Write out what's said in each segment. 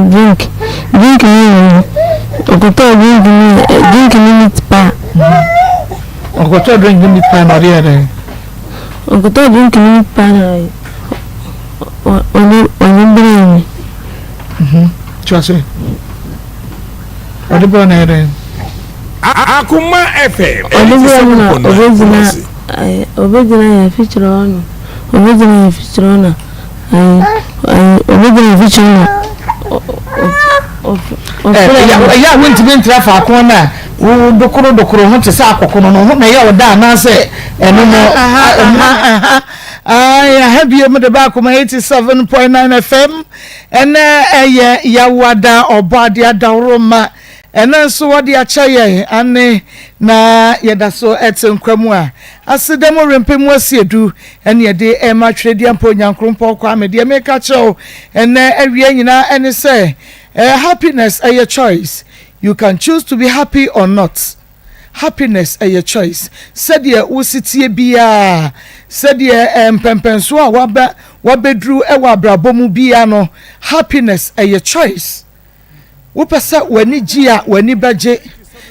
Drink drink no yɛ no ɔkɔtɔɔ drink no yɛ drink no meat pie. Ɔkɔtɔɔ drink no meat pie na ɔde yɛ dɛn? Ɔkɔtɔɔ drink no meat pie na ɔde ɔde brɛɛ me. Kyerɛ sɛ ɔde brɛɛ na yɛ dɛn? Akoma FM Ɔde brɛɛ me na 87.9 ɔbɛgyina Kumasi. ɔbɛgyina yɛ afikyerɛ hɔ no ɔbɛgyina yɛ afikyerɛ hɔ na. Ɛyɛ a wontumi ntra faako no a wodokoro dokoro ho te sɛ akɔkono no ho na ɛyɛ wo da anaasɛ ɛno no. Aha bio mu de ba Akoma 87.9 FM. Ɛnɛ ɛyɛ Yawada ɔbɔ adeɛ adaworo ma Ɛnnɛ nso wɔde akyɛ yɛn, aane, na yɛda so te nkwa mu a, aseda mu rempe mu asiedu ne yɛde rema Twereduampɔ Onyankrompɔn Kwame. Deɛ meka kyerɛ wo ɛnnɛ awia nyinaa ɛne sɛ, happiness ɛyɛ choice, you can choose to be happy or not. Happiness ɛyɛ choice. Sɛdeɛ wo si teɛ biara, sɛdeɛ mpɛmpɛnsoɔ a waba wabɛduru wɔ abrabɔ mu biara no, happiness ɛyɛ choice. Wopɛ sɛ w'ani gye a, w'ani bɛgye.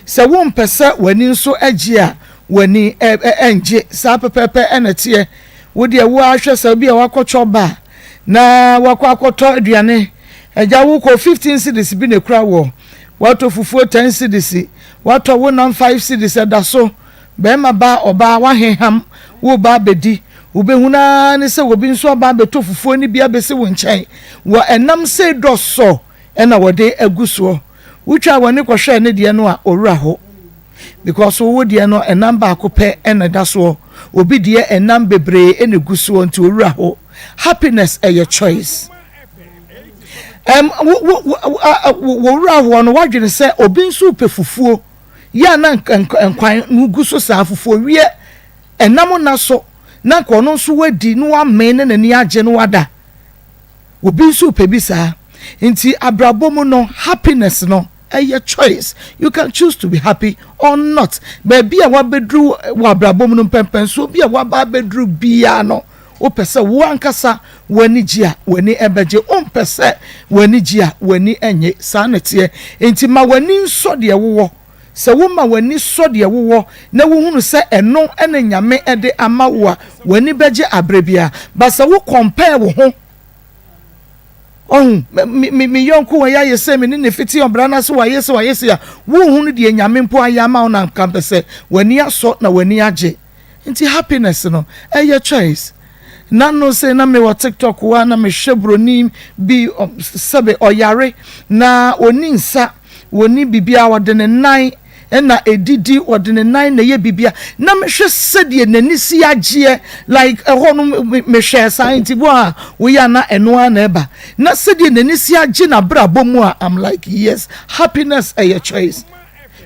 Sɛ wompɛ sɛ w'ani nso gye a, w'ani rennye. Saa pɛpɛɛpɛ na ɛteɛ. Wo deɛ, wo ara hwɛ sɛ ebia woakɔtɔ ba na woakɔ akɔtɔ aduane. Agya, wokɔ 15 cedis bi na ɛkura woɔ. Woatɔ fufuo 10 cedis, woatɔ wo nam 5 cedis, ɛda so. Barima ba, ɔbaa, woaheham, woreba abɛdi. Wobɛhunu ara ne sɛ obi nso aba abɛtɔ fufuo no bi abɛsi wo nkyɛn. Wɔ ɛnam sei dɔsɔ na wɔde agu soɔ. Wotwaa w'ani kɔhwɛɛ ne deɛ no a, owura hɔ. Because wo deɛ no ɛnam baako pɛ na ɛda soɔ. Obi deɛ ɛnam bebree na ɛgu soɔ nti owura hɔ. Happiness ɛyɛ choice. Ɛm wo wo wo wowura hɔ no wadwene sɛ obi nso pɛ fufuo. Yɛ a na nkwan no gu so saa fufuo wiɛ ɛnam nna so na nka ɔno nso wadi na wamee na n'ani agye na wada. Obi nso repɛ bi saa. Nti abrabɔ mu no happiness no ɛyɛ choice. You can choose to be happy or not. Baabi a wabɛduru wɔ abrabɔ mu no mpɛmpɛnsoɔ bi a waba abɛduru biara no wopɛ sɛ wo ankasa w'ani gye a w'ani bɛgye. Wompɛ sɛ w'ani gye a w'ani nnye. Saa na ɛteɛ. Nti ma w'ani nsɔ deɛ wowɔ. Sɛ woma w'ani sɔ deɛ wowɔ na wohunu sɛ ɛno na Nyame de ama wo a, w'ani bɛgye aberɛ biara. But sɛ wo compare wo ho, ɔhu, me, me, me yɔnko wei ayɛ sei, me ne no fiti ɔbra no ase, wayɛ sei, wayɛ sei a, wonhunu deɛ Nyame mpo ayɛ ama wo na anka mpɛ sɛ w'ani asɔ na w'ani agye. Nti happiness no, ɛyɛ choice. Nano sei na mewɔ TikTok hɔ a na mehwɛ broni bi, sɛbe ɔyare na ɔnni nsa. Wɔnni biribiara, wɔde ne nan na ɛdidi, wɔde ne nan na ɛyɛ biribiara. Na mehwɛ sɛdeɛ n'ani si agyeɛ, like ɛhɔ no mehwɛɛ saa nti bo a woyɛ a na ɛno ara na ɛba. Na sɛdeɛ n'ani si agye n'abrabɔ mu a, I'm like yes, happiness ɛyɛ choice.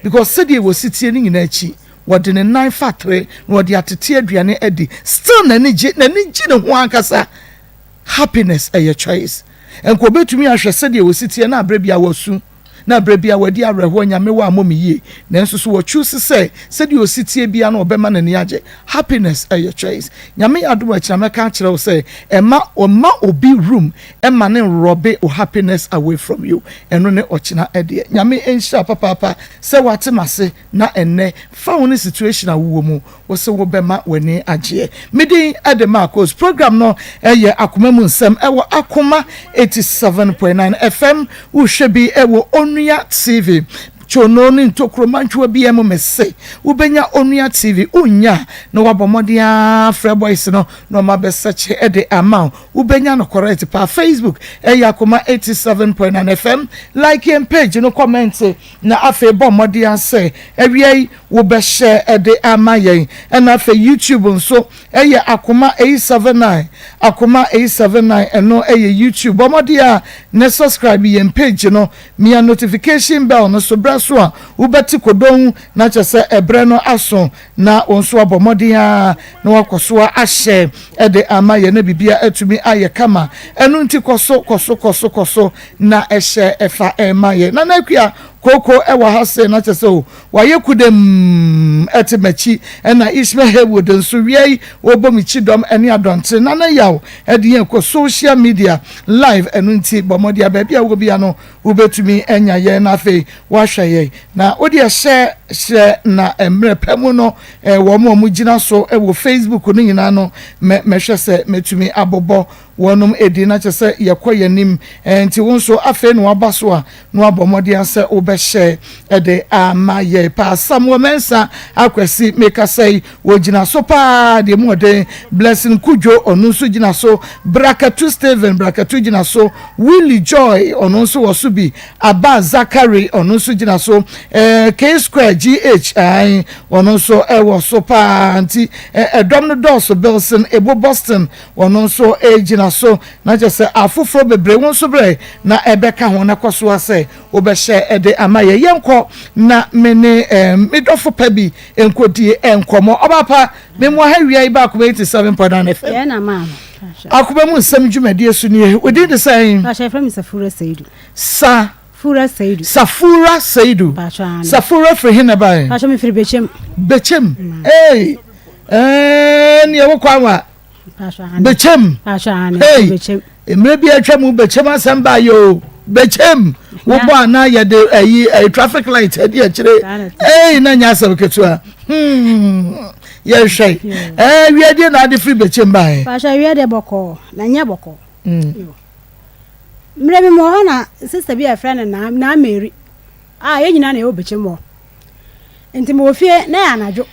Because sɛdeɛ wɔsi tie no nyinaa akyi, wɔde ne nan fa tere na wɔde atete aduane adi. Still n'ani gye, n'ani gye ne ho ankasa. Happiness ɛyɛ choice. Nka obetumi ahwɛ sɛdeɛ osi teɛ na aberɛ biara wasu, na aberɛ biara wadi awerɛhoɔ, Nyame woammɔ me yie. Nanso so wɔ choose sɛ sɛdeɛ osi teɛ biara no ɔbɛma n'ani agye? Happiness ɛyɛ choice. Nyame yɛ adom a akyina mɛka akyerɛ wo sɛ ɛmma mma obi room ɛmma no nrɔbe wo happiness away from you. Ɛno ne ɔkyena ɛdeɛ. Nyame nhyira papaapa sɛ wate m'ase na ɛnnɛ fa wo ne situation a wowɔ mu Wo se wo bɛma w'ani agyeɛ. Me din de Marcos. Program no yɛ Akoma mu nsɛm ɛwɔ Akoma 87.9 FM. Wo hwɛ bi ɛwɔ Onua TV. Twono ne ntokuro mantwoa biara mu me se wo bɛnya Onua TV. Wo nnya a na wabɔ mmɔden ara frɛ boys no na wɔn abɛ sɛkye de ama wo. Wo bɛnya no correct paa. Facebook ɛyɛ Akoma 87.9 FM. Like yɛn page no, comment na afei bɔ mmɔden ara sɛ awia yi wobɛhyɛ de ama yɛn. Ɛna afei YouTube nso ɛyɛ Akoma 879, Akoma 879 ɛno ɛyɛ YouTube. Bɔ mmɔden a na subscribe yɛn page no, mia notification bell no so berɛ so a wobɛte kodon na kyerɛ sɛ ɛberɛ no aso na wo nso abɔ mmɔden a na wakɔ so ahyɛ de ama yɛn na biribiara atumi ayɛ kama. Ɛno nti kɔ so, kɔ so, kɔ so, kɔ so na ɛhyɛ ɛfa ɛma yɛn. Nana Akua. Kooko wɔ ha sei na kyerɛ sɛ o wayɛ kudam ɛte m'akyi ɛna Ishmael Haywood nso wia yi ɔrebɔ me kyidɔm ɛne adɔntere Nana Yaw ɛde yɛn kɔ social media live ɛno nti bɔ mmɔden a baabi a wowɔ bia no wobɛtumi anya yɛn na afei woahwɛ yɛn na wode ɛhyɛ hyɛ na mmerɛ pa mu no wɔn a wɔgyina so wɔ Facebook no nyinaa no mɛhwɛ sɛ mɛtumi abobɔ wɔnom edi na kyerɛ sɛ yɛkɔ yɛn anim. Nti wo nso afei na waba so a na wabɔ mmɔden sɛ wobɛhyɛ de ama yɛn paa. Samuel Mensah Akwasi mekasa yi wɔgyina so paa deɛ mu ɔden. Blessing Kudwo ɔno nso gyina so. Brakatu Stephen Brakatu gyina so. Willie Joy ɔno nso wɔ so bi. Abba Zakari ɔno nso gyina so. K Square GH ae ɔno nso wɔ so paa. Nti ɛdɔm no dɔɔso. Bilson Ebo Boston Ɔno nso gyina so, na kyerɛ sɛ afoforɔ bebree, wo nso brɛ na ɛbɛka ho na kɔ so ara sɛ wobɛhyɛ de ama yɛn. Yɛnkɔ na me ne me dɔfo pa bi nkɔdi nkɔmmɔ. Ɔbaa pa, me mmoa ha wia yi ba Akoma 87.9 FM. Yɛn na maa no. Akoma mu nsɛm dwumadie so nie. Wo din de sɛn? Pakyɛ yɛfrɛ me Safura Seidu. Sa. Fura Seidu. Safura Seidu. Pakyɛ ano. Safura firi he na ɛbaeɛ? Pakyɛ mefiri Bekyem. Bekyem. Ee, ɛɛ, neɛ wokɔ anwa. Bɛkyɛm. Hey, mmerɛ bi atwa mu bɛkyɛm asɛm ba yɛ o. Bɛkyɛm. Wobɔ ana yɛde ayi ayi traffic light ɛdi akyire. Hey, na nyɛ asɛm ketewa. Hmm. Yɛhwɛ. Ɛɛ wiadie na ade firi bɛkyɛm ba yɛ. Pahyɛ wiadie bɔkɔɔ na nyɛ bɔkɔɔ. Mmerɛ bi mu wɔ hɔ na sister bi a yɛfrɛ no Naa Naa Mary a yɛn nyinaa na yɛwɔ bɛkyɛm hɔ. Nti mewɔ fie na yɛ anadwo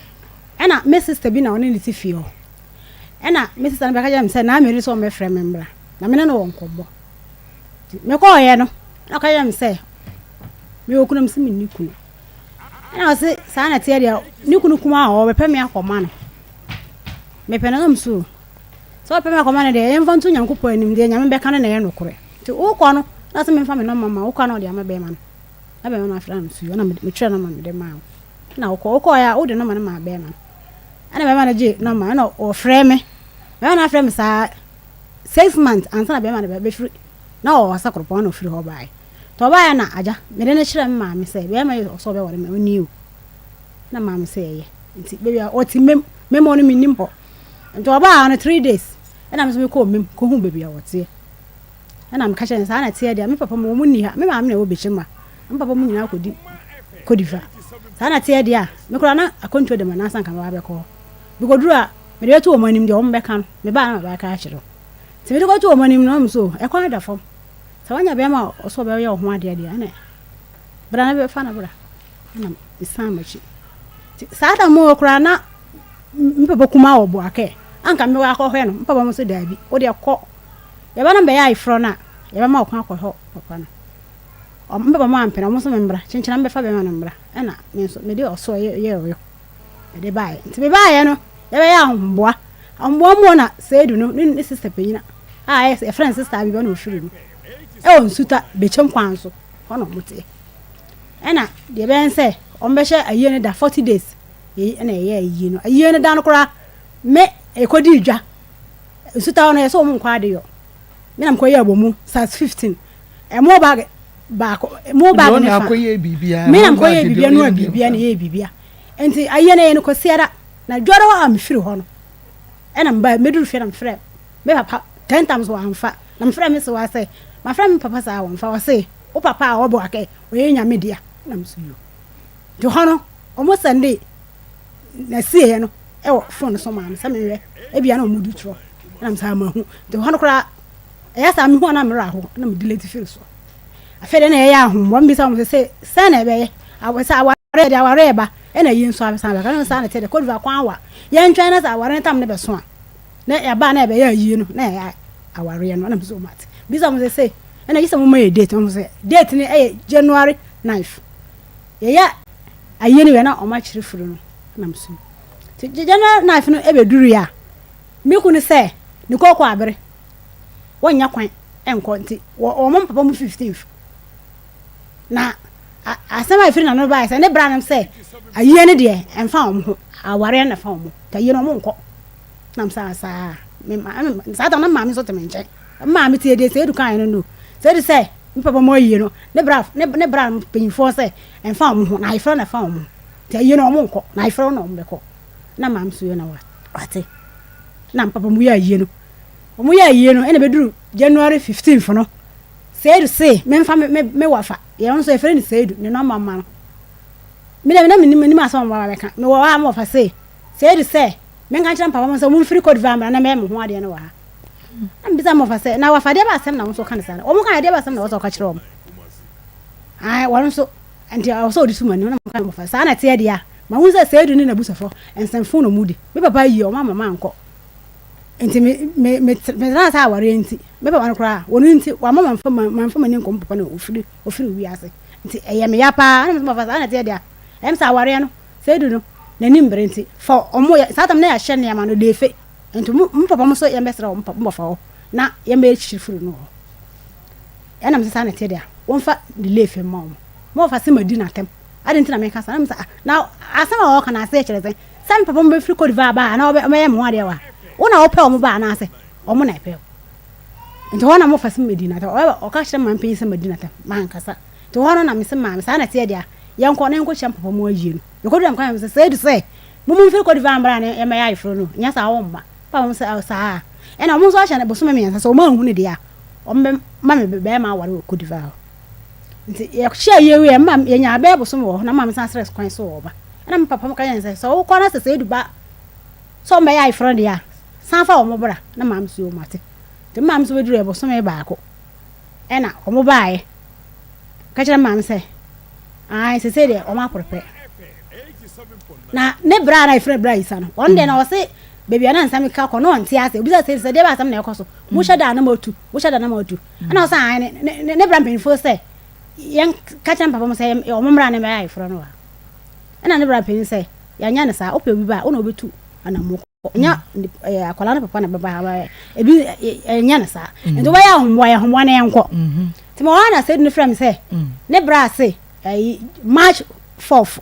ɛna me sister bi na ɔne ne te fie hɔ. Ɛna me sista no bɛka kyerɛɛ me sɛ Naa Mary sɛ ɔmmɛfrɛ me mmra na me ne no wɔ nkɔmmɔ. Nti mekɔɔeɛ no, ɛna ɔka kyerɛɛ me sɛ mewɔ kunu, mese menni kunu. Ɛna ɔse saa na ɛteɛ deɛ ne kunu kumaa hɔ ɔbɛpɛ me akɔma no. Mepɛ no na mese o sɛ ɔpɛ me akɔma no deɛ yɛmfa nto Nyankopɔn anim deɛ Nyame bɛka no na ɛyɛ nokorɛ. Nti wokɔ no na ɔse memfa me nɔma ma wokɔ a na ɔde ama bɛrima no. Na bɛrima no afrɛ no mese o ɛna metwerɛ nɔma mede maa wo. Ɛna wokɔ wokɔɔeɛ a wode nɔma no maa bɛrima no. Ɛna bɛrima no gyee nɔma ɛna ɔfrɛ me. Bɛrima no afrɛ me saa 6 months ansa na bɛrima no bɛfiri na ɔwɔ Asakoropɔn na ɔfiri hɔ baeɛ. Nti ɔbaeɛ na agya mede no kyerɛɛ me maame sɛ bɛrima yi ɔsɛ ɔbɛware me ɔnni o. Na maame sɛ ɛyɛ. Nti baabi a ɔte mem mem hɔ no mennim hɔ. Nti ɔbaa hɔ no 3 days ɛna me nso mekɔɔ mem kɔhuu baabi a ɔteɛ. Ɛna meka kyerɛɛ no saa na ɛteɛ deɛ me papa mu wɔn nni ha me maame na ɛwɔ Bekyem a me papa mu nyinaa kɔdi Cote d'Ivoire. Saa na ɛteɛ deɛ a me koraa na akwantuo da m'anan sɛ anka mɛba abɛkɔ hɔ. Mekɔduru a mede bɛto wɔn anim deɛ wɔn bɛka no mebaa na maba abɛka akyerɛ wo. Nti mede kɔto wɔn anim no wɔn so ɛkwan da fam. Sɛ woanya bɛrima a ɔsɛ ɔbɛyɛ wo ho adeɛ deɛ ɛna bra na bɛfa no bra. Ɛna mesan m'akyi. Nti saa da mu hɔ koraa na me papa kumaa wɔ Boakɛ anka mɛkɔ akɔhwɛ no me papa mu so daabi wo deɛ kɔ yɛba no mbɛyɛ ayeforɔ no a yɛbɛma wo kwan akɔhwɛ papa no. Me papa mu ampene ɔmo nso me mbra kyenkyena mbɛfa bɛrima no mbra ɛna me nso mede ɔso yɛ ɔyɔ mede baeɛ. Nti mebaeɛ no yɛbɛyɛ ahoboa ahoboa mu hɔ na Seidu no ne ne sister panyina a yɛfrɛ no sister Abiba na ɔfiri no ɛwɔ Nsuta Bekyem kwan so hɔ na ɔmo teɛ. Ɛna deɛ ɛbɛyɛ ne sɛ ɔmo bɛhyɛ ayie no da 40 days ɛna yɛyɛ ayie no. Ayie no da no koraa me ɛkɔdii dwa Nsuta hɔ no yɛsɛ ɔmo nkɔ adeyɔ. Me na mekɔyɛ abomu size 15 ɛmo bag baako mo bag ne fa me na mekɔyɛ biribiara no a biribiara na yɛyɛ biribiara nti ayie no yɛ no Kwasiada na dwada hɔ a mefiri hɔ no ɛna meba meduru fie na mefrɛ me papa 10 times wɔamfa na mefrɛ me sewa sɛ mafrɛ me papa saa wɔmfa ɔse wo papa a ɔbɔ akɛ ɔyɛ nyame dea na me so yo nti hɔ no ɔmo sɛnde na sieɛ no ɛwɔ phone so maa me sɛ menhwɛ ebia na ɔmo di torɔ ɛna me saa mahu nti hɔ no koraa ɛyɛ saa mehu a na merɛ aho na me delete firi so. Afei deɛ na ɛyɛ ahommɔ mbisa wɔn sɛ sɛ sɛn na ɛbɛyɛ sɛ aware deɛ aware ɛba ɛna yi nso abesan bɛka no saa na ɛte deɛ Cote d'Ivoire kwan wa yɛntwɛn na sɛ aware no tam no bɛso a na yɛba na ɛbɛyɛ ayie no na yɛyɛ awareɛ no ɛna mesɛ wɔn ate bisa wɔn sɛ sɛ ɛna gye sɛ wɔn ma yɛ date wɔn sɛ date no ɛyɛ January 9th yɛyɛ ayie no wɛ na wɔn akyerɛ firi no ɛna mesɛ nti January 9th no ɛbɛduru a me kunu sɛ ne kɔkɔ abere wɔnnya kwan nkɔ nti wɔn papa mu 15th na asɛm a ɛfiri n'ano baeɛ sɛ ne bra no sɛ ayie no deɛ ɛmfa wɔn ho awareɛ no na ɛfa wɔn ho nti ayie no wɔn nkɔ nam saa saa me ma saa tam na maame nso te me nkyɛn maame tie deɛ sɛ edu kan no no sɛ edu sɛ. Me papa mu ayie no, ne bra ne ne bra mpanyinfoɔ sɛ ɛmfa wɔn ho, na ayeforɔ na ɛfa wɔn ho. Nti ayie no wɔn nkɔ, na ayeforɔ na wɔn bɛkɔ. Na maame so yɛ na wate. Na me papa mu yɛ ayie no. Wɔn yɛ ayie no, ɛna bɛduru January 15th no, Seidu se memfa me me me wafa, yɛn nso yɛfrɛ no Seidu, ne nɔma mma no. Me deɛ na menim menim asɛm a wɔn bɛka. Mewɔ hɔ a me wɔfa se Seidu sɛ menka nkyerɛ me papa mo sɛ wɔn mfiri Cote d'Ivoire mmra na mɛyɛ me ho adeɛ no wɔ ha. Na mebisa me wɔfa sɛ na wafa deɛ ba asɛm na wɔn nso ka no saa no. Wɔn ka deɛ ba asɛm na wɔsɛ wɔka kyerɛ wɔn. Ae wɔn nso nti ɛwɔ sɛ wɔde sum ani na meka me wɔfa saa na ɛteɛ deɛ a mahu sɛ Seidu ne n'abusuafoɔ nsɛmfo na wɔn di. Me papa yie wɔn ama mankɔ. Nti me me me metenaa saa awareɛ nti me papa no koraa wɔn nti wama mamfa mamfa m'ani nkɔ me papa no ofiri ofiri wiase nti ɛyɛ me ya paa ɛna me sɛ papa saa na ɛteɛ deɛ ɛm sɛ awareɛ no sɛ edu no n'anim bere nti fa ɔmo yɛ saa tam na yɛahyɛ nneɛma no deefe nti mo mo papa mo so yɛn bɛsrɛ wɔn mo papa hɔ na yɛn bɛyɛ kyiri firi no hɔ ɛna me sɛ saa na ɛteɛ deɛ wɔmfa delay fam ma wɔn mo papa sɛ ma di n'atɛm adi nti na meka saa na me sɛ ah na asɛm a wɔka na aseɛ kyerɛ sɛn Sɛ me papa mo bɛfiri Cote d'Ivoire ba a, na wɔbɛyɛ me ho adeɛ wɔ ha. Wo na wopɛ wɔn ba anaasɛ wɔn na ɛpɛ wo? Nti hɔ na mofa sɛ medi n'atɛm. Ɔka kyerɛ maame panyin sɛ madi n'atɛm. Mankasa. Nti hɔ no na mese maame, saa na ɛteɛ deɛ a, yɛnkɔ na yɛnkɔhyia me papa mu ayie no. Yɛkɔduru a meka kyerɛ sɛ, Seidu sɛ, mo momfiri Cote d'Ivoire mmra na yɛmmɛyɛ ayeforɔ no, nyɛ saa wɔmma. Papa mo sɛ, saa. Ɛna wɔn nso ahyɛ no bosome mmiɛnsa sɛ wɔn anhu no deɛ a, wɔbɛma me bɛrima aware wɔ Cote d'Ivoire hɔ. Nti yɛhyɛ ayie wieɛ, mma yɛnyaa bɛyɛ bosome wɔ hɔ na maame san srɛ kwan so wɔ ɔba. Ɛnna me papa ka kyerɛɛ no sɛ, Sɛ wokɔ na sɛ Seidu ba sɛ ɔmmɛyɛ ayeforɔ deɛ a, san fa wɔn bra. Na maame nso yɛ mate. Nti me maame nso bɛduruiɛ bosome baako ɛnna wɔn baeɛ. Ka kyerɛ maame sɛ, ae sesei deɛ wɔn aporepɛ. Na ne bra a na yɛfrɛ no bra Isa no, ɔno deɛ na ɔse baabi a na nsɛm ka kɔ na ɔnte ase. Obisa Seidu sɛ deɛ bɛ asɛm na ɛkɔ so. Mohyɛ da a na moatu, mohyɛ da na moatu. Ɛnna ɔsɛ ae ne ne ne bra mpanimfoɔ sɛ yɛn ka kyerɛ me papa mo sɛ wɔn mmra na mmɛyɛ ayeforɔ no wɔ ha. Ɛna ne bra panin sɛ, Yɛanyɛ no saa, wopɛ obi ba a, wo na wobɛtu anammɔn kɔ. Ɛnyɛ ɛɛ akwadaa no papa na bɛba ha, ebi ɛnyɛ no saa. Mm. Nti wobɛyɛ ahoboa, yɛ ahoboa na yɛnkɔ. Mm-hmm. Nti ma wɔn na sɛ no frɛ me sɛ, mm. ne bra ase ɛyi March 4th,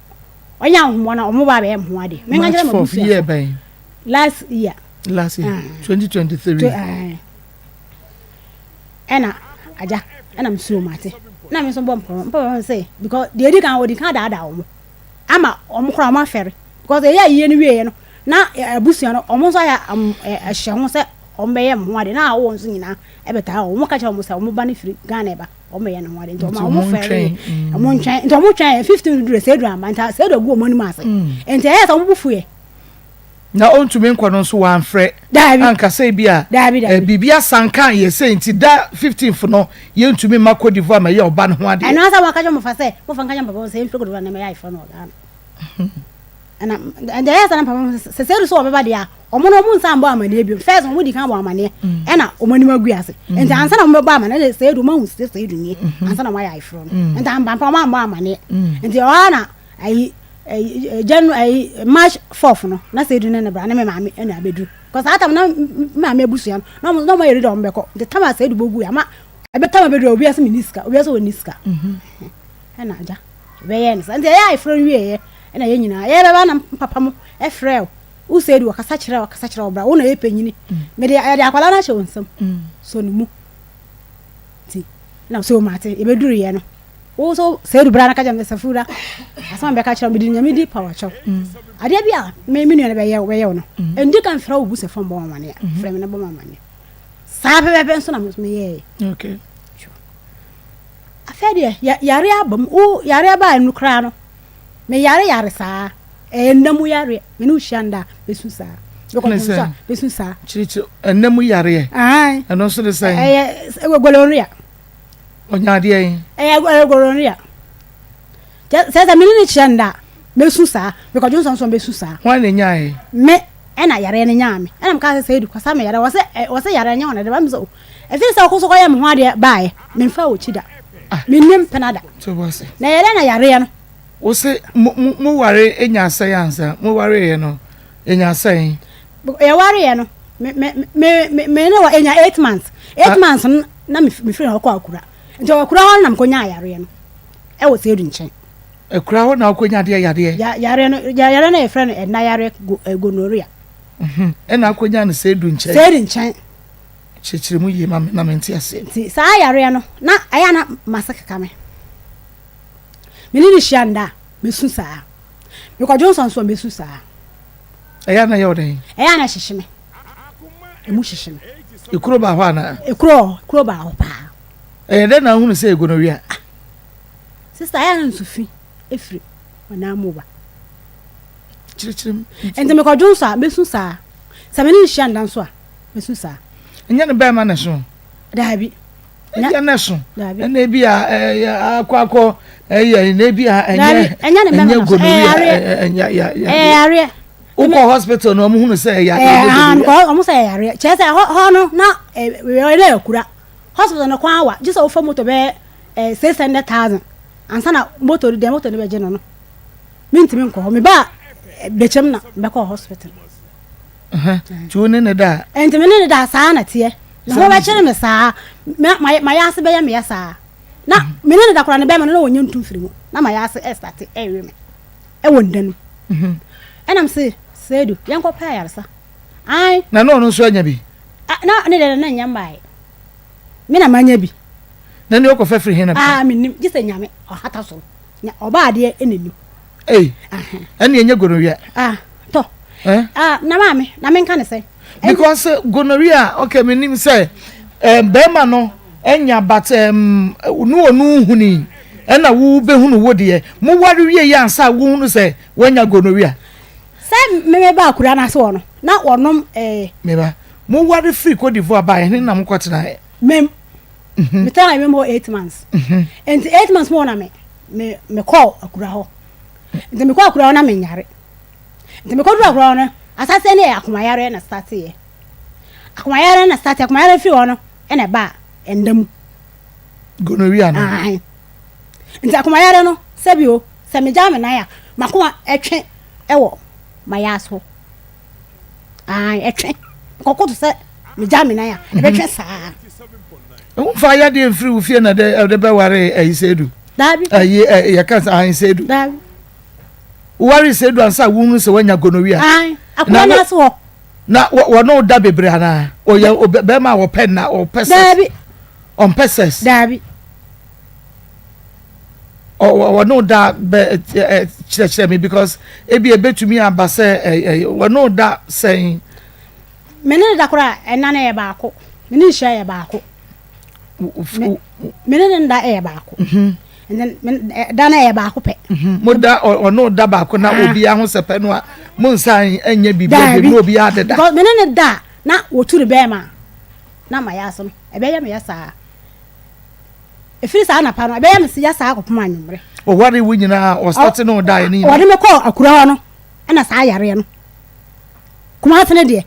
ɔnyɛ ahoboa na wɔn ba abɛyɛ mo ho adeɛ. Menka nkyerɛ ma busuafo. Last year. Last year, 2023. Ɛna agya ɛna mesuro mate na me nso bɔ mpaebɔ mpaebɔ no sɛ because deɛ edi kan wɔdi kan daadaa wɔn ama wɔn koraa wɔn afɛre because ɛyɛ ayie no wieɛ no na abusua no wɔn nso ayɛ ɛhyɛ ho sɛ wɔn bɛyɛ wɔn ho adeɛ na awoɔ nso nyinaa ɛbɛtaa wɔn wɔn ka kyerɛ wɔn sɛ wɔn ba no firi Ghana ɛba wɔn bɛyɛ ne ho adeɛ nti wɔn wɔn fɛre wɔn ntwɛn nti wɔn twɛn 15 duro sɛ edu amba nti sɛ edu agu wɔn anim ase nti ɛyɛ sɛ wɔn bu fu yɛ. Na ɔntumi nkɔ no nso wamfrɛ anka sɛ bi a eh, biribi asanka yɛ sɛ nti da 15th no yɛntumi mma Cote d'Ivoire ma yɛ ɔba no ho adeɛ. Ɛno asɛ wɔka kyerɛ mmɔfra sɛ mofa nka kyerɛ mpapa sɛ yɛmfiri Cote d'Ivoire na mɛyɛ ayeforɔ no wɔ Ghana. Ɛna ɛnti ɛyɛ sɛ na mpapa sɛ sɛ sɛ wɔbɛba deɛ a wɔn no wɔn nsa mbɔ amaneɛ bio. First wɔn di kan bɔ amaneɛ mm. ɛna wɔn anim agu ase. Mm. Nti ansa na wɔn bɛbɔ amaneɛ ɛna sɛ edu wɔn ahu sɛ sɛ edu nie mm-hmm. ansa na wɔn ayɛ ayeforɔ no. Mm. Nti ampampa wɔn ambɔ amaneɛ. Nti ɔha na ayi January ayi March fourth no na Seidu ne ne bra ne me maame ɛna abɛduru kɔ saa tam na me maame abusua no na ɔmo na ɔmo ayɛ dɛ ɔmo bɛkɔ nti tam a Seidu bɔ gu ama ɛbɛ tam abɛduru obi asɛ me ni sika obi asɛ wɔ ni sika mhm. ɛna agya ɛbɛyɛ ne sa nti ɛyɛ ayeforo no wieɛ ɛna yɛ nyinaa yɛ bɛba na papa mo ɛfrɛ wo Seidu ɔkasa kyerɛ ɔkasa kyerɛ ɔbra wo na yɛ panyini mm. mede yɛde akwadaa no ahyɛ wo nsam mm. so ne mu nti na so mate yɛbɛduru yɛ no Wo nso Seidu bra na ka kyerɛ me sɛ Safura asɛm a mebɛka kyerɛ wo mede Nyame di pa wakyɛw. Adeɛ bi a me me nua no bɛyɛ bɛyɛ wo no ɛndi kan frɛ wo bu sɛ fam bɔ amaneɛ frɛ me na bɔ me amaneɛ. Saa pɛpɛpɛ nso na me nso meyɛɛ. Okay. Afei deɛ yare aba mu wo yare aba ɛnu koraa no me yare yare saa ɛyɛ nna mu yareɛ me ne wo hyia nda a bɛsu saa mekɔ nso a bɛsu saa. Kyirikyiri ɛnna mu yareɛ. Ɛno nso de sɛn. Ɛyɛ gonorrhea. Ɔnya adeɛ yi. Ɛyɛ ɛyɛ gonorrhea. Kyɛ sɛ sɛ me ne ne kyerɛ nda a, mɛsu saa. Mekɔdwo nsɔnsɔn bɛsu saa. Hwan na ɛnyaeɛ? Me ɛna yareɛ no nyaa me. Ɛna mekaa sɛ Seidu kɔsa me yareɛ. Wɔsɛ ɛ wɔsɛ yareɛ nyɛ wɔn ɛde ba me sɛ o. Ɛfiri sɛ wokɔ so kɔyɛ me ho adeɛ baeɛ. Memfaa w'akyi da. Ah. Mennim pena da. To bo ase. Na ɛyɛ dɛn na yareɛ no. Wo se mo mo mo ware nya asɛn ansa? Mo wareeɛ no enya asɛn? Yɛwareeɛ no me me me me me ne wɔ enya eight months. Eight months no na me mefiri hɔ kɔ akura. Nti akura hɔ no na mekɔnya yareɛ no ɛwɔ Seidu nkyɛn. Akura hɔ na wokɔnya adeɛ yareɛ? Ya yareɛ no yareɛ no yɛfrɛ no ɛna yareɛ go gonorrhea. Ɛna akɔnya no Seidu nkyɛn? Seidu nkyɛn. Kyerɛkyerɛ mu yie ma me na mente aseɛ. Nti saa yareɛ no na ɛyɛ a na m'ase keka me. Me ne no hyia nda a, mɛsu saa. Mekɔdwo nsɔ nso a, mɛsu saa. Ɛyɛ a na ɛyɛ wo dɛn? Ɛyɛ a na ɛhyehye me. Ɛmu hyehye me. Ekuro baa hɔ anaa? Ekuro wɔ hɔ, ekuro baa hɔ paa. Ɛyɛ dɛn na wohunu sɛ gonorrhea? Ah, sista, ɛyɛ a na nsu fi efiri ɔnan mu ba. Kyerɛkyerɛ mu. Nti mekɔdwo nsɔ a, mɛsu saa. Sɛ me ne no hyia nda nso a, mɛsu saa. Ɛnyɛ ne bɛrima na ɛso? Daabi. Ebia na ɛso. Ɛna ebi a ɛyɛ akɔ akɔ ɛyɛ na ebi a ɛnyɛ ɛnyɛ gonorrhea ɛnyɛ ɛyɛ yareɛ. Wokɔ hospital na wɔn hunu sɛ ɛyɛ ɛyɛ gonorrhea. Wɔn sɛ ɛyɛ yareɛ. Kyerɛ sɛ hɔ hɔ no na ɛyɛ na ɛkura hospital no kwan wa gye sɛ wofa moto bɛyɛ ɛɛ 600,000 ansa na moto deɛ moto no bɛgye no no. Mentumi nkɔ hɔ. Mebaa bɛkyɛm na mebɛkɔɔ hospital. Nti wo ne ne da a? Nti me ne ne da saa na teɛ. Ne ho bɛkyere me saa. Mayɛ ase bɛyɛ meyɛ saa. Na me ne ne da koraa ne bɛrima no na ɔnyɛ ntu mfiri mu. Na mayɛ ase ɛstate ɛwe me. Ɛwɔ nda no mu. Ɛna me se, Seidu, yɛnkɔ pɛ ayaresa. Ae. Na na ɔno nso anya bi? Na ne deɛ na nnya mmaeɛ. Me na manya bi. Na ne ɔkɔfa firi he na? Ah, mennim. Gye sɛ Nyame ɔhata soro. Ɔbaa adeɛ ɛna nim. Ei, ɛne ɛnyɛ gonorrhea. Ah, tɔ. Eh? Ah, na maame, na menka ne sɛ. Because eh, gonorrhea, okay, menim sɛ eh, bɛrima no anya but um, no ɔno nhuni ɛna wo bɛhunu wo deɛ moware wie yɛ ansa a wohunu sɛ woanya gonorrhea. Sɛ meme ba akura no ase wɔ no, na wɔnom eh. Meba, moware firi Cote d'Ivoire ba ɛhe na mokɔtenaeɛ? Mem. Mhm. Metena mem hɔ 8 months. Nti 8 months mu hɔ na me me mekɔɔ akura hɔ. Nti mekɔɔ akura hɔ na menyare. Nti mekɔduru akura hɔ no, asase no yɛ akomayare na starteeɛ. Akomayare na starte, akomayare firi hɔ no ɛna ɛbaa ɛnda mu. Gonorrhea no. Ae. Nti akomayare no, sɛbi o, sɛ megyaa me nan a, m'akoma ɛtwe ɛwɔ m'ayaase hɔ. Ae, ɛtwe. Mekɔkoto sɛ megyaa me nan a, ɛbɛtwe saa. Womfa yadeɛ mfiri wo fie na ɛde bɛware ayi sɛ Daabi. Ayi yɛka sɛ ayi sɛ edu. Daabi. Woware sɛ edu ansa wohunu sɛ woanya gonorrhea. Ae, akora no ase hɔ. Na wɔne wo da bebree anaa? Ɔyɛ bɛrima a wɔpɛ nna, ɔpɛ sex. Daabi. Ɔmpɛ sex. Daabi. Wɔne wo da bɛ kyerɛkyerɛ me because ebi ebetumi aba sɛ wɔne wo da sɛn. Me ne no da koraa ɛna no yɛ baako. Me ne no hyia yɛ baako. Me ne no da yɛ baako. Mhm. Da no yɛ baako pɛ. Mhm. Mo da ɔno da baako na ah. obi aho sɛpɛ no a mo nsa nyɛ biribi abi na obi adeda. Because me ne no da na wɔtu ne bɛrima na ma yɛ aso no ɛbɛyɛ me yɛ saa. Ɛfiri saa anapa no ɛbɛyɛ me yɛ saa kɔpem anwummerɛ. Ɔware wo nyinaa ɔsate ne ɔda yɛ ne nyinaa. Ɔde me kɔɔ akura hɔ no ɛna saa yareɛ no. Kumase no deɛ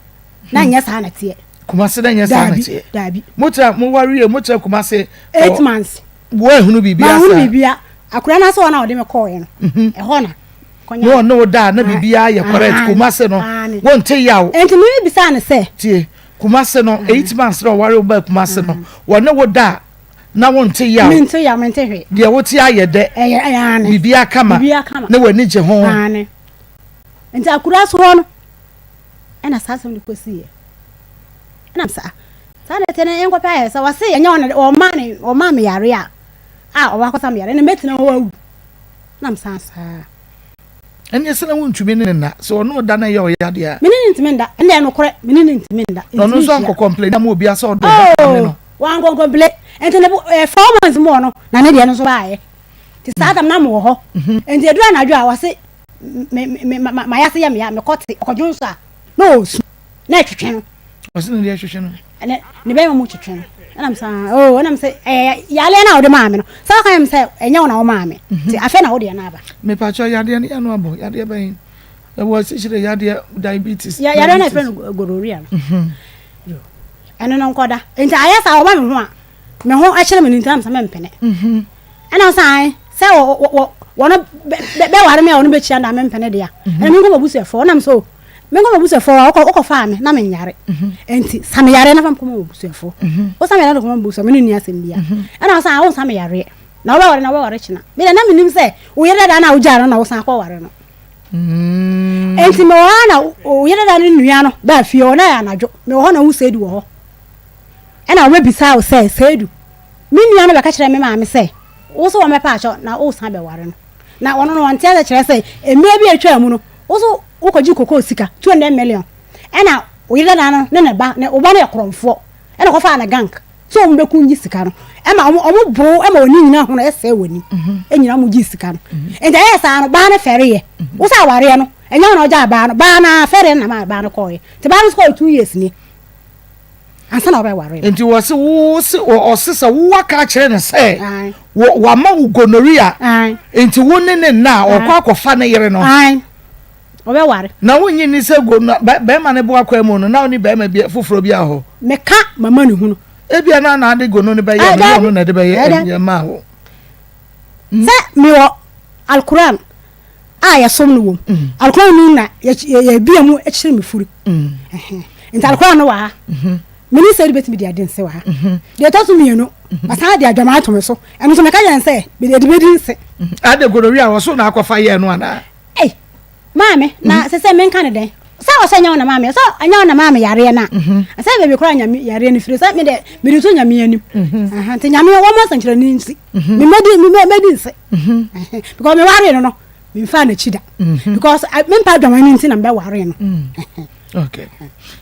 na nyɛ saa na teɛ. Kumase na nyɛ saa na teɛ. Daabi. Mo tẹ mo wari yɛ mo tẹ Kumase. 8 months. Wo ehunu biribi asa. Ma ehunu biribi a akura na sɛ wɔn a wɔde me kɔɔ yɛ no. Mhm. Ɛhɔ na. Ne wɔn ne wo da na biribi ayɛ correct Kumase no wɔn te yaw. Nti mi bisa ne sɛ. Tie Kumase no 8 months na ɔware wo ba Kumase no wɔn ne wo da na wɔn te yaw. Mi nte yaw mi nte hwee. Deɛ wote ayɛ dɛ. Ɛyɛ ɛyɛ ane. Biribi akama. Biribi akama. Ne wɔn ani gye ho. Ane. Nti akura so hɔ no ɛna saa asɛm no kɔsiiɛ. Ɛna saa saa na ɛte no yɛnkɔpɛ ayɛ sɛ wɔse ɛnyɛ wɔn wɔma ne wɔma me yare a a ɔwɔ akɔsa me yare na mɛtena hɔ awu. Na mesan saa. Ɛnneɛ sɛ na wontumi ne ne nna sɛ ɔno da na ɛyɛ ɔyɛ adeɛ a. Me ne ne ntumi nda ɛnna ɛyɛ nokorɛ me ne ne ntumi nda. Na ɔno nso ankɔ complain ama obi asɛ ɔdɔ ba kame no. Wankɔ complain nti ne 4 months mu hɔ no na ne deɛ no nso baayɛ. Nti saa tam na mewɔ hɔ. Nti ɛduru anadwo a wɔse me me ma ma mayase yɛ me ya mekɔ te ɔkɔdwo nso a na ɔsu na ɛtwetwe no. Ɔsi ne deɛ ɛtwetwe no. Ɛnɛ ne bɛrima mu twetwe no ɛna m sɛ oo ɛna m sɛ ɛyɛ yareɛ no a wode maa me no sɛ waka yɛ m sɛ ɛnyɛ wo na wo maa me nti afei na wodeɛ no aba. Mepakyɛ yadeɛ no yɛ no abɔ yadeɛ bɛn ɛwɔ asikyire yadeɛ diabetes. Yadeɛ no ɛfrɛ no gonorrhea no. Mhm. Ɛno no nkɔda nti ayɛ saa ɔba me ho a me ho ɛkyerɛ me no nti na m sɛ mempene. Mhm. Ɛna ɔsɛ ae sɛ wɔno bɛware me a wɔno bɛkyia na mempene deɛ a mhm. ɛna menkɔ m'abusuafoɔ ɔnam sɛ menkɔ m'abusuafoɔ a wokɔfaa me na menyare mhm. nti sa meyareɛ na fa mekɔma m'abusuafoɔ mhm. wosa meyareɛ na kɔma m'abusuafoɔ mene nni asɛm bia ɛna ɔsɛ a wonsa meyareɛ na wobɛware na wobɛware kyena mede na menim sɛ wo yere dada na wogyaa no na wosan kɔware no nti mewɔ hɔ na wo yere dada no nua no baa fie hɔ na yɛ anadwo mewɔ hɔ na wo sɛ di wɔ hɔ. Ɛna wɔbɛbisaa wo sɛ, Seidu, me nua no bɛka kyerɛɛ me maame sɛ, wo so wɔmmɛpa akyɛw na woresan bɛware no. Na ɔno no ɔnte ase kyerɛ sɛ mmerɛ bi a atwaa mu no, wo so wokɔgyee kokoo sika, 200 million, ɛna wo yere dada no ne ne ba, ne wo ba no yɛ korɔmfoɔ, ɛna ɔkɔfaa ne gang sɛ wɔn bɛku ngye sika no, ɛma wɔn wɔn boro ɛma wɔn nyinaa ho no ɛsɛe wɔn ani, ɛnyina wɔn gyee sika no. Nti ɛyɛ saa no, baa no fɛreeɛ. Wo sɛ awareɛ no, ɛnyɛ wo na ɔgyaa baa no, baa no ara fɛreɛ no na maa baa no kɔeɛ. Nti baa no nso kɔeɛ 2 years nie. Ansa na wɔbɛware no. Nti wɔse wo se ɔse sɛ wo aka akyerɛ no sɛ wɔ wama wo gonorrhea nti wo ne ne nna a ɔkɔ akɔfa ne yere no. Ɔbɛware. Na wonnye nni sɛ go na bɛrima no bo akwan mu no na ɔne bɛrima bi foforɔ bi ahɔ. Meka mama ne hunu. Ebia na na ade gono no bɛyɛ no ɔno na ɛde bɛyɛ ɛyɛ maa wo. Sɛ mewɔ Alquran a yɛsom no wom. Mm. Alukora no na yɛbia mu kyerɛ me furi. Mm. Nti alukora no wɔ ha. Mm-hmm. Me ne sɛ bɛtumi de adi nse wɔ ha. Mm-hmm. Deɛ ɛtɔ so mmienu, mm-hmm. masan de adwaman ato me so. Ɛno nso meka yɛn sɛ mede adi bɛdi nse. Ade gonorrhea a wɔso na akɔfa yɛɛ no anaa? Ei, maame, na sɛ sɛ menka ne dɛn? Sɛ ɔsɛ nyɛ wo na maame, sɛ ɛnyɛ wo na maame yareɛ no a, sɛ baabi koraa nyame yareɛ no firi, sɛ me deɛ mede to nyame anim. Nti nyame wɔmmɔ nsɛnkyerɛnne nsi. Memmɛdi nse. Because mewaree no no, memfaa n'akyi da. Because mempa adwaman no nti na mebɛwaree no. Okay.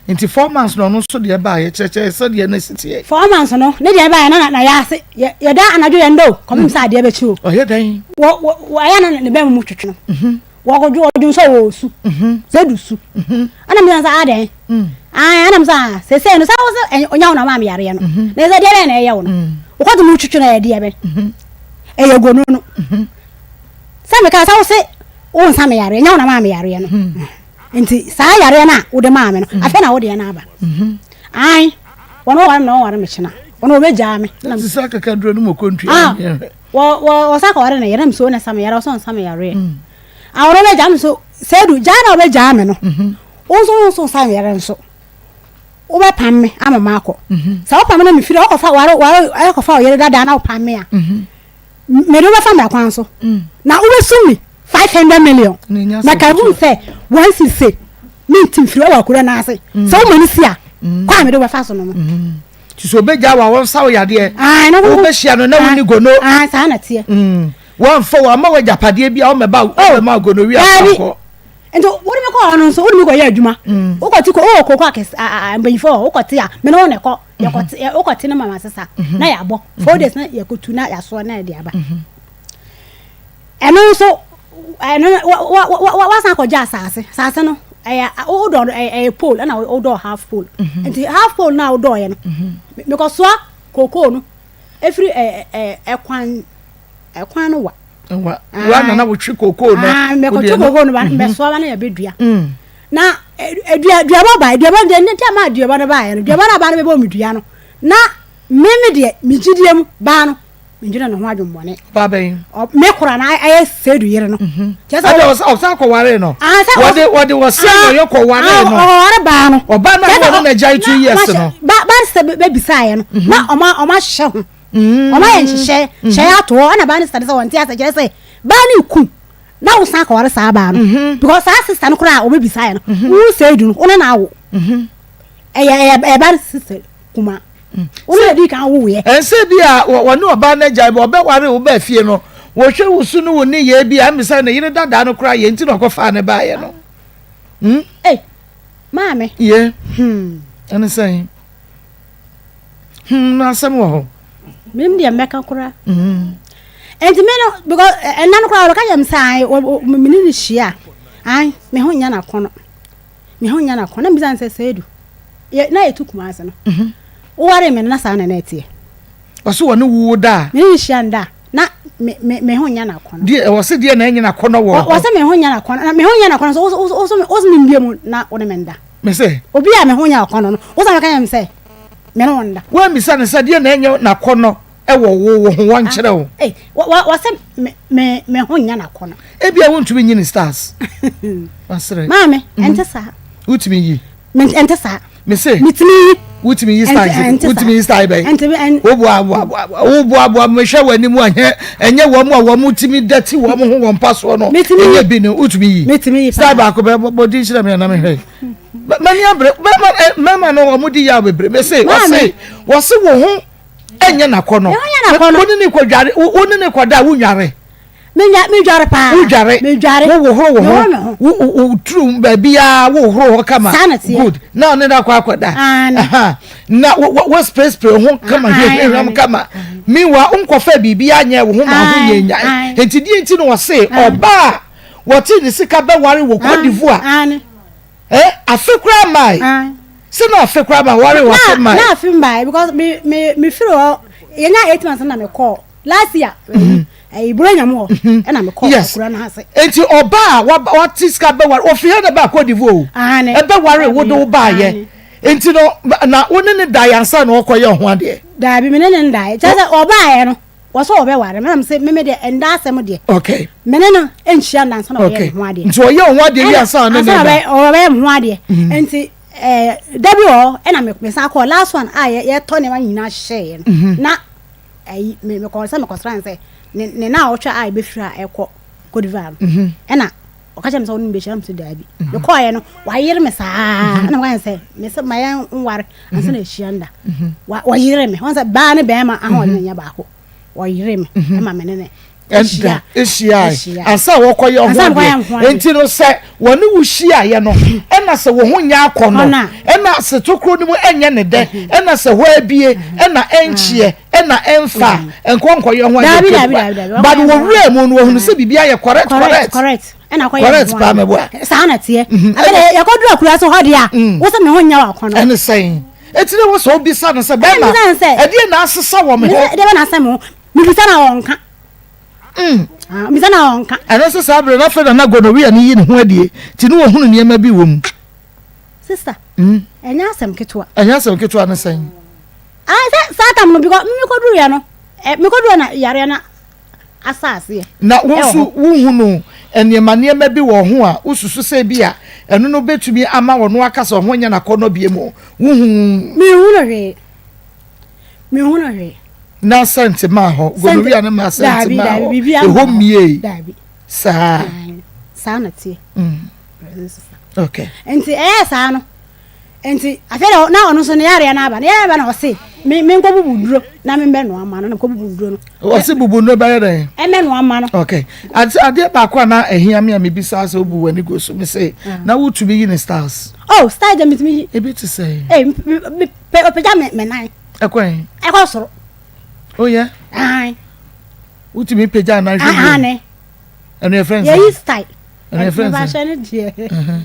Nti 4 months na ɔno nso deɛ baayɛ kyerɛkyerɛ sɛdeɛ ne si teɛ. 4 months no ne deɛ baayɛ na na yɛ ase yɛda anadwo yɛn da o kɔmem sɛ adeɛ bɛkyi o. Ɔyɛ dɛn? Wɔ wɔ ɛyɛ na ne bɛn mu twetwe no. Wɔkɔdwo ɔdwo nso wɔ su. Sɛ du su. Ɛna mi sɛ adɛn? Ayi ɛna mi sɛ sɛsɛ no sɛ wɔ sɛ ɔnya wo na ɔmaa mi yareɛ no. Na sɛ deɛ bɛn na ɛyɛ wo no. Wokɔdwo mu twetwe no ɛyɛ deɛ bɛn? Ɛyɛ gono no. Sɛ meka sɛ wo se wo nsa me yareɛ nya wo na maa me yareɛ no. Nti saa yareɛ no a wode maa me no afei na wodeɛ no aba. Ae wɔn wɔware me na wɔware me kyena wɔn wɔbɛgyaa me. Na te sɛ akakaduro no mu kɔntua ne wɔ wɔ wɔsa kɔware ne yere nso na sa me yare ɔsɔ nsa me yareɛ. A wɔn wɔbɛgyaa me so sɛdu gyaa na wɔbɛgyaa me no. Wo nso wo nso nsa me yare nso. Wobɛpam me ama makɔ. Sɛ wopam me na mefiri ɔkɔfa ware ware ɛkɔfa ɔyere dada na wopam me a. Mede wo bɛfa mmara kwan so na wobɛsum me 500 million na ka hu sɛ wɔn sise menti mfiri wɔ akura no ase sɛ woma no si a kɔ a mede wo bɛfa so no no. Nti sɛ obɛgya wa wɔn sa wo yadeɛ wobɛhyia no na wonni gono. Saa na teɛ. Wɔmfa wɔama wo agyapadeɛ bi a wɔmɛba wɔmɛma gono wi akɔ. Nti wode me kɔ hɔ no nso wode me kɔyɛ adwuma wokɔte wowɔ koko akɛse mpanyinfoɔ hɔ wokɔte a me ne wo na ɛkɔ yɛkɔte mhm. wokɔte no mama sesa mhm. na yɛabɔ 4 days na yɛkɔtu na yɛasoa na yɛde aba mhm. ɛno nso ɛno wasan akɔgye asase asase no ɛyɛ wodɔ no ɛyɛ pole ɛna wodɔ half pole nti half pole na wodɔɔyɛ no mekɔsoa kokoo no efiri ɛkwan ɛkwan no wa. Wa wa na na wotwe kokoo no. Mekɔtwe kokoo no ba mbɛsoa ba na yɛbɛdua. Na dua duaba ba duaba deɛ ne deɛ ma duaba no baeɛ no duaba no aba no bɛbɔ me dua no na me me deɛ me gyidie mu baa no mendwene ne ho adwemmɔne. Ba bɛn. Me kora na ayɛ Seidu yere no. Mhm. Kyerɛ sɛ ɔsan kɔware no. Wɔde wɔde wɔsi na ɔyɛ kɔware no. Ɔware baa no. Ɔbaa no a wɔne na gyae 2 years no. Ba ba sɛ bɛbisaeɛ no mhm. na ɔma ɔma hyehyɛ ho. Mm. Ɔma yɛ nhyehyɛ hyɛ ato hɔ ɛna baa no sɛ sɛ wɔnte asɛ kyerɛ sɛ baa no ku na wo san kɔware saa baa no mhm. because saa sister no koraa a ɔbɛbisa yɛ no mhm. wo sɛ edu no wo ne na awo mhm. ɛyɛ ɛyɛ ɛyɛ ba sister kuma mm. wo ne di kan wo yɛ. Ɛnsɛ bi a wɔne ɔbaa no agya bi ɔbɛware wo baa fie no wɔhwɛ wo su ne wo ne yɛ bi a ɛmisa ne yere dadaa no koraa yɛ nti na ɔkɔfaa ne baayɛ no. Hmm? Ee maame. Yɛ hmm. Ɛne sɛn. Hmm, na asɛm wɔ hɔ. Menim deɛ mɛka koraa. Mm. Nti me no because ɛna no koraa ɔbɛka yɛm sɛ ae me ne no hyia ae me ho nyɛ n'akɔnɔ me ho nyɛ n'akɔnɔ na mbisa no sɛ sɛ edu na yɛtu kuma ase no mhm. woware me no na saa na na ɛteɛ. Ɔso wɔ ne wuo da a. Me ne no hyia no da na me me me ho nyɛ n'akɔnɔ. Deɛ wɔsi deɛ na ɛnyɛ n'akɔnɔ wɔ hɔ. Wɔsi me ho nyɛ n'akɔnɔ na me ho nyɛ n'akɔnɔ so wo wo wo me mbie mu na wo ne me nda. Me sɛ. Obi a me ho nyɛ akɔnɔ no wo san bɛka yɛn sɛ me ne wo nda. Wɔamisa no sɛ deɛ na ɛnyɛ n'akɔnɔ wɔ wo wo ho wɔnkyerɛ wo. Ee wɔ wɔsɛ me me me ho nyɛ n'akɔnɔ. Ebia wontumi nyi ne stars. Wasere. Maame ɛnte saa. Wotumi yi. Ɛnte saa. Me se. Metumi yi. Wotumi yi style sɛ wotumi yi style bɛn. Woboaboa woboaboa mehwɛ wɔ anim a ɛnyɛ ɛnyɛ wɔn a wɔn tumi dɛte wɔn ho wɔn mpa soɔ no. Ɛnyɛ bi no wotumi yi. Metumi yi paa. Style baako bɛ bɔ din kyerɛ me na mehwɛ. Mani abere bɛma mɛma no wɔn di yaw bebree mɛ se wɔse wɔse wo ho ɛnyɛ n'akɔnɔ. Wo ne ne kɔ dware wo ne ne kɔ da wo nware. Menya medware paa. Wodware. Medware. Wo wohoro wo ho. Wo wo turu baabi a wo horo hɔ kama. Saa na teɛ. Good. Na ɔne na akɔ akɔda. Aane. Na wo wo spray spray ho kama hwehwɛ hwam kama. Meanwhile nkɔfɛ biribi anyɛ wo ho ma ho nyɛ nyae. Enti deɛ nti na wɔse ɔbaa wɔte ne sika bɛware wɔ Cote d'Ivoire. Aane. Eh afe koraa mae. Sɛ na afe koraa ma ware wɔ afe mae. Na afe mae because me me me firi hɔ yɛnya 8 months na me kɔɔ last year. Mm-hmm. Ɛyi buro nyam hɔ mhm. ɛna mekɔ akura no ase. Nti ɔbaa a wate sika bɛware ofiri ha na ɛbaa Cote d'Ivoire o. Ɛbɛware wo de wo baayɛ. Nti no na wo ne ne daeɛ ansa na ɔkɔyɛ ho adeɛ. Daabi me ne ne ndaeɛ kyerɛ sɛ ɔbaayɛ no wɔsɛ ɔbɛware me nam sɛ meme deɛ ɛnda asɛm deɛ. Okay. Me ne no nhyia nda ansa na ɔyɛ me ho adeɛ. Nti ɔyɛ ho adeɛ wi ansa na ne ne da. Ɔbɛyɛ me ho adeɛ. Mhm. Nti ɛɛ da bi wɔ hɔ ɛna me san kɔɔ last one a yɛtɔ nneɛma nyinaa hyehyɛeɛ no mhm. na ayi me mekɔɔ sɛ mekɔsra no sɛ ne ne naawɔtwe a ɛbɛfiri a ɛkɔ Cote d'Ivoire no mhm. ɛna ɔka kyerɛ me sɛ ɔno bɛhyia me sɛ daabi mhm. mekɔɔyɛ no wayere me saa mhm. ɛna meka sɛ mesɛ ma yɛn nware ansa na ɛhyia nda wɔyere me wɔn sɛ baa ne bɛrima ahoɔden nyɛ baako wɔyere me ɛma me ne ne ɛda ehyiae ansa wɔkɔyɛ ɔho adeɛ nti no sɛ wɔne wo hyiaeɛ no ɛna sɛ wo ho nyɛ akɔnɔ ɛna sɛ tokuro no mu ɛnyɛ ne dɛ ɛna sɛ hɔ abie ɛna ɛnkyeɛ ɛna ɛnfa nkɔ nkɔyɛ ho adeɛ but wɔ wura mu no wɔhunu sɛ biribi ayɛ correct correct correct ɛna akɔyɛ correct paa mɛboa saa na teɛ ɛna yɛkɔduru akura so hɔ deɛ a wo sɛ me ho nyɛ wɔ akɔnɔ ɛne sɛn eti na wɔ sɛ obisa no sɛ bɛrima ɛdeɛ na asesa wɔ me hɔ ɛdeɛ na asesa me ho Mebisa na ɔnka. Mm. Ah, mebisa na ɔnka. Ɛno nso saa bere na afei na na gonorrhea no yi ne ho adie nti ne wɔhunu nneɛma bi wɔ mu. Sister, mm. ɛnyɛ asɛm ketewa. Ɛnyɛ asɛm ketewa ne sɛn? Ah, sɛ saa tam no because mekɔduruiɛ no, eh, mekɔduruiɛ na yareɛ no asa aseɛ. Na wo nso wohunu nneɛma nneɛma bi wɔ ho a wosusu sɛ bi a ɛno no bɛtumi ama ɔno aka sɛ ɔho nyɛ n'akɔnnɔ bie mu. Wohu. Menhunu hwee. Menhunu hwee. Na sɛnte maa hɔ. Gonorrhea no maa sɛnte maa hɔ. Ɛhɔ mmiei. Saa. Saa na teɛ. Mm. Okay. Nti ɛyɛ saa no. Nti afei na na ɔno nso ne yareɛ no aba. Ne yareɛ aba na ɔse me me nkɔ bubu nduro na me mbɛ noa ma no na nkɔ bubu nduro no. Ɔse bubu nduro bɛyɛ dɛn? Ɛmɛ noa ma no. Okay. Ade adeɛ baako a na ɛhia me a mebisa sɛ wobu w'ani gu so me se ah. na wotumi yi ne styles. Oh style deɛ metumi yi. Ebi te sɛ. Ee me ɔpagya me me nan. Ɛkɔ yɛn. Ɛkɔ soro. O yɛ. Ahan. Wotumi pagya anan hwɛ wiem. Ahan. Ɛno yɛ fɛn sɛ. Yɛyi style. Ɛno yɛ fɛn sɛ. Mpahyɛ ne deɛ.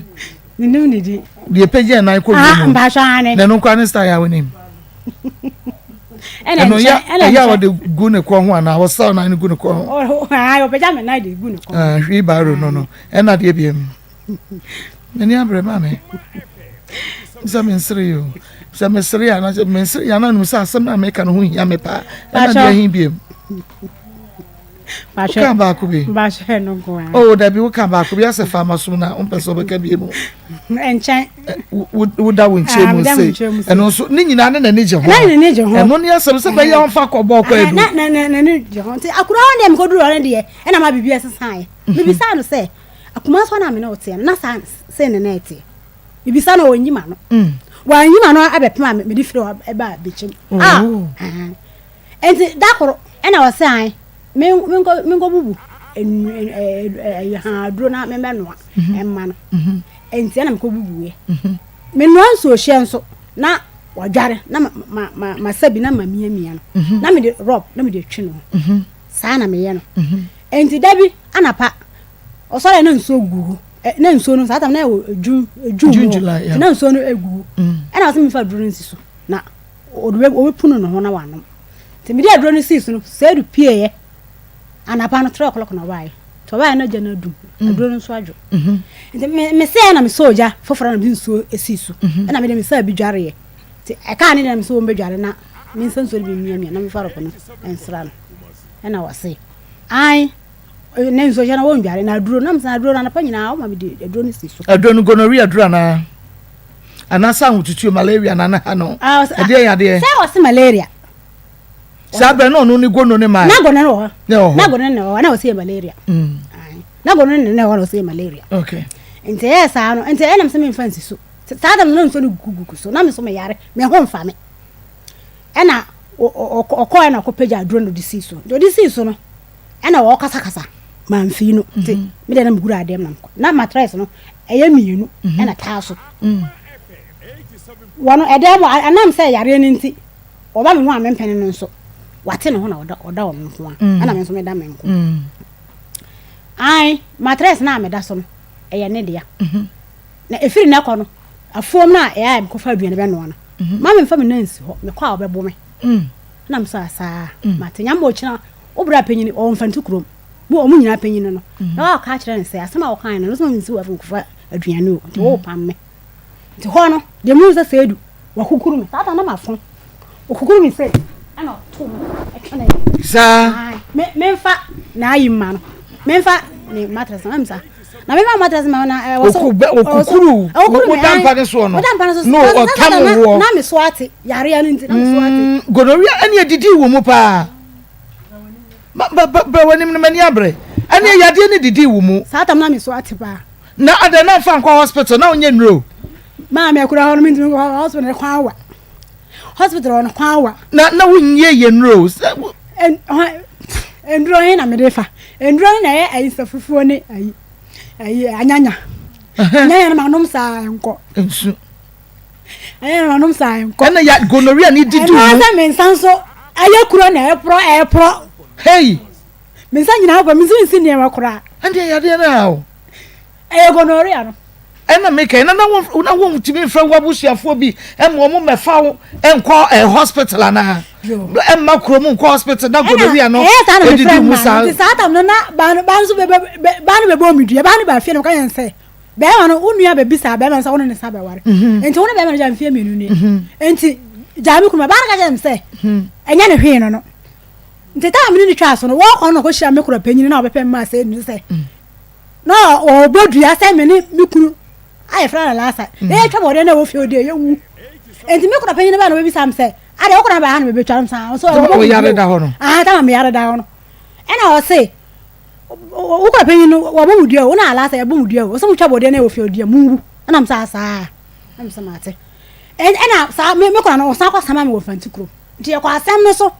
Menim ne din. Deɛ pagya nan kɔ wiem. Ah mpahyɛ ane. Na ɛno nkora ne style a wonim. Ɛna nkyɛn ɛna nkyɛn. Ɛyɛ a wɔde gu ne kɔn ho anaa wɔsaw nan no gu ne kɔn ho. Ɔpagya me nan de gu ne kɔn ho. Hwii baaro no no ɛna deɛ biem. M'ani abere maame. Sɛ mensere yi o. Sɛ mesere a na sɛ mensere yɛ na nim sɛ asɛm na meka no ho hia me paa. Ɛna deɛ ahi biem. Woka baako bi. Oh, dabi woka baako bi asɛ fa ama som na wompɛ sɛ wobɛka bie mu. Nkyɛn. Woda wo nkyɛn mu se. Ɛno nso ne nyinaa ne n'ani gye ho. Ɛno ne asɛm sɛ bɛyɛ ɔmfa kɔbɔ ɔkɔ adu. N'ani gye ho. Nti akura hɔ deɛ mekɔduru hɔ no deɛ ɛna ma biribi ɛsesaeɛ. Mebisaa no sɛ Akuma nso na me ne wo teɛ no, na saa sei ne na ɛteɛ. Mebisa no ɔnyi ma no. Mm. Wanyi ma no abɛpem a mede firi hɔ ɛba bɛkyɛm. Oh. Ah. Nti da koro ɛna ɔsɛ an menkɔ menkɔ bubu aduro na memmɛnoa mhm. ɛmma no. Mhm. Nti ɛna mekɔ bubuiɛ. Mhm. Menoa nsuo hyɛ nso na wadware na ma ma ma masa bi na ma miamia no. Na mede rɔb na mede atwi no. Saa na meyɛ no. Nti da bi anapa Ɔsɔre a na nsuo gu hɔ. Ɛ na nsuo no saa tam na ɛwɔ June June mu hɔ. Nti na nsuo no egu hɔ. Mm. Ɛna ɔsɛ mefa aduro no nsi so na ɔde bɛ ɔbɛpunu ne ho na wanom. Nti mede aduro no sii so no Seidu pieeɛ anapa no 3 o'clock na ɔbaeɛ. Nti ɔbaeɛ na gya no adum. Mm. Aduro no nso adwo. Mm-hmm. Nti me mesɛɛ na mesɔɔ gya foforɔ na mede nsuo sii so. Mm-hmm. Ɛna mede mesaa bi dwareeɛ. Nti ɛkaa ne deɛ na mesɛ wɔmbɛdware na mensa nsuo no bi mmiamia na mefa rɔpo no nsra no. Ɛna ɔse ae Ne nso hyɛ na wɔndware na aduro nam sɛ aduro no anapa nyinaa wɔma mede aduro no si so. Aduro no gonorrhea aduro anaa anaasɛ ahotutuo malaria na ne ha no ah, ɛdeɛ yɛ adeɛ. Sɛ ɔse malaria. Saa bɛn na ɔno ne gono ne maa. Na gono no wɔ hɔ. Na wɔ hɔ. Na gono no wɔ hɔ na ɔse yɛ malaria. Mm. Na gono no na wɔ hɔ na ɔse yɛ malaria. Okay. Nti ɛyɛ saa no nti ɛnam sɛ memfa nsi so. Saa da no na nsuo no gugugu so na me nso meyare me ho mfa me. Ɛna ɔkɔɛ na ɔkɔpagya aduro no de sii so. Nti ɔde sii so no ɛna ɔkasakasa mamfii no. Nti mhm. me deɛ na megura adeɛ mu na mekɔ. Na matress no ɛyɛ mmienu mhm. ɛna taa so. Mm. Wɔn ɛdan mu ɛnam sɛ yareɛ no nti ɔba me ho a mempene no nso wate ne ho na ɔda ɔda ɔno nko a mm. ɛna me nso meda me nko. Mm. Ae matress no a meda so no ɛyɛ ne dea. Mhm. Na ɛfiri nnɛ kɔ no, afuom no a ɛyɛ a mekɔfa aduane bɛnoa no, mhm. ma memfa me nan nsi hɔ, mekɔ a wɔbɛbo me. Mm. Na mesɛ asaa, mm. mate nyame ɔkyina wo bra panyini ɔwɔ mfanto kurom mo ɔmo nyinaa panyini no mm. na wɔaka akyerɛ no sɛ asɛm a wɔkae no no sɛ mensi wɔ afei aduane o nti wɔwopam me nti hɔ no deɛ mehu sɛ sɛ edu Wakukuru me. Saa da na mafɔn. Okukuru me sei ɛna ɔto me ɛtwene. Saa. Me memfa n'ayi mma no. Memfa ne mattress na msa. Na memfa mattress ma na ɛwɔ so. Okukuru. Okukuru me. Woda mpa ne soɔ no. Woda mpa ne so. No ɔtam woɔ. Na me so ate yareɛ no nti na me so ate. Mm, gonorrhea ɛne edidi wɔ mu paa. Ba ba ba w'anim no m'ani abere. Ɛne yadeɛ ne didi wɔ mu. Saa tam na me so ate paa. Na adɛn na nfa nkɔ hospital na wonyɛ nnuro. Maame akura hɔ no mentumi nkɔ hospital no kwan wa. Hospital hɔ no kwan wa. Na na wonyɛ yɛ nnuro. Nnuro he na mede fa. Nnuro no na ɛyɛ ayi sɛ fufuo ne ayi ayi anyanya. Anyanya no manom saa nkɔ. Nsu. Anyanya no manom saa nkɔ. Ɛna ya gonorrhea ni didi mu. Ɛna sɛ me nsa nso ayɛ kuro na ɛporɔ ɛporɔ. Hey. Me nsa nyinaa kɔ me nsa nsi nneɛma koraa. Ɛndeɛ yadeɛ no ha o. Ɛyɛ gonorrhea no. Ɛna meka na na wontumi mfrɛ w'abusuafoɔ bi ɛma wɔn mmɛfa wo nkɔ eh, hospital anaa ɛmma kurom nkɔ hospital na gonorrhea no ɛdidi mu saa. Nti saa tam no na baa no baa no so bɛ bɛ baa no bɛbɔ omi dua baa no ba fie na ɔka yɛn sɛ bɛrima no wo nua bɛbisa bɛrima no sɛ wo ne ne sa bɛware mhm. nti wo ne bɛrima no gya mfeɛ mmienu nie mhm. nti gyaa me kunu baa no ka kyerɛ me sɛ mhm. ɛnyɛ ne hwee no no nti taa me ne ne twaa so no wɔkɔ no kɔhyia me kora panyin na ɔbɛpɛ mmaa sɛ ɛnu sɛ na ɔbɔ dua sɛ me ne me kunu a yɛfrɛ no Lasa na yɛtwa bɔdeɛ na ɛwɔ fie ɔdeɛ yɛwu nti me kora panyin baa na ɔbɛbisa me sɛ adeɛ wokora baa ha na mebɛtwa no saa ɔsɛ ɔbɔ yare da hɔ no aha tama me yare da hɔ no ɛna ɔse wokora panyin no wɔbɔ mu dua o na Lasa yɛbɔ mu dua o ɔsɛ motwa bɔdeɛ na ɛwɔ fie ɔdeɛ munwu ɛna m sɛ asaa ɛna m sɛ mate ɛna saa me kora no ɔsan kɔ sama me wɔ fanti kurom nti yɛkɔ asɛm no so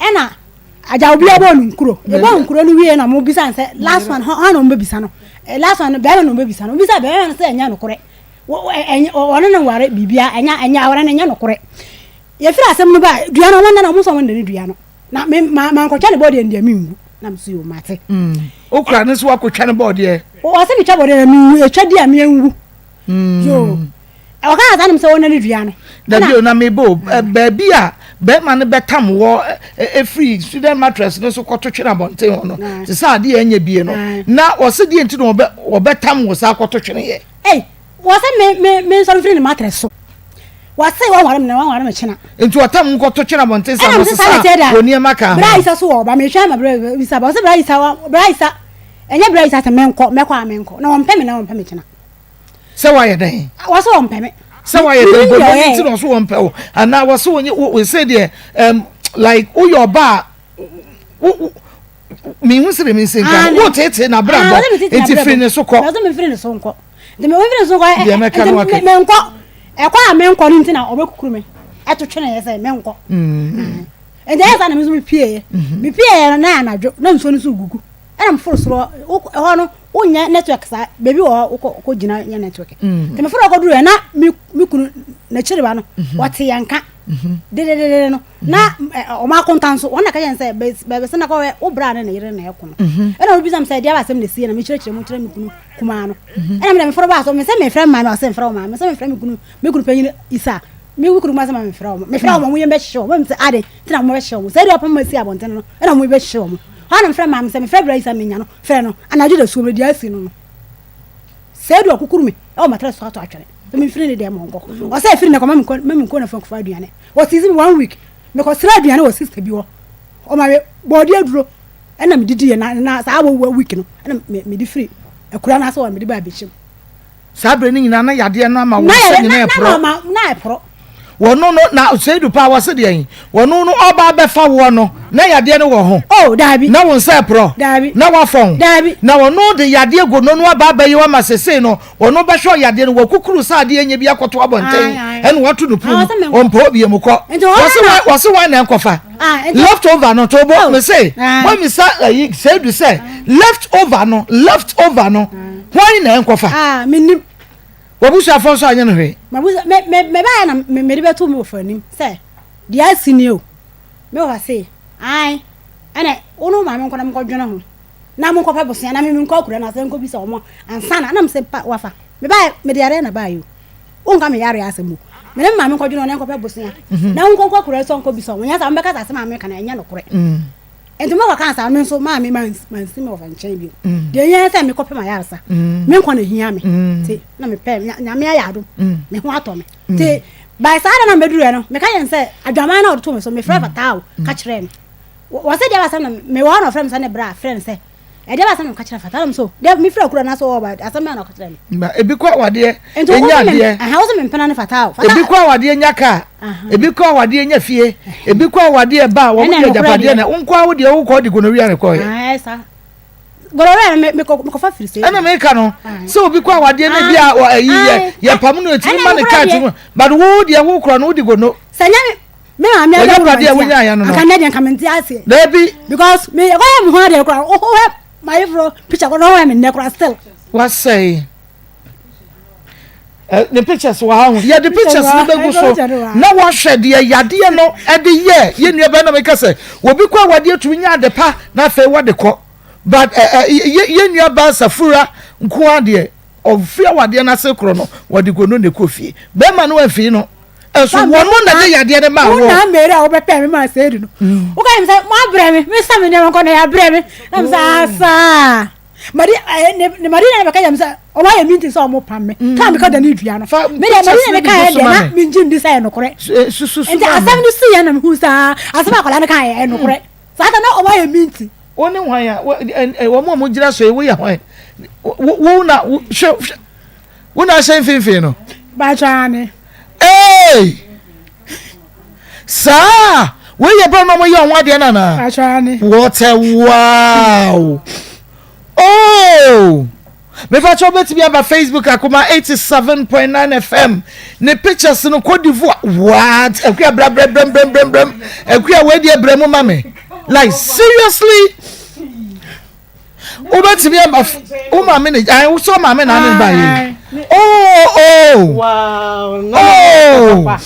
ɛna agya obi abɔ no nkuro yɛbɔ nkuro no wie na mo bisa no sɛ last one hɔn na wɔn bɛbisa no eh, last one bɛrima na wɔn bɛbisa no bisa bɛrima no sɛ ɛnyɛ nokorɛ ɔne no nware biribia ɛnyɛ ɛnyɛ aware no ɛnyɛ nokorɛ yɛfiri asɛm no ba dua no wɔn nana wɔn nso wɔn nana dua no na me ma mankɔtwa ne bɔɔdeɛ no deɛ menwu na me so yɛ mate. Mm. Okura ne so wakɔtwa ne bɔɔdeɛ. Wɔsɛ metwa bɔɔdeɛ na menwu etwa di a menwu. Mm. Yoo. Ɔka saa nom sɛ wɔn ne dua no. Dabi o na mebɔ o baabi a bɛrima no bɛtam wɔ efiri student mattress no so kɔto twene abɔnten hɔ no te sɛ adeɛ ɛnyɛ bie no na wɔsi deɛ nti na wɔbɛ wɔbɛtam wɔ saa kɔto twene yɛ. Ei wɔsɛ me me me nsɔre mfiri ne mattress so wɔsɛ wɔn ware me na wɔn ware me kyena. Nti wɔtam nkɔto twene abɔnten sa na ɔsesa wɔ nneɛma ka ho. Bra isa so wɔ ɔba mehwɛ ama bra isa ba wɔsɛ bra isa bra isa ɛnyɛ bra isa sɛ menkɔ mɛkɔ a menkɔ na wɔmpɛ me na wɔmpɛ me kyena. Sɛ wayɛ dɛn? Wɔsɛ wɔmpɛ me. Sɛ wayɛ dɛn? Bɔ bɔ ti na ɔso wɔmpɛ wo anaa wɔsɛ wɔnyɛ wɔ sɛ deɛ ɛm like woyɛ ɔba a wo mehu sɛ de me nsi nka wo tete na bra bɔ nti firi ne so kɔ. Wɔsɛ me firi ne so nkɔ. Nti me firi ne so nkɔ. Deɛ mɛka no waka. Menkɔ ɛkɔ a menkɔ no nti na ɔbɛkukuru me ɛto twene yɛ sɛ menkɔ. Nti ɛyɛ saa na me nso mepieeɛ. Mepieeɛ no na anadwo na nsuo no so gugu. Ɛna meforo soro hɔ no wonyɛ network saa baabi wɔ hɔ wokɔ wokɔ gyina nyɛ network mm. nti meforo kɔduru yɛ na me me kunu n'akyiri ba no mhm. wɔte yɛn nka mhm. dededede no mhm. na ɔmo akonta nso wɔn na ka yɛn sɛ bɛbɛ sɛ na kɔwɛ wo bra ne ne yere na ɛko no ɛna obi bisa mi sɛ deɛ asɛm na esie na mekyerɛkyerɛ mu kyerɛ me kunu kumaa no ɛna mede meforo baa so me sɛ mefrɛ maame ɔsɛ mfrɛ wo maame sɛ mefrɛ me kunu me kunu panyin isa me kunu kumaa sɛ ma mefrɛ wɔn mefrɛ wɔn mo yɛn bɛhyehyɛ wɔn sɛ ade nti na mo bɛhyehyɛ wɔn sɛ ɛde ɔpam ma si abɔnten no ɛna mo bɛhyehyɛ wɔn hɔ na mefrɛ maame sɛ mefrɛ bra isa menya no Frɛ no anadwo dasuo mu deɛ asi no no sɛ edu ɔkukuru me ɛwɔ matrɛ so ato atwene sɛ memfiri ne deɛ mɔ nkɔ ɔsɛ ɛfiri ne kɔ ma menkɔ na fa aduane ɔsisi me one week mekɔsrɛ aduane wɔ sister bi hɔ ɔma me bɔɔde aduro ɛna medidi yɛ na na saa wɔ week no ɛna mede firi akura no ase wɔ mede ba abɛkyim Saa berɛ no nyinaa na yadeɛ no ama wo nsa nyinaa ɛporɔ. Na ɛporɔ. Wɔno no na Seidu paa wɔse deɛn? Wɔno no ɔba abɛfa woɔ no na yadeɛ no wɔ ho? Oh, daabi. Na wo nsa ɛporɔ? Daabi. Na wafɔn? Daabi. Na wɔno de yadeɛ gono no aba abɛyɛ wo ama sesei no wɔno bɛhwɛ ɔyadeɛ no wakukuru sɛ adeɛ nyɛ bi akɔto abɔnten ɛna wato no punu mu ɔmpɛ obi mu kɔ. Wɔse wɔse wɔn na ɛnkɔfa left over no to bo oh. me se wɔmisa ayi Seidu sɛ left over no left over no wɔn na ɛnkɔfa? Ah, menim. W'abusuafoɔ nso anyɛ no hwee. M'abusua me me mebaeɛ na me mede bɛtoo me wɔfa anim sɛ deɛ asi nie o. Me wɔfa se ae ɛnɛ wo ne wo maame nkɔ na monkɔdwene ho na monkɔpɛ bosea na me menkɔ akura no ase nkɔbisa wɔn ansa na na mese pa wafa mebaeɛ mede yareɛ na baeɛ o. Wonka me yareɛ asɛm o. Me ne me maame nkɔdwene ho na nkɔpɛ bosea mhm. na wonkɔnkɔ akura so nkɔbisa wɔn. Nyɛ saa mobɛka sɛ asɛm a meka no ɛnyɛ nokorɛ. Mm. Nti mo kɔkaa saa me nso maa me mansi me wɔfa nkyɛn bio. Mm. Deɛ hia sɛ mekɔpɛ m'ayaresa. Mm. Me nkwa na hia me. Mm. Nti na mepɛ nyame ayɛ adom. Me ho atɔ me. Nti by saa da na mebɛduruɛ no meka yɛn sɛ adwaman na ɔde to me so mefrɛ fataa o ka kyerɛɛ no. Wɔ sɛ deɛ basɛm na mewɔ hɔ na ɔfrɛ me sɛ ne bra frɛ no sɛ ɛdeɛ basɛm na meka kyerɛ fataa na so deɛ mefrɛ kura na so ɔba asɛm bɛn na ɔka kyerɛ me. Ma ebi kɔ awadeɛ enya adeɛ. Ɛhɛn wosɛ me mpena ne fataa o. Ebi kɔ awadeɛ nya kaa. Ebi kɔ awadeɛ nya fie. Ebi kɔ awadeɛ ba a wɔn de agyapadeɛ na nkɔ awo deɛ wokɔ de gonorrhea ne kɔɛ. Ɛɛ sa gonorrhea no me kɔ fa firi sɛ. Ɛna meka no sɛ obi kɔ awadeɛ no bi a ɛyi yɛ yɛ pam no etimi ma ne kaa tumi but wo deɛ wo korɔ no wo de gono. Sɛ nyɛ me maame adawuro nti a anka nnɛ deɛ nka mente aseɛ. Dabi. Because me ɛkɔyɛ me ho adeɛ koraa wohwɛ Mayeforo picture kɔ na ɔwɔ mi nnɛ koraa still. Wasɛe. Ne pictures wɔ ha ho. Yɛde pictures no bɛgu so na wahwɛ deɛ yadeɛ no de yɛ yɛn nua bɛn na meka sɛ obi kɔ awadeɛ tumi nya ade pa na afei wɔde kɔ but yɛn nua baa Safura nko adeɛ ɔfi awadeɛ no ase korɔ no wɔde gono na ɛkɔ fie bɛrima no amfii no. Ɛso wɔn mo na de yadeɛ no maa wɔn. Wo na Mary a wobɛpɛ me maa sɛ no. Mm. Woka yɛ me sɛ mo abrɛ me, me sa me nneɛma nkɔ na yɛabrɛ me. Na me sɛ asaa. Madi eh, ne ne madi na bɛka yɛ me sɛ ɔmo ayɛ meeting sɛ ɔmo pam me. Mm. Kaa meka da ne dua no. Me deɛ madi na meka yɛ deɛ na me ngye ndi sɛ yɛ nokorɛ. Nti asɛm no si yɛ na mehu saa asɛm akwadaa no ka yɛ nokorɛ. Mm. Saa ta na ɔmo ayɛ meeting. Wo ne hwan a wɔn a wɔn gyina so yi woyɛ hwan? Wo na hwɛ hwɛ. Wo na ahyɛ mfimfini no. Bàtchɛ ane. Ee! Saa! Wei yɛ bɛrɛ na wɔyɛ wɔn adeɛ no anaa? Bàtchɛ ane. What a wow! Oh! Mefa kyɛw bɛtumi aba Facebook akoma 87.9 FM ne pictures no Cote d'Ivoire. What? Akua bra bra bra bra bra bra. Akua wei deɛ brɛ mu ma me. Like seriously? Wobɛtumi aba wo maame ne ayi wosɔ maame na ne ba yi. Oh oh. Wow. Oh.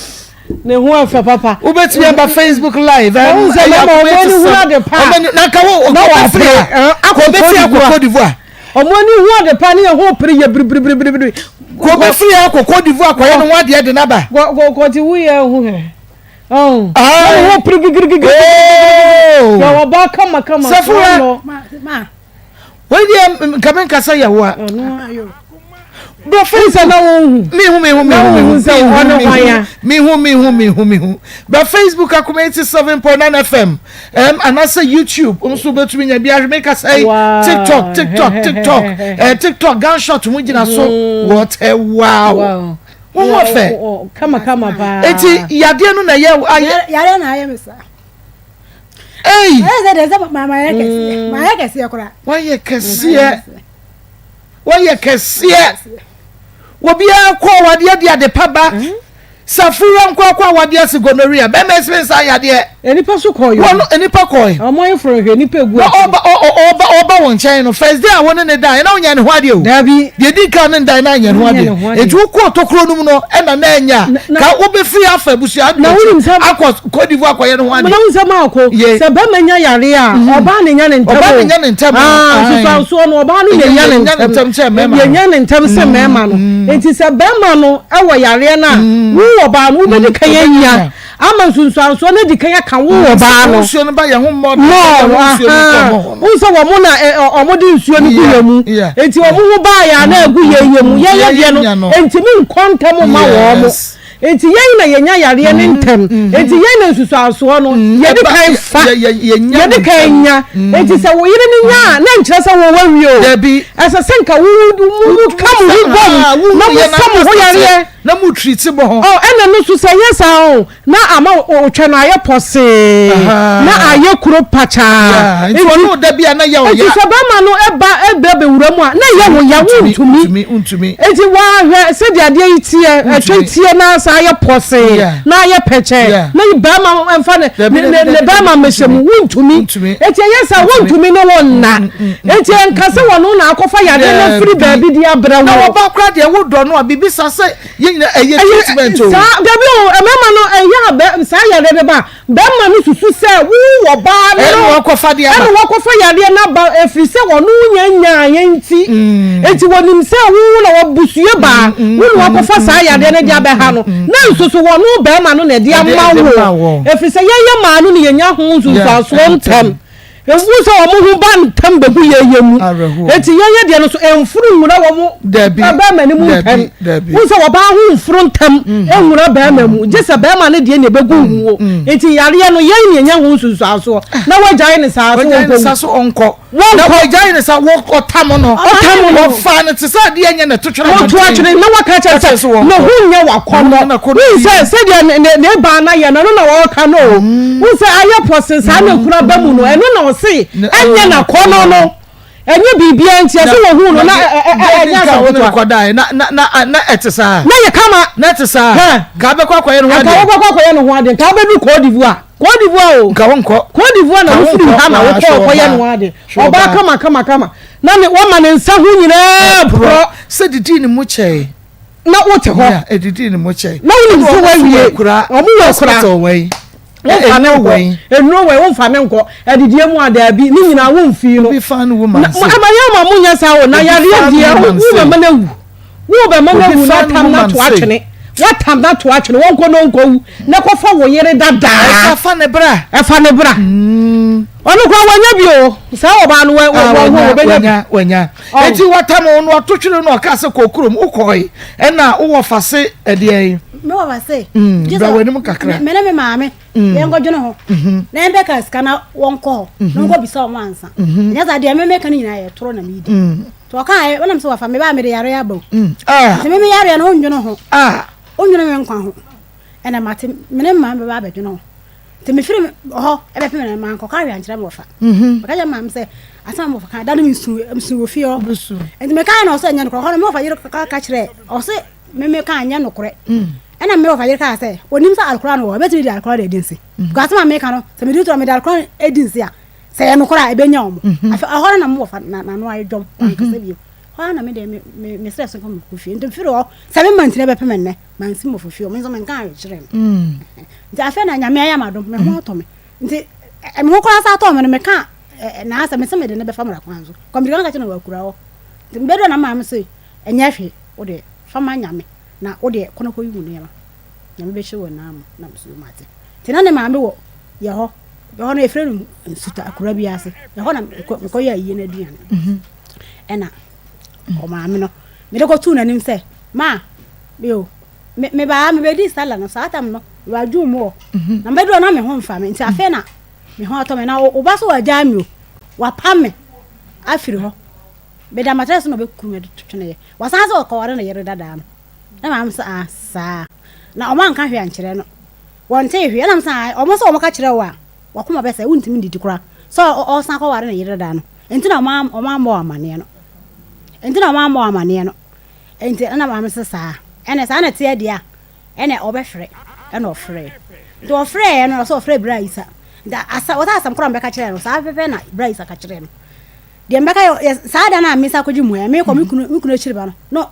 Ne ho afɛ papa. Wobɛtumi aba Facebook live. Ɛhu sɛ mama ɔmo ani hu ade pa. Ɔmo na nka wo na wafere akɔ bɛfiri akɔ Cote d'Ivoire. Ɔmo ani hu ade pa ne ɛho pere yɛ biribiribiribiri. Kò bɛfiri akɔ Cote d'Ivoire kɔyɛ ne ho adeɛ de n'aba. Kò kò kò ti wuyɛ ho hɛ. Oh. Na ne ho pere gigirigigiri. Oh. Yɛ ɔbaa kama kama. Safura. Wei deɛ nka me nkasa yɛ wo a. Bro Facebook na wo hu. Me hu me hu me hu me hu. Sɛ wo ne hwan ya. Me hu me hu me hu me hu. Bra Facebook akoma 87.9 FM. Um, anaasɛ YouTube nso betumi nya bi ahwɛ me kasa yi. TikTok TikTok TikTok. Eh TikTok gunshot mu gyina so. What a wow. Wow. Wo ho ɔfɛ. Kama kama paa. Eti yadeɛ no na ɛyɛ ayɛ. Yadeɛ na ayɛ me saa. Ei. Ɛyɛ sɛ deɛ sɛ ma ma yɛ kɛseɛ. Ma yɛ kɛseɛ koraa. Wayɛ kɛseɛ. Wayɛ kɛseɛ. Obiara kɔ awadeɛ de ade pa ba. Safura nkɔ akɔ awadeɛ ase gonorrhea. Bɛrima ɛsɛ nsa yadeɛ. Nipa so kɔɔ yɛ. Wɔn nipa kɔɔ. Ɔmo ayɛ fɔlɔ hwɛ nipa egu ase. Ɔba ɔba ɔba wɔn nkyɛn no first day a wɔne ne dan na ɔnyɛ ne ho adeɛ o. Dabi. Deɛ di kan ne dan na anyɛ ne ho adeɛ. Eti wokɔ tokuro no mu no ɛna na ɛnyɛ a ka wobɛfiri afa abusua adi akyi akɔ Cote d'Ivoire akɔyɛ ne ho adeɛ. Na wonim sɛ maako sɛ bɛrima nya yare a ɔbaa na nya ne ntɛm o. Ɔbaa na nya ne ntɛm. Nsusuansoɔ no ɔbaa no na nya ne ntɛm. Yɛnya ne ntɛm sɛ mmarima no. Enti sɛ bɛrima no wɔ yareɛ no a wo ɔbaa no wobɛdi kan anya. Ama nsunsuansoɔ no adi kan aka wo ɔbaa no. Nsuo no ba yɛn ho mmɔ no. Mɔɔ ahaa. Wohu sɛ wɔn na wɔn de nsuo no gu yɛn mu. Enti wɔn ho baa yɛn a na agu yɛn yɛn mu. Yɛn yɛ deɛ no ntumi nkɔ ntɛm mma wɔn. Enti yɛn na yɛnya yareɛ no ntɛm. Enti yɛn na nsusuansoɔ no yɛde kan fa. Yɛde kan nya. Enti sɛ wo yere no nya a na nkyerɛ sɛ wo wawie o. Ɛsɛ sɛ nka wo mo ka mo ho bom na mo sa mo ho yareɛ. Na mo treat mo ho. Oh ɛna no nso sɛ ɛyɛ saa oh na ama otwa no ayɛ pɔsee na ayɛ kuro pakyaa. Nti ɔno da bi a na yɛ ɔya. Nti sɛ bɛrima no ɛba ɛbɛ bɛwura mu a na ɛyɛ wo ya wontumi. Wontumi. Nti wahwɛ sɛdeɛ adeɛ yi teɛ ɛtwa teɛ na saa ayɛ pɔsee na ayɛ pɛkyɛɛ na bɛrima ɛmfa ne ne ne bɛrima mmɛhyɛ mu wontumi. Nti ɛyɛ saa wontumi ne wo nna. Nti ɛnka sɛ wɔno na akɔfa yadeɛ no afiri baabi de abrɛ wo. Na ɔbaa koraa deɛ wodɔ no a biribi saa sɛ Yɛn nyinaa ɛyɛ treatment o. Saa dabi o mmarima no ɛyɛ a bɛ saa yareɛ no ba bɛrima no susu sɛ wo wɔ baa no ɛna wakɔfa deɛ aba ɛna wakɔfa yareɛ no aba efiri sɛ ɔno nya nyaayɛ nti nti wɔnim sɛ wo na wɔbusue baa wo na wakɔfa saa yareɛ no de abɛha no na nso so wɔno bɛrima no na ɛde ama wo efiri sɛ yɛyɛ maa no na yɛnya ho nsunsuansoɔ ntɛm. Ehu sɛ wɔn ho ba ntɛm bɛgu yɛn yɛ mu. Enti yɛn yɛ deɛ no so mforo nwura wɔn bɛrima no mu ntɛm. Wohu sɛ ɔbaa ho mforo ntɛm nwura bɛrima mu. Gye sɛ bɛrima no deɛ na ɛbɛgu wuo. Enti yareɛ no yɛn na yɛnya ho nsunsuansoɔ. Na wagyae ne saa so wɔnkɔ. Ne saa so ɔnkɔ. Na wagyae ne saa ɔtam no. Ɔtam no. Wɔfaa no te sɛ adeɛ nyɛ na ɛto twene abɔnten. Wɔto atwene na waka kyerɛ sɛ ne ho nyɛ wakɔnnɔ. Wohu sɛ sɛdeɛ ne baa no ayɛ no ɛno na wɔreka no o. Wohu sɛ ayɛ pɔsee saa na ekura ba mu no, ɛno na ɔse ɛnyɛ n'akɔnnɔ no. Ɛnyɛ biribiara nti, ɛsɛ wɔhu no na ɛnyɛ asɛm ketewa. Na na na na ɛte saa. Na yɛ kama. Na ɛte saa. Nka abɛkɔ akɔyɛ ne ho adeɛ. Nka wobɛkɔ akɔyɛ ne ho adeɛ. Nka wobɛdu Cote d'Ivoire. Cote d'Ivoire o. Nka wonkɔ. Cote d'Ivoire na wofiri ha na wokɔ kɔyɛ ne ho adeɛ. Ɔbaa kama kama kama. Na ne wɔma ne nsa ho nyinaa porɔ. Sɛ didii ne mu kyɛe. Na wote hɔ. Yeah, edidii ne mu kyɛe. Na wonim sɛ wawie. Wɔn wɔ akura. Hospital wɔ yi. Womfa ne nkɔ. Nnuro wɔ yi, womfa ne nkɔ. Adidie mu a, daabi. Ne nyinaa womfii no. Obi fa ne woman se. Ama yɛ ama mo nyɛ saa o. Na yareɛ deɛ, wo bɛma no awu. Wo bɛma no awu na atam no ato atwene. Watam no ato atwene. Wɔnkɔ na ɔnkɔwu. Na kɔfa wo yere dadaa. Ɛfa ne bra. Ɛfa ne bra. Ɔno koraa wanya bi o. Saa ɔbaa no wɔbɛnya bi. Wanya. Eti watam no ɔto twene no ɔka sɛ kɔ kurom wokɔe ɛna wowɔ fa se ɛdeɛn. Me wɔ fa se. Bra w'anim kakra. Me ne me maame yɛn kɔ dwene ho. Na yɛn bɛka sika na wɔn kɔ hɔ. Na wɔn kɔ bisa wɔn ansa. Ɛnyɛ saa deɛ me meka no nyinaa yɛ toro na me di. Nti ɔka ayɛ wɔnam sɛ wafa me ba me de yare aba o. Nti me me yareɛ no wondwene ho. Wondwene me nkwa ho. Ɛna mate me ne me maame bɛba abɛdwene ho. Nti mefiri hɔ bɛpem no, mankɔka hwee ankyerɛ me wɔfa. Mhm. Meka kyerɛ maame sɛ asɛm a me wɔfa ka da no mesu mesu wɔ fie hɔ. Nti mekae na ɔsɛ ɛnyɛ nokorɛ. Hɔ no me wɔfa yere ka ka kyerɛ ɔse me me ka ɛnyɛ nokorɛ. Mm. Ɛna me wɔfa yere kaa sɛ onim sɛ alukora no wɔ ɛbɛtumi de alukora de adi nse. Mm. Because asɛm a meka no sɛ mede to mede alukora adi nse a sɛ ɛyɛ nokorɛ a ɛbɛnya wɔn. Mm-hmm. Afei ɛhɔ no na me wɔfa n'ano ayɛ dwom ankasa bio. Hɔ ara na me deɛ me me mesrɛ so kɔ mekɔ fie. Nti mfiri hɔ sɛ me mantini bɛpem nnɛ. Mansi mmɔfo fie, me nso menka hwee kyerɛɛ no. Mm. Nti afei na Nyame ayɛ m'adom, me ho mm. atɔ me. Nti me ho koraa sa atɔ me no, meka n'asɛm, mese mede ne bɛfa mmara kwan so. Kɔmputa no ka kyerɛ no wakura hɔ. Nti mebɛduru na maame se, ɛnyɛ hwee, wo deɛ fa ma Nyame, na wo deɛ kɔ na kɔyi wo nneɛma. Nyame bɛhyɛ wɔ nan mu, na mese yo mate. Nti na ne maame wɔ yɛ hɔ, yɛ hɔ no yɛfrɛ no nsuta, akura bi ase. Ɛhɔ na mekɔyɛ ayie no aduane. Mhm. Ɛna ɔmaame no, mede kɔtoo n'anim sɛ, Ma, bio, me mebaa mebɛdii sala no saa tam no mebaa dwom mu hɔ mhm. na mebɛduru na me ho mfa me nti afei na me ho atɔ me na wo ba so wagyaa me o wapam me afiri hɔ meda matrɛ so na ɔbɛkuru me de tweneɛ wasan sɛ ɔkɔware ne yere dadaa no na maame sɛ ah saa na ɔma nka hwee ankyerɛ no wɔntee hwee ɛnam sɛ ah ɔmo sɛ ɔmo ka kyerɛ wo a wakoma bɛsɛ wontumi ndidi koraa sɛ ɔsan kɔware ne yere dadaa no nti na ɔma ɔma mmɔ amaneɛ no nti na ɔma mmɔ amaneɛ no Enti ɛna maame se saa ɛna saa na ɛteɛ deɛ a ɛna ɔbɛfrɛ ɛna ɔfrɛɛ nti ɔfrɛɛ no ɔsɛ ɔfrɛ bra isa nti asa wɔsɛ asɛm korɔ mbɛka kyerɛ no saa pɛpɛ na bra isa ka kyerɛ no deɛ mbɛka yɛ saa da no a mesa kɔgye mu ɛ mekɔ me kunu me kunu akyiri ba no no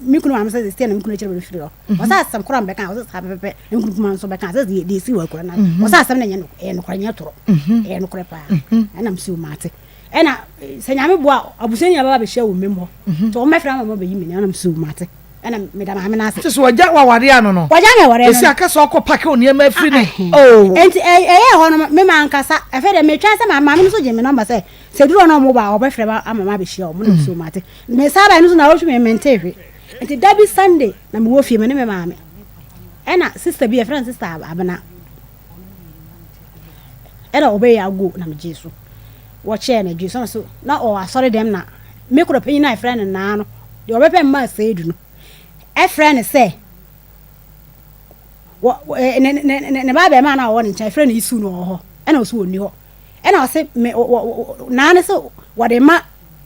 me kunu maame sɛ sɛ na me kunu akyiri ba no firi hɔ ɔsɛ asɛm korɔ mbɛka ɔsɛ saa pɛpɛ na me kunu kuma nso bɛka sɛ deɛ deɛ si wɔ akura no ɔsɛ asɛm no nyɛ no ɛyɛ nokorɛ nyɛ torɔ ɛyɛ nokorɛ paa ɛna msi wo maate Ɛna sɛ Nyame boa a, abusua nyinaa bɛba abɛhyia wɔ mmam hɔ. Mhm. Nti wɔn mɛfrɛ ama wɔn abɛyi me nneɛma na mesɛ mate. Ɛna meda maame no ase. Te sɛ wɔgya waware ano no. Wɔgya me aware no. Esi aka sɛ ɔkɔ pake nneɛma afiri ne. Ah, oh. Nti ɛyɛ hɔ no me ma ankasa. Afei deɛ metwɛn sɛ maame no nso gye me nɔmba sɛ sɛ duru hɔ na wɔn ba a wɔbɛfrɛ ma ama ma abɛhyia wɔn na mesɛ mate. Me saa ba no nso na wɔtwe me mente hwe. Nti da bi Sunday na mewɔ fie me ne me maame. Ɛna sister bi yɛfrɛ no sister Abena. Ɛna ɔbɛyɛ ago na megyee so. Wɔkyɛɛ no adwene so na ɔwɔ asɔre dɛm na me kora panyin a yɛfrɛ no naa no deɛ ɔbɛpɛ mma asɛedu no ɛfrɛ no sɛ. Wɔ ɛ ne ne ne ne ba abɛɛmaa no a ɔwɔ ne nkyɛn yɛfrɛ no Isu no ɔwɔ hɔ ɛna ɔse ɔnni hɔ ɛna ɔse me wɔ wɔ naa ne sɛ wɔde ma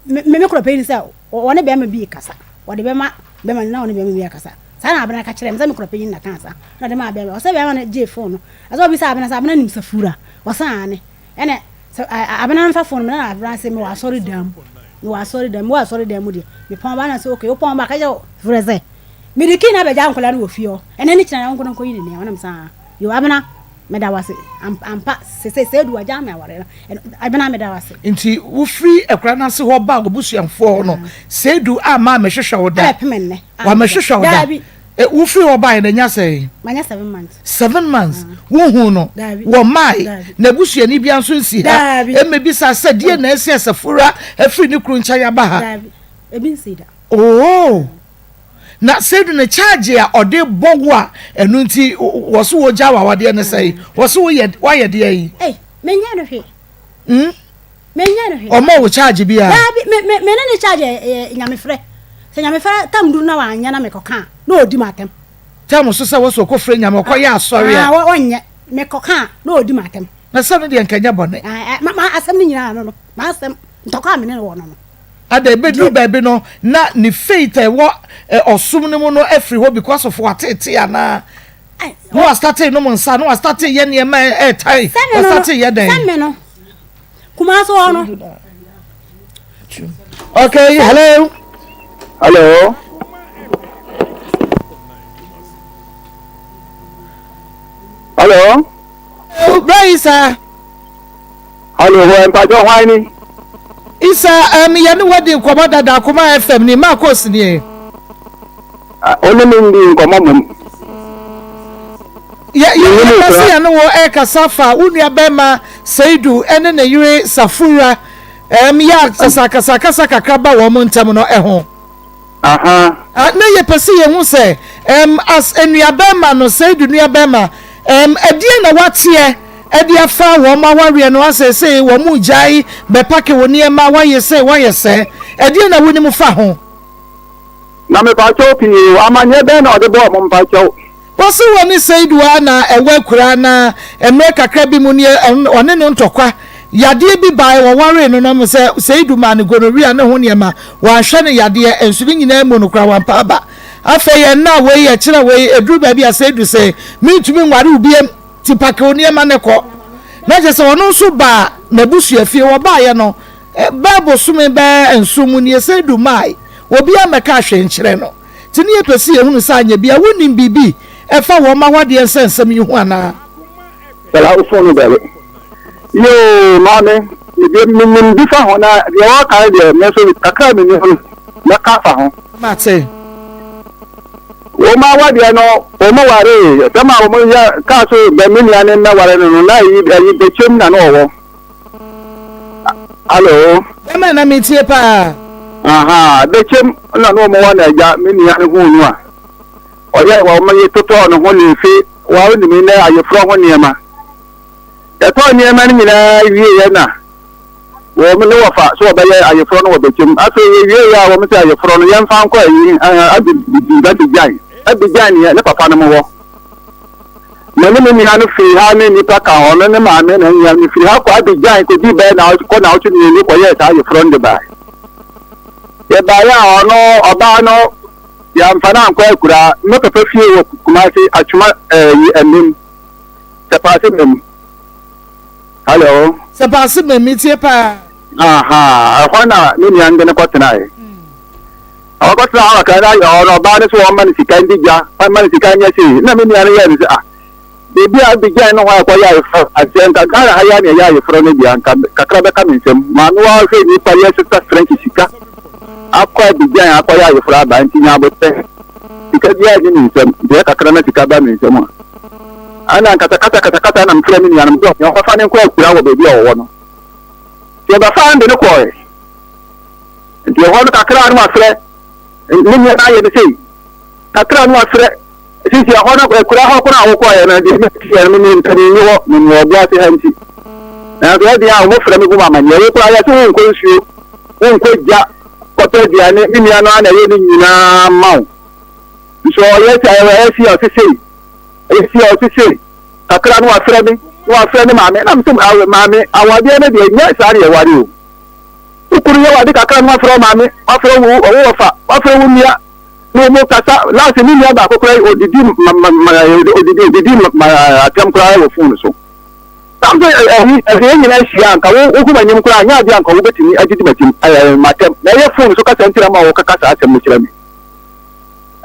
me me korɔ panyin sɛ wɔne bɛrima bi rekasa wɔde bɛma bɛrima no na wɔne bɛrima bi akasa saa na abena ka kyerɛ me sɛ me korɔ panyin na kaa saa na ɔde maa bɛrima ɔsɛ bɛrima no gyee fon no ɛsɛ ɔbisa abena sɛ abena nim safura ɔsɛ aane ɛna sɛ abena mfa fon no na abena sɛ mewɔ asɔre dan mu mewɔ asɔre dan mu mewɔ asɔre dan mu deɛ mepɔn ba na sɛ okay wopɔn ba ka kyerɛ frɛ sɛ Mede key no abɛgya nkwadaa no wɔ fie hɔ. Ɛnɛ ne kyena na wonkɔ na nkɔyi ne nneɛma. Na me sɛ ah, yo Abena, meda wo ase. Ampa, sese Seidu wagyaa me aware no. Abena, meda wo ase. Nti wofiri akura no ase hɔ baa w'abusuafoɔ hɔ no, Seidu amma ammɛhwehwɛ wo da? Ɛbɛpem nnɛ. Wammɛhwehwɛ wo da? Daabi. Wofiri hɔ baeɛ no, anya sɛn? Manya 7 months. 7 months? Wonhuu no? Daabi. Wɔmmae? Daabi. N'abusuani biara nso nsi ha Daabi. mmɛbisa sɛ deɛn na asi a Safura afiri ne kunu nkyɛn aba ha? Daabi. Ebi nsii da. Oo! Na Seidu ne charge a ɔde bɔ wo a ɛno nti wɔ so wogya w'awadeɛ ne sɛn? Wɔ so woyɛ woayɛ deɛ yi? Ei, menyɛ no hwee. Hmm? Menyɛ no hwee. Ɔmɔ wo charge bi a? Daabi, me me me ne ne charge yɛ nyamefrɛ. Sɛ nyamefrɛ tam duru na wanyɛ na mekɔka a, na ɔdi m'atɛm. Tam so sɛ wɔ so ɔkɔfrɛ nyame ɔkɔyɛ asɔre a? Ah, ɔnyɛ. Mekɔka a, na ɔdi m'atɛm. Na sɛ no deɛ nka nyɛ bɔne. Ah, ma ma asɛm no nyinaa no no, m'asɛm ntɔkwa a me ne no wɔ no no. Ada ebeduru baabi no na ne faith a ɛwɔ ɔsom no mu no afiri hɔ because of wateetee anaa na wastate nom nsa na wastate yɛ nneɛma ɛɛtan wastate yɛ dɛn. Sɛ me no Kumasi hɔ no. Okay, hello. Hello. Hello. Bra Isa. Hello, hɔ mpakyɛ hwan ni? Isa, um, yɛne wadi nkɔmmɔ dada Akoma FM ni, Marcos nie. Ɔne me ndi nkɔmmɔ mmom. Yɛ yɛ yɛpɛ sɛ yɛne wo ɛkasa fa wo nua bɛrima Seidu ɛne ne yere Safura um, yɛ a akasakasa kakra ba wɔn ntam no ɛho. Aha. Ah, na yɛpɛ sɛ yɛhu sɛ, ɛm, as nnuabɛrima no, Seidu nuabɛrima, ɛm, ɛdeɛn na wateɛ ɛde afa wɔn awareɛ no asɛsei wɔn regyae bɛpake wo nneɛma, wayɛ sei, wayɛ sɛɛ, ɛdeɛn na wonim fa ho? Na mepakyɛw pii o, amanneɛ bɛn na ɔde bɔɔ mo mpakyɛw? Wɔse wɔne Seidu ara na ɛwɔ akuraa na mmerɛ kakra bi mu no ɔne no ntɔkwa yadeɛ bi baeɛ wɔwaree no no sɛ Seidu maa no gonorrhea ne ho nneɛma wanhwɛ no yadeɛ nso ne nyinaa mu no koraa wampa aba afei ɛnna wei ɛkyerɛ wei ɛduru baabi a Seidu se mentumi nware wo biam ti pake wo nneɛma ne kɔ na kyerɛ sɛ ɔno nso baa n'abusuafie wɔbaeɛ no bɛɛ bosome bɛɛ nso mu nie Seidu mae obiara mmɛka hwee nkyerɛ no. Nti ne yɛpɛ sɛ yɛhunu sɛ anyɛ bi a wonim biribi ɛfa wɔn awadeɛ nsɛnsɛm yi ho anaa? Sɛla wo phone no dɛre. Yoo maame medeɛ menim bi fa ho na deɛ wɔka no deɛ me nso kakra a menim no mɛka afa ho. Mate. Wɔn awadeɛ no wɔn waree dɛm a wɔn yɛ kaa so bɛ me nua ne mmɛware no no na ayi ayi bɛkyɛm na na ɔwɔ. Alo. Bɛma na metie paa. Aha, bɛkyɛm na na wɔn wɔ na agya me nua no huu no a, ɔyɛ wɔn yɛ totɔɔ ne ho lefe wɔn nim ne ayeforɔ ho nneɛma. Yɛtɔɔ nneɛma no nyinaa wieɛ na wɔn ne wɔfa so wɔbɛyɛ ayeforɔ no wɔ bɛkyɛm. Afei yɛwieɛ a wɔn sɛ ayeforɔ no yɛmfa nkɔ ayi Abidjan, Abidjan ne papa no mo hɔ. Me ne me nua no firii ha ne nnipa ka ho, ɔno ne maame na nua no. Mefiri ha kɔ Abidjan kɔdii bɛyɛ naawɔtwe kɔ naawɔtwe mmienu kɔyɛɛ saa ayeforɔ no de baeɛ. Yɛbaeɛ a ɔno ɔbaa no yɛamfa no ankɔ akuraa. Me papa fie wɔ Kumasi Atwoma ɛyi eh, Amim Sɛpaase Mem. Hello. Sɛpaase Mem metie paa. Aha, ɛhɔ na me nua no de no kɔtenaeɛ. Ɔkɔtena hɔ kakra na ayɛ hɔ no, ɔbaa no sɛ wɔmma no sika ndi dwa, wɔmma no sika nyɛ sei. Na me nua no yɛɛ no sɛ, ah, baabi a Abidjan no hɔ a ɛkɔyɛ ayeforɔ aseɛ, nka Ghana ha yi ara na ɛyɛ ayeforɔ no deɛ, anka kakra bɛka me nsam. Maame wa hwɛ nnipa yɛ sesa French sika akɔ Abidjan akɔyɛ ayeforɔ aba, nti nya aboterɛ. Sika biara nni me nsam, nti ɛyɛ kakra na sika ba me nsam a. Ɛna nkatakata katakata na mefrɛ me nuanom sɛ wɔmfa no nkɔ akura wɔ baabi a ɔwɔ no. Nti wɔbɛfaa no de no kɔɔɛ. Nti ɛhɔ no kakra no wafrɛ ne nua no ayɛ no sei kakra no wafrɛ sisi ɛhɔ no akura hɔ koraa a wokɔɛ no deɛ mɛtiɛ no me mpanin ni hɔ me wɔ ɔbo ase ha nti nanso ɛdeɛ a wɔfrɛ me gu ma amanneɛ wo koraa yɛse wonkɔ nsuo wonkɔ gya kɔtɔ aduane me nua no a na ɛyɛ ne nyinaa ma wo nso ɔyɛ sɛ ɛyɛ si a ɔse sei. Ɛsi a ɔse sei, kakra na wafrɛ me, na wafrɛ ne maame, na mese maame, awadeɛ no deɛ nyɛ saa na yɛware o. Wo kunu yɛ wade kakra na wafrɛ wo maame, wafrɛ wo wo wɔfa, wafrɛ wo nua, na wɔn kasa. Last me nua baako koraa odidi ma ma ma odidi odidi ma atɛm koraa wɔ phone so. Na mese ɛyi ɛsɛ yɛn nyinaa hyia anka wo wohu m'anim koraa nyɛ adeɛ anka wobɛtumi adidi m'atim ɛɛ m'atɛm. Na ɛyɛ phone so kasa nti na ma wɔkaka saa asɛm no kyerɛ me.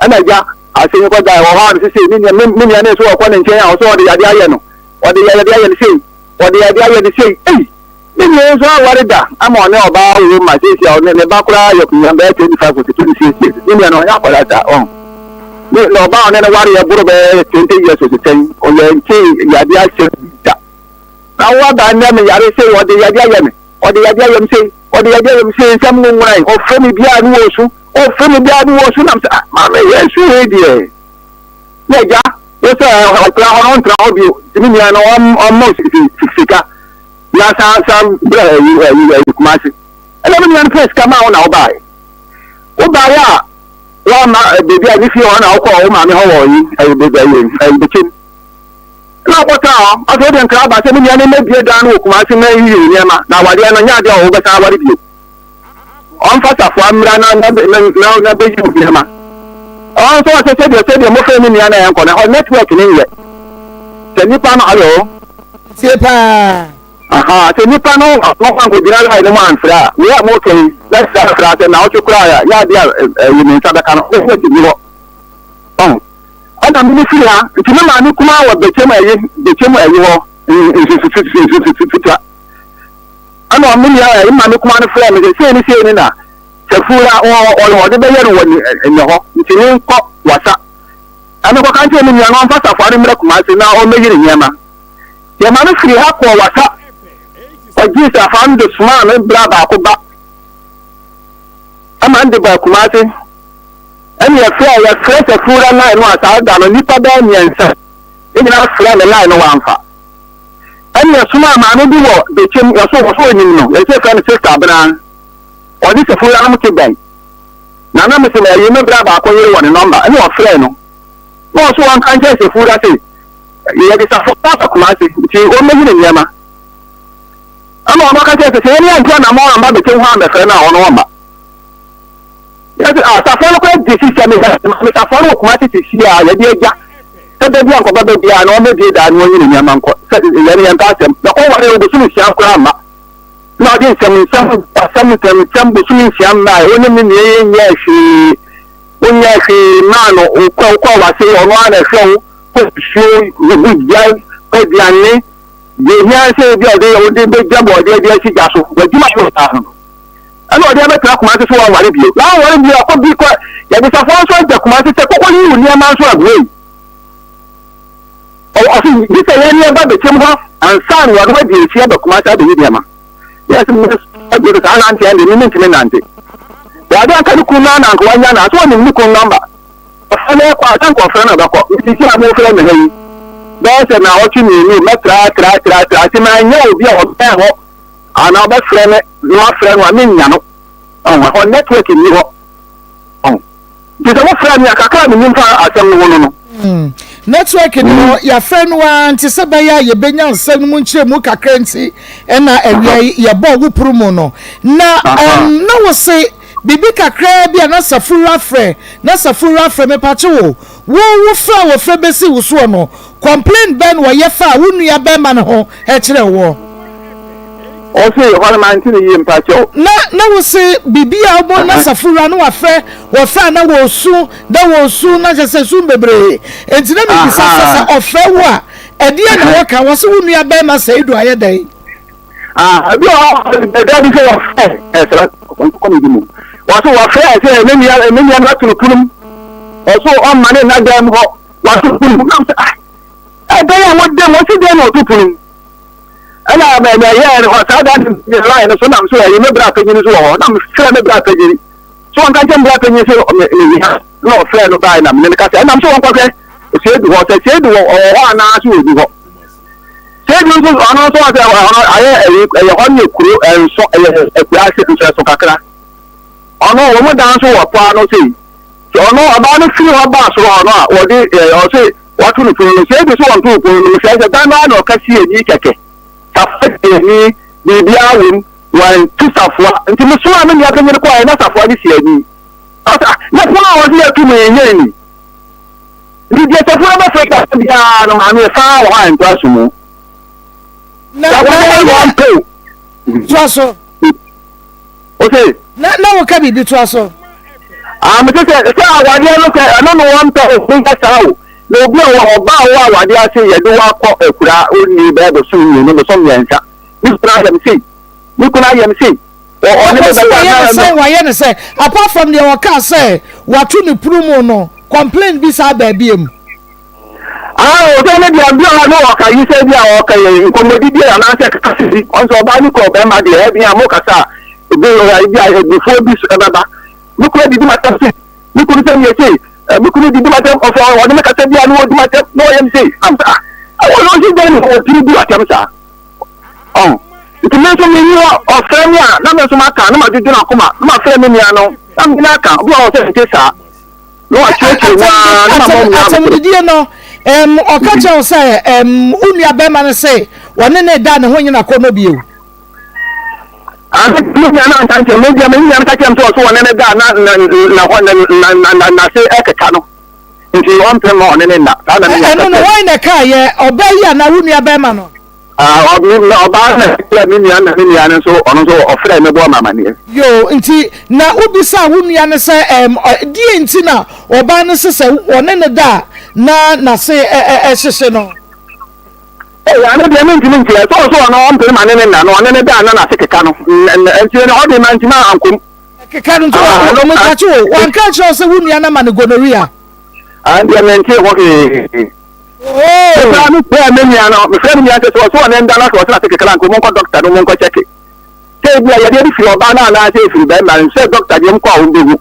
Ɛna agya asɛm yi kɔdae wɔ hɔ a no sesei me nua me nua no nso ɔkɔ ne nkyɛn a ɔsɛ ɔde yadeɛ ayɛ no ɔde yadeɛ ayɛ no sei ɔde yadeɛ ayɛ no sei ei me nua yi nso aware da ama ɔne ɔbaa awo ma seesei a ɔne ne ba koraa yɛ kunya bɛyɛ 25 or 26 years me nua no ɔnyɛ akwadaa saa ɔn ne na ɔbaa ɔne no ware yɛ boro bɛyɛ 20 years or sɛn ɔyɛ nkyɛn yadeɛ ahyɛ da na wo aba nnɛ me yare sei ɔde yadeɛ ayɛ me Ɔde yadeɛ ayɛ me sei, ɔde yadeɛ ayɛ me sei, nsɛm nwonwonae, ɔfrɛ me biara ne wɔ su, ɔfrɛ me biara ne wɔ su, nam sɛ, ah, maame yɛ su wei deɛ. Na agya, wo sɛ ɔtra hɔ no, ɔntra hɔ bio, nti me nua no ɔmmɔ sika na san san brɛ ayi ayi ayi Kumasi. Ɛna me nua no pɛ sika maa wo na wobaeɛ. Wobaeɛ a, woamma baabi a ne fie hɔ na wokɔɔ wo maame hɔ wɔ ayi ayi ayi ayi Bekyem. Na ɔkɔtraa hɔ. Afei ɔde nkra ba sɛ, Me nua no mmɛbue dan no wɔ Kumasi na nyiyi wo nneɛma, na awadeɛ no, nyɛ adeɛ a wobɛsan aware bio. Ɔmfa safoa mmra na na na na bɛyi wo nneɛma. Ɔno nso ɔsɛ sɛdeɛ sɛdeɛ mofrɛ me nua no a ɛnkɔ no, ɛhɔ network no nyɛ. Sɛ nipa no, alo? Tie paa. Aha, sɛ nipa no ɔno ankɔgyina line no mu amfrɛ a, wei a moka yi, mɛsrɛ afrɛ a sɛ naawɔtwe koraa a, nyɛ adeɛ a ɛyi me nsa bɛka no, network nni hɔ. Ɔho. Ɛna me firi ha nti me maame kumaa wɔ bɛkyɛm ɛyi bɛkyɛm ɛyi hɔ nsusususususususuta ɛna ɔme nua ɛyi maame kumaa no frɛ me sɛ sei ne sei ne na sɛfura ɔde bɛyɛ no wɔ ne hɔ nti me nkɔ wasa ɛna kɔka nkyerɛ me nua no ɔmfa safoa no mmerɛ Kumase na ɔmmɛyi ne nneɛma yɛ ma no firi ha kɔɔ wasa ɔgyee safoa no de somaa me bra baako ba ɛma no de baa Kumase Ɛna yɛfrɛɛ yɛfrɛ Safura line no a saa da no nnipa bɛyɛ mmiɛnsa nyinaa frɛɛ me line no wamfa. Ɛna yɛsomaa maame bi wɔ Bekyem yɛso wɔso onim no yɛsɛ yɛfrɛ no Sister Abena ɔne Safura nom te bɛn na na mese na ɛyi me bra baako yere wɔ ne nɔmba ɛna ɔfrɛɛ no na ɔso wɔnka nkyerɛ Safura se yɛde Safura aba Kumasi nti ɔmmɛyi ne nneɛma ɛna ɔno ɔka kyerɛ sɛ sɛ yɛne antu anamɔ amba Bekyem hɔ ammɛfrɛ no a ɔno ɔmma. Yɛse ah safoa no koraa gye sisi a me maame safoa no wɔ Kumasi sisi a yɛde agya sɛ da bi a nkɔba ba biara na ɔmmɛbie daa na ɔnyi ne nneɛma nkɔ sɛ yɛne yɛmpɛ asɛm na ɔware wo bosome nsia koraa mma na ɔde nsɛm nsɛm asɛm nsɛm nsɛm bosome nsia mma a wo ne me nua yɛ nyɛɛ hwee wonyɛɛ hwee maa no wokɔ wokɔ wase ɔno ara na ɛhwɛ wo kɔ nsuo gugu gya kɔ aduane deɛ hia sɛ ebi a ɔde ɔde bɛgya bɔɔdeɛ de asi gya so w'adwuma yɛ ɔtaa no Ɛna ɔde abɛtena Kumasi so wanware bio. Na wanware bio akɔ bi kɔ yɛbisafoɔ nso agya Kumasi sɛ kɔkɔ yi wo nneɛma nso abuei. Ɔse gye sɛ yɛn nneɛma bɛkyɛm hɔ ansa na wɔde adi akyi aba Kumasi abɛyi nneɛma. Yɛse mo de saa nante ɛnde me mentumi nante. Wɔade anka ne kun no na anka wanya no a so ɔnim ne kun nɔmba. Ɔfrɛ no ɛkɔ a sɛ anka ɔfrɛ no ɔbɛkɔ. Nti sɛ a mofrɛ me ha yi bɛyɛ sɛ naawɔtwe mmienu mɛtra tra tra tra nti manyɛ obi a ɔbɛn hɔ Anaa ɔbɛfrɛ me na mafrɛ no a mennya no. Ɔho, ɛhɔ network nni hɔ. Ɔho. Nti sɛ mofrɛ me a, kakra a menim fa asɛm no ho no no. Hmm. Network nni hɔ, yɛafrɛ no ara nti sɛ bɛyɛ a yɛbɛnya nsɛm no mu nkyerɛmu kakra nti ɛna awia yi yɛbɔɔ wo puru mu no. Na um, na wo se biribi kakraa bi a na Safura frɛ, na Safura frɛ, mepakye wo, wo wo frɛ a wɔfrɛ bɛsi wo soɔ no, Complain bɛn na ɔyɛ faa wo nua bɛɛma no ho kyerɛɛ woɔ? Ɔse hɔ no mante no yie mpakyɛw. Na na wo se biribi a wobɔ na safo wura no wafrɛ wɔfrɛ a na wɔsu na wɔsu na kyɛ sɛ sum bebree enti na mebisa sɛ sɛ ɔfrɛ wo a ɛdeɛn na wɔka wɔse wo nua bɛɛma Seidu ayɛ dɛn? Ah, ebi wɔ hɔ ɛda bi sɛ wɔfrɛ ɛsrɛ kɔ ne di mu wɔso wɔfrɛ sɛ ne nua ne nua no ato no punum ɔso ɔmma ne nna dan mu hɔ Wato pono mu. Nam sɛ ah ɛdɛn a wɔda mu ɔsi dɛn na ɔto pono mu. Ɛna mɛyɛɛ no hɔ saa da ne line no so nam so ɛyi me bra panyin so wɔ hɔ nam frɛ me bra panyin so wɔn kankyɛn bra panyin so me me hia na ɔfrɛ no baa na me ne kasa ɛnam so wɔn kɔhwɛ siedu hɔ sɛ siedu wɔ ɔwɔ hɔ anaa so wɔ ni hɔ siedu nso ɔno nso ɔsɛ ɔno ayɛ ɛyi ɛyɛ hɔ ne kuro ɛnso ɛyɛ akura ase nso ɛso kakra ɔno wɔn dan so wɔ paa no sei Sɛ ɔno ɔbaa no firi hɔ baa soro hɔ no a, wɔde ɛɛ ɔse Wɔato no pono no, sɛ ebi nso wɔntoo pono no mu, sɛ sɛ dan no ara na ɔka si ani kɛkɛ, safoa si ani, biribiara wɔ mu, wɔanto safoa. Nti mesomaa me nua panyin kɔeɛ na safoa no si ani. Ɔsɛ ah, na pono a wɔse yɛato mu yi nyɛ ni. Nti deɛ safoa no bɛfrɛ kasa biara no, maame ɛfa wɔ hɔ a ɛnto aso mu. Na Safoa na no ɛyɛ wɔmpɛ o. toa so. Ose. Na na woka biribi toa so. Ah, mete sɛ sɛ awadeɛ no sɛ ɛno no wɔn pɛ o yɛ saa o. Na obi a wɔ ɔba a ɔwɔ awadeɛ ase yɛde wo akɔ akura onni bɛyɛ bosom mmienu bosom mmiɛnsa. Me kunu ayɛ me sei. Me kunu ayɛ me sei. Ɔ ɔne me Ɔsi bɛda wɔyɛ na ne sɛ wɔayɛ ne sɛ apart from deɛ wɔkaa sɛ wato ne pono mu no complain bi saa baabi mu. Ah, ɔsɛ ne deɛ bi a ne ɔka yi sɛ bi a ɔka yɛ nkɔmmɔdidi anaasɛ kasa bi ɔnso ɔbaa ne kɔ ɔbɛrima deɛ ɛbi a mo kasa a ebi ebi a ebufuo bi so ɛbɛba me kunu didi ma tɛm sei me kunu sɛ meyɛ sei me kunu didi ma tɛm ɔfɔ ɔne me kasa bi a ne ɔdi ma tɛm na ɔyɛ me sei am sɛ ah ɛwɔ no ɔsi dɛn na ɔtiri di atɛm saa ɔn nti me nso me nyi hɔ ɔfrɛ me a na me nso maka na madwodwo n'akoma na mafrɛ me nua no na me nua aka obi a ɔsɛ nte saa na wakyerɛkyerɛ mu ara na mama ɔmo nyinaa Atɛmdidie no, ɛm, ɔka kyerɛ wo sɛ ɛm, wo nua bɛrima no se wɔne ne da ne ho nyina kɔ no bio. Ante me nua no anka nkyerɛ me deɛ me nua no ka kyerɛ me sɛ ɔso ɔne ne da na na na hɔ na na na na n'ase ɛkeka no nti ɔmpɛ ma ɔne ne nna saa na me nua Ɛno ka no, kyerɛ me. wɔn na ɛkaa yɛ ɔbaa yi anaa wo nua bɛrima no? Ah, ɔ, me, me, ɔbaa na ɛkyerɛ me nua na me nua no nso ɔno nso ɔfrɛ me bɔɔ me amaneɛ. Yoo, nti na wobisaa wo nua no sɛ ɛm, ɔ, deɛ nti na ɔbaa no se sɛ ɔne no da a na n'ase ɛ, ɛ, ɛhyehye no? Ee, ano deɛ mentumi nkyerɛ. Sɛ ɔso ɔno ɔmpene ma ne ne nna no, ɔne ne da a na n'ase keka no. N, n, nti no ɔde mantumi ankom. Ɛkeka no nti, Ah, wɔ, no, wɔ, ah, mepakye wo, wanka ankyerɛ wo sɛ wo nua no ama no gonorrhea? Ah, deɛ mente ho hwee. Oh! Mefrɛ me frɛ me nua no, mefrɛ me nua sɛ sɛ ɔso ɔne nda no sɛ ɔsena ase kekra nka ɔmo nkɔ dɔkta no ɔmo nkɔ kyɛke. Sɛ ebi a yadeɛ bi firi ɔbaa no anaa sɛ efiri bɛrima no sɛ dɔkta deɛ ɔmo kɔ a ɔmo bɛhu.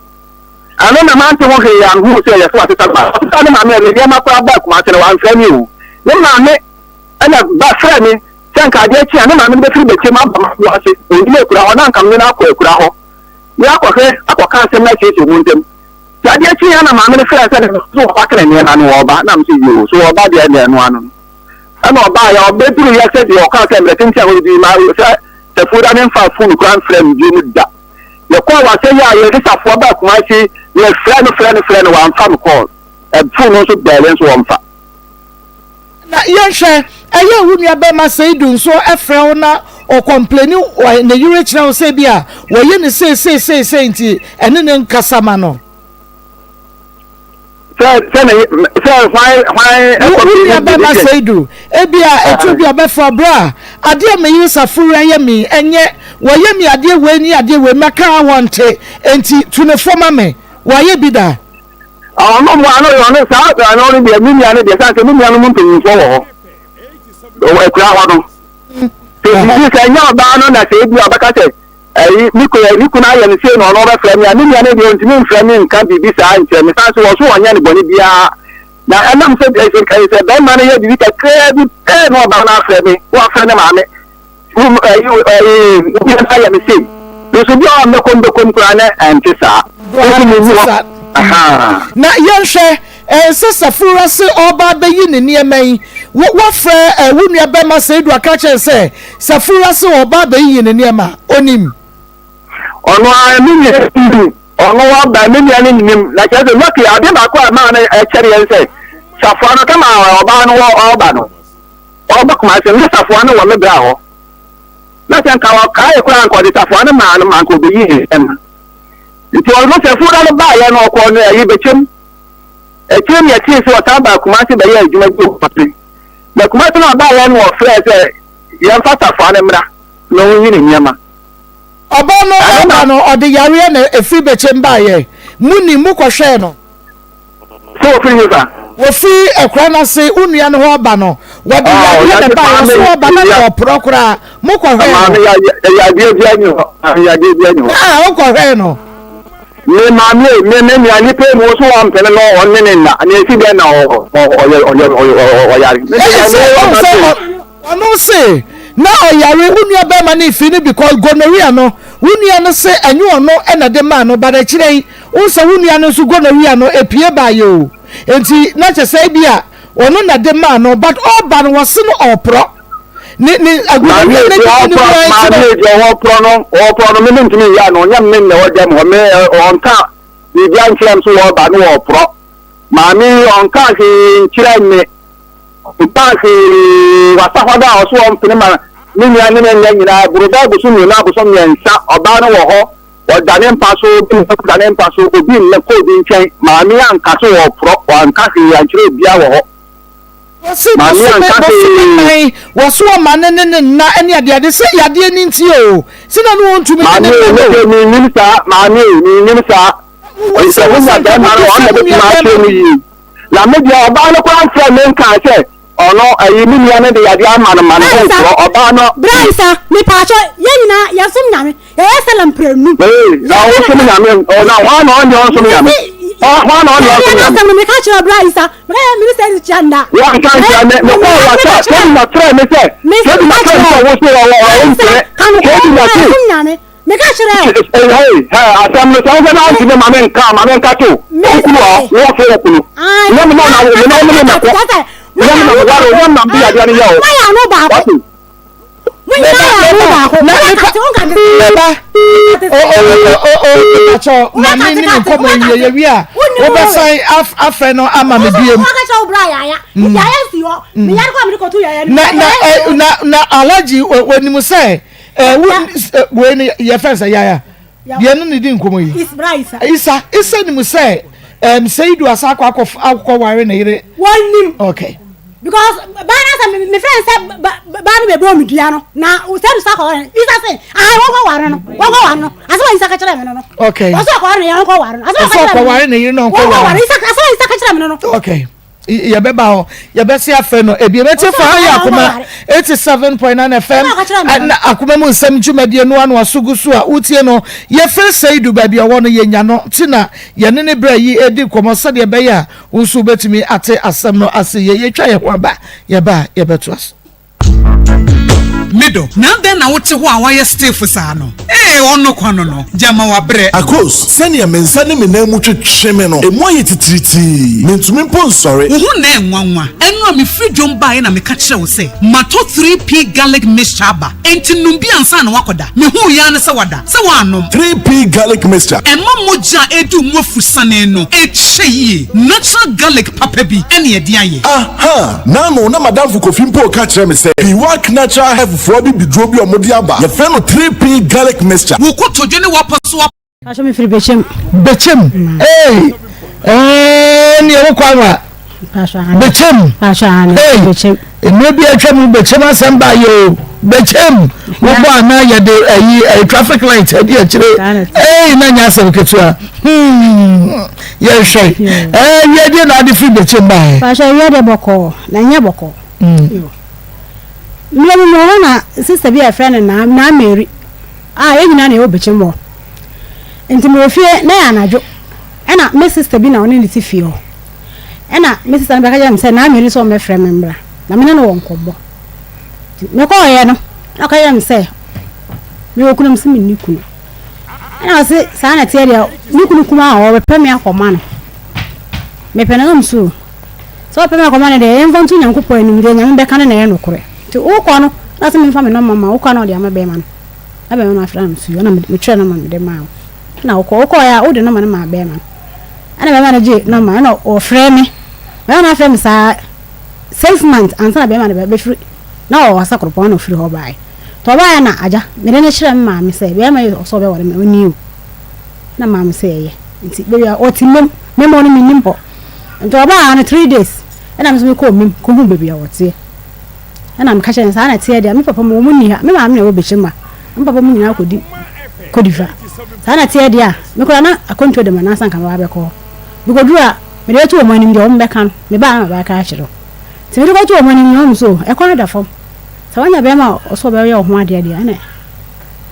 Ɛno na mante ho hwee anhu sɛ yɛso asesa no maame. Ɔsesa ne maame a ne nneɛma koraa baa Kumase no wamfrɛ me o. Ne maame ɛna ba frɛ me sɛ nka adeɛ kye a ne maame no bɛfiri bɛkyɛm aba m'aboa ase. Ɔnnim akura hɔ na nka me ne no akɔ akura hɔ. Ne akɔhwɛ akɔka asɛm no asiesie ɔmo ntam. Nti adeɛ kyeeɛ na maame no frɛɛ sɛ ne so wɔba kra nneɛma no wɔba na mese yoo so wɔba deɛ ɛnna ɛno ano no ɛna ɔbaeɛ ɔbɛduruiɛ sɛ deɛ ɔkaa sɛ mmerɛ tenten a wɔdidi ma sɛ Safuda ne mfa fon koraa mfrɛ me bio mu da yɛkɔɔ wasɛ yi a yɛde safoa baa Kumasi yɛfrɛ no frɛ no frɛ no wamfa me kɔɔ fon no nso bɛɛle nso wɔmfa. Na yɛnhwɛ, ɛyɛ a wo nua bɛrima Seidu nso frɛ wo na ɔkɔmpleni ne yere kyerɛ wo sɛ bi a wɔyɛ no sei sei sei sei nti ɛne no nkasa ma no? Sɛ sɛ ne sɛ hwan hwan Wo wo nua bɛrima Seidu, ebi a ɛtɔ bi a ɔbɛfrɛ wo bra adeɛ a me yere Safura yɛ me yi ɛnyɛ, wɔyɛ me adeɛ wei ne adeɛ wei mɛka a wɔnte nti tu no fo ma me, wayɛ bi da? Ɔno mmoa ano yɛ ɔno saa ano no deɛ me nua no deɛ san sɛ me nua no mu mpanyinfoɔ wɔ hɔ akura hɔ no sɛ biribi sɛ ɛnyɛ ɔbaa no na sɛ ebi ɔbɛka sɛ ɛyi me kunu me kunu ayɛ no sei na ɔno ɔbɛfrɛ me a me nua no deɛ ɔntumi mfrɛ me nka biribi saa nkyerɛ me san so wɔ so ɔnyɛ ne bɔne biara na ɛnam sɛ sɛ bɛrima no yɛ biribi kakraa bi pɛɛ na ɔbaa no afrɛ me wafrɛ ne maame ayɛ me sei nso bi a mɛkɔm bɛkɔm koraa na ɛnte saa nso menni hɔ. Na yɛnhwɛ sɛ Safura se ɔreba abɛyi ne nneɛma yi, woafrɛ wo nua bɛrima Seidu aka kyerɛ no sɛ Safura se ɔreba abɛyiyi ne nneɛma a, ɔnim? Ɔno ara me nua nim, ɔno aba me nua no nim, na kyerɛ sɛ lucky adeɛ baako a ɛmaa no ɛkyɛreɛ ne sɛ Safura no kama ɔbaa no ɔreba no, Ɔba Kumasi no, na safoa no wɔ me bra hɔ. Na sɛ nka ɔkaee koraa nka ɔde safoa no maa no ma nka ɔbɛyii ne nneɛma. Nti ɔno sɛ Fuda no baeɛ no ɔkɔɔ no ayi Bɛkyɛm. Akyire no yɛtee sɛ ɔsan baa Kumasi bɛyɛɛ adwuma bi wɔ Kumasi. Na Kumasi no ɔbaeɛ no ɔfrɛɛ sɛ yɛmfa safoa no mmra na ɔnyi ne nneɛma. Ɔbaa no reba no ɔde yareɛ na ɛfiri Bɛkyɛm baeɛ. Monim, mokɔhwɛɛ no. Sɛ wɔfiri hefa? Wɔfiri akura no ase, wo nua no hɔ aba no, wɔde Ah, yadeɛ na yade ɛbaeɛ, maame ɔso ɔba na ya na ɔporɔ koraa, mokɔhwɛɛ maame no? ya yadeɛ biara ni hɔ, maame yadeɛ biara ni hɔ. Ah, wokɔhwɛɛ no? Me maame e, me me nua nipa mu nso wɔmpene no ɔne ne nna, na esi dɛn na ɔ ɔ ɔyɛ ɔyɛ ɔyɛ ɔyare. Me de Ɛɛ, yare sɛ wɔ ɔhu ma sɛ se. ɔ- ɔno se na ɔyare wo nua bɛrima no fi no because gonorrhea no wo nua no se ɛnyɛ ɔno na de maa no but akyire yi wohu sɛ wo nua no nso gonorrhea no epie baeɛ o nti na kyɛ sɛ ebi a. ɔno na de maa no but ɔba no wɔse no ɔɔporɔ ne ne Maame agumadie deɛ ne ne ɔporɔ mu maame nti no. deɛ ɔporɔ no ɔporɔ no me mentumi nyɛ ano ɔnyɛ me na ɛwɔ dɛm hɔ me ɔnka biribi ankyerɛ m so wɔba no wɔporɔ maame yi ɔnka hwee nkyerɛ me ɔnka hwee wasa hɔ da a ɔso ɔmpene ma me nua ne ne nna nyinaa boro bɛɛ bosom mmienu abosom mmiɛnsa ɔbaa no wɔ hɔ Ɔda ne mpa so, obi nna da ne mpa so, obi nna kɔ obi nkyɛn. Maame anka sɛ ɔreporɔ, wanka hwee ankyerɛ obiara wɔ hɔ. Wɔse Maame bosome anka bosome hwee. nan wɔso ɔma ne ne ne nna ne adeade sɛ yadeɛ no nti oo sɛ na ne ɔntumi ne Maame ne o, nna me no deɛ oo. mennim saa, maame o, mennim saa. Wo Sɛ sɛ wo wonya sɛ nka bɛrima no wobisa ɔno na wo bɛtumi nua akyerɛ bɛrima mu no. yie. Na me deɛ ɔbaa no koraa mfrɛɛ me nkaa sɛ ɔno ayi me nua no de yadeɛ ama no ma ne ho Bra Isa, nkorɔ. Ɔbaa no. bra Isa, mepaakyɛw, yɛn nyinaa yɛsom Nyame, yɛyɛ sɛlɛ mprenu. Ee, na ɔsom Nyame, ɔ na hwan na ɔne ɔnsom Nyame? Ɔ hwan na ɔne ɔnsom Nyame? Asɛm no meka kyerɛ bra Isa, meka yɛ mene sɛ kyia nda. Wanka nkyerɛ me, mekɔɔ wɔ sɛ, Kedi na kyerɛ me sɛ, Kedi na kyerɛ me sɛ wo so ɔwɔ ɔwɔ nkyerɛ, Kedi na se. Meka kyerɛ wo. Hey, hey, asɛm no sɛ wofɛ na ɔntumi ma me nka ma me nka to. Okunu a wɔfɛ okunu. Nyɛ me na na me na me na kɔ. Nyɛ me na me ware nyɛ me na me adeɛ no yɛ o. Mayɛ ano baako. Wate. Mo nyinaa yɛ ano baako. Na mepa meba o o o o mepakyɛ ma me ne me nkɔmmɔ nwie yɛwie a wobɛsan afrɛ no ama me biem. Na na na na Alhaji onim sɛ wei no yɛfrɛ sɛ yaya deɛ no ne di nkɔmmɔ yi isa isa nim sɛ um, seidu asa akɔ akɔ akɔ ware ne yere wɔnim okay because baa na sɛ me fɛn sɛ baa no bɛ bɔ mi dua no na seidu sa akɔ ware no isa sɛ ayi wɔn kɔ ware no wɔn kɔ ware no asɛm a isa ka kyerɛ mi no no okay wɔsɔ akɔ ware no yɛn kɔ ware no asɛm a ɔsɔ akɔ ware ne yere no ɔnkɔ ware isa asɛm a isa ka kyerɛ mi no no okay yɛbɛba hɔ yɛbɛse afrɛ no ebi ebɛte fa ha yɛ akoma 87.9 fm na akoma mu nsɛm dwumadie no ano aso gu so a wotie no yɛfrɛ Seidu baabi a ɔwɔ no yɛnya no nti na yɛne ne berɛ yi ɛdi nkɔmmɔ sɛdeɛ ɛbɛyɛ a wo nso wobɛtumi ate asɛm no ase yɛ yɛtwa yɛn ho aba yɛba a yɛbɛtoa so. Me dɔ, na adɛn na wote hɔ a woayɛ stiff saa no? Ee, ɔno kwa no no, gyama wabrɛ. Akos, sɛnea me nsa ne me nan mu twetwe me no, emu ayɛ titiritii. Mintumi mpo nsɔre. Wo ho nnɛ yɛ nwanwa. Ɛno a mefiri dwom baeɛ na meka kyerɛɛ wo sɛ matɔ 3P Garlic Mixture aba, enti nom bi ansa na woakɔda. Mehuu yi ara ne sɛ woada. Sɛ woannom. 3P Garlic Mixture. Ɛma mogya a ɛredi wo mu afusane no kyɛ yie. Natural garlic papa bi na yɛde ayɛ. Aha! N'ano na m'adamfo Kofi mpo reka kyerɛ me sɛ Biwak Natural Health foɔ abibiduro bi a wɔde aba, yɛfrɛ no 3P Garlic Mixture. Wo kotodwe ne w'apɔso ap. Pacho me firi Bechem. Bechem ee ɛɛ ne ɛwɔ kwan wa. Pacho ahane. Bechem. Pacho ahane. Ee Bechem. Mmerɛ bi atwa mu Bechem asɛm ba yɛ o Bechem wobɔ ana yɛde ɛyi ɛyi traffic light ɛdi akyire ee na nyɛ asɛm ketewa hmm yɛhwɛ ɛɛ wiɛ deɛ na ade firi Bechem ba yɛ. Pacho wiɛ deɛ bɔkɔɔ na nyɛ bɔkɔɔ. Mmerɛ bi mu hɔ na sister bi a yɛfrɛ no Naa Naa Mary a yɛn nyinaa na yɛwɔ Bechem hɔ. Nti mewɔ fie na ɛyɛ anadwo ɛna me sister bi na ɔne ne te fie hɔ. Ɛna me sister no bɛka kyerɛ me sɛ Naa Mary sɛ ɔmmɛfrɛ me mmra na me ne no wɔ nkɔmmɔ. Nti mekɔɔeɛ no na ɔka kyerɛ me sɛ mewɔ kunu mese menni kunu. Ɛna ɔse saa na ɛteɛ deɛ ne kunu kumaa a ɔbɛpɛ me akɔma no. Mepɛ no na mese o. Sɛ ɔpɛ me akɔma no deɛ, yɛmfa nto Nyankopɔn anim, deɛ Nyame bɛka no na ɛyɛ nokorɛ. Nti wokɔ no, na sɛ memfa me nɔma ma wo, wokɔ a na ɔde ama bɛɛma no, na bɛɛma no afrɛ no nsuo, ɛna metwerɛ nɔma no mede maa wo, ɛna wokɔ, wokɔɔɛ a wode nɔma no maa bɛɛma no, ɛna bɛɛma no gye nɔma, ɛna ɔfrɛ me, bɛɛma no afrɛ me saa six months ansa na bɛɛma no bɛfiri, na ɔwɔ Asakoropɔn na ɔfiri hɔ baeɛ. Nti ɔbaeɛ na agya, mede no kyerɛɛ me maame sɛ bɛɛma yi ɔsɛ ɔbɛware me, ɔnni o. Na maame sɛ ɛyɛ, nti baabi a ɔte mmom, me mmom no mennim hɔ. Nti ɔbaa ha no three days ɛna me nso mekɔɔ mim kɔhuu baabi a wɔteɛ. Ɛna meka kyerɛ no saa na ɛteɛ deɛ me papa mu wɔn nni ha, me maame na ɛwɔ Bekyem a, me papa mu nyinaa kɔdi Cote d'Ivoire. Saa na ɛteɛ deɛ a, me koraa na akwantuo de m'anansa nka mɛba abɛkɔ hɔ. Mekɔduru a, mede bɛto wɔn anim deɛ wɔn bɛka no, mebaa na maba abɛka akyerɛ wo. Nti mede kɔtoo wɔn anim no, wɔn nso ɛkwan da fam. Sɛ woanya bɛrima a ɔsɛ ɔbɛyɛ wo ho adeɛ deɛ, ɛna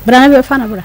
bra na bɛfa no bra.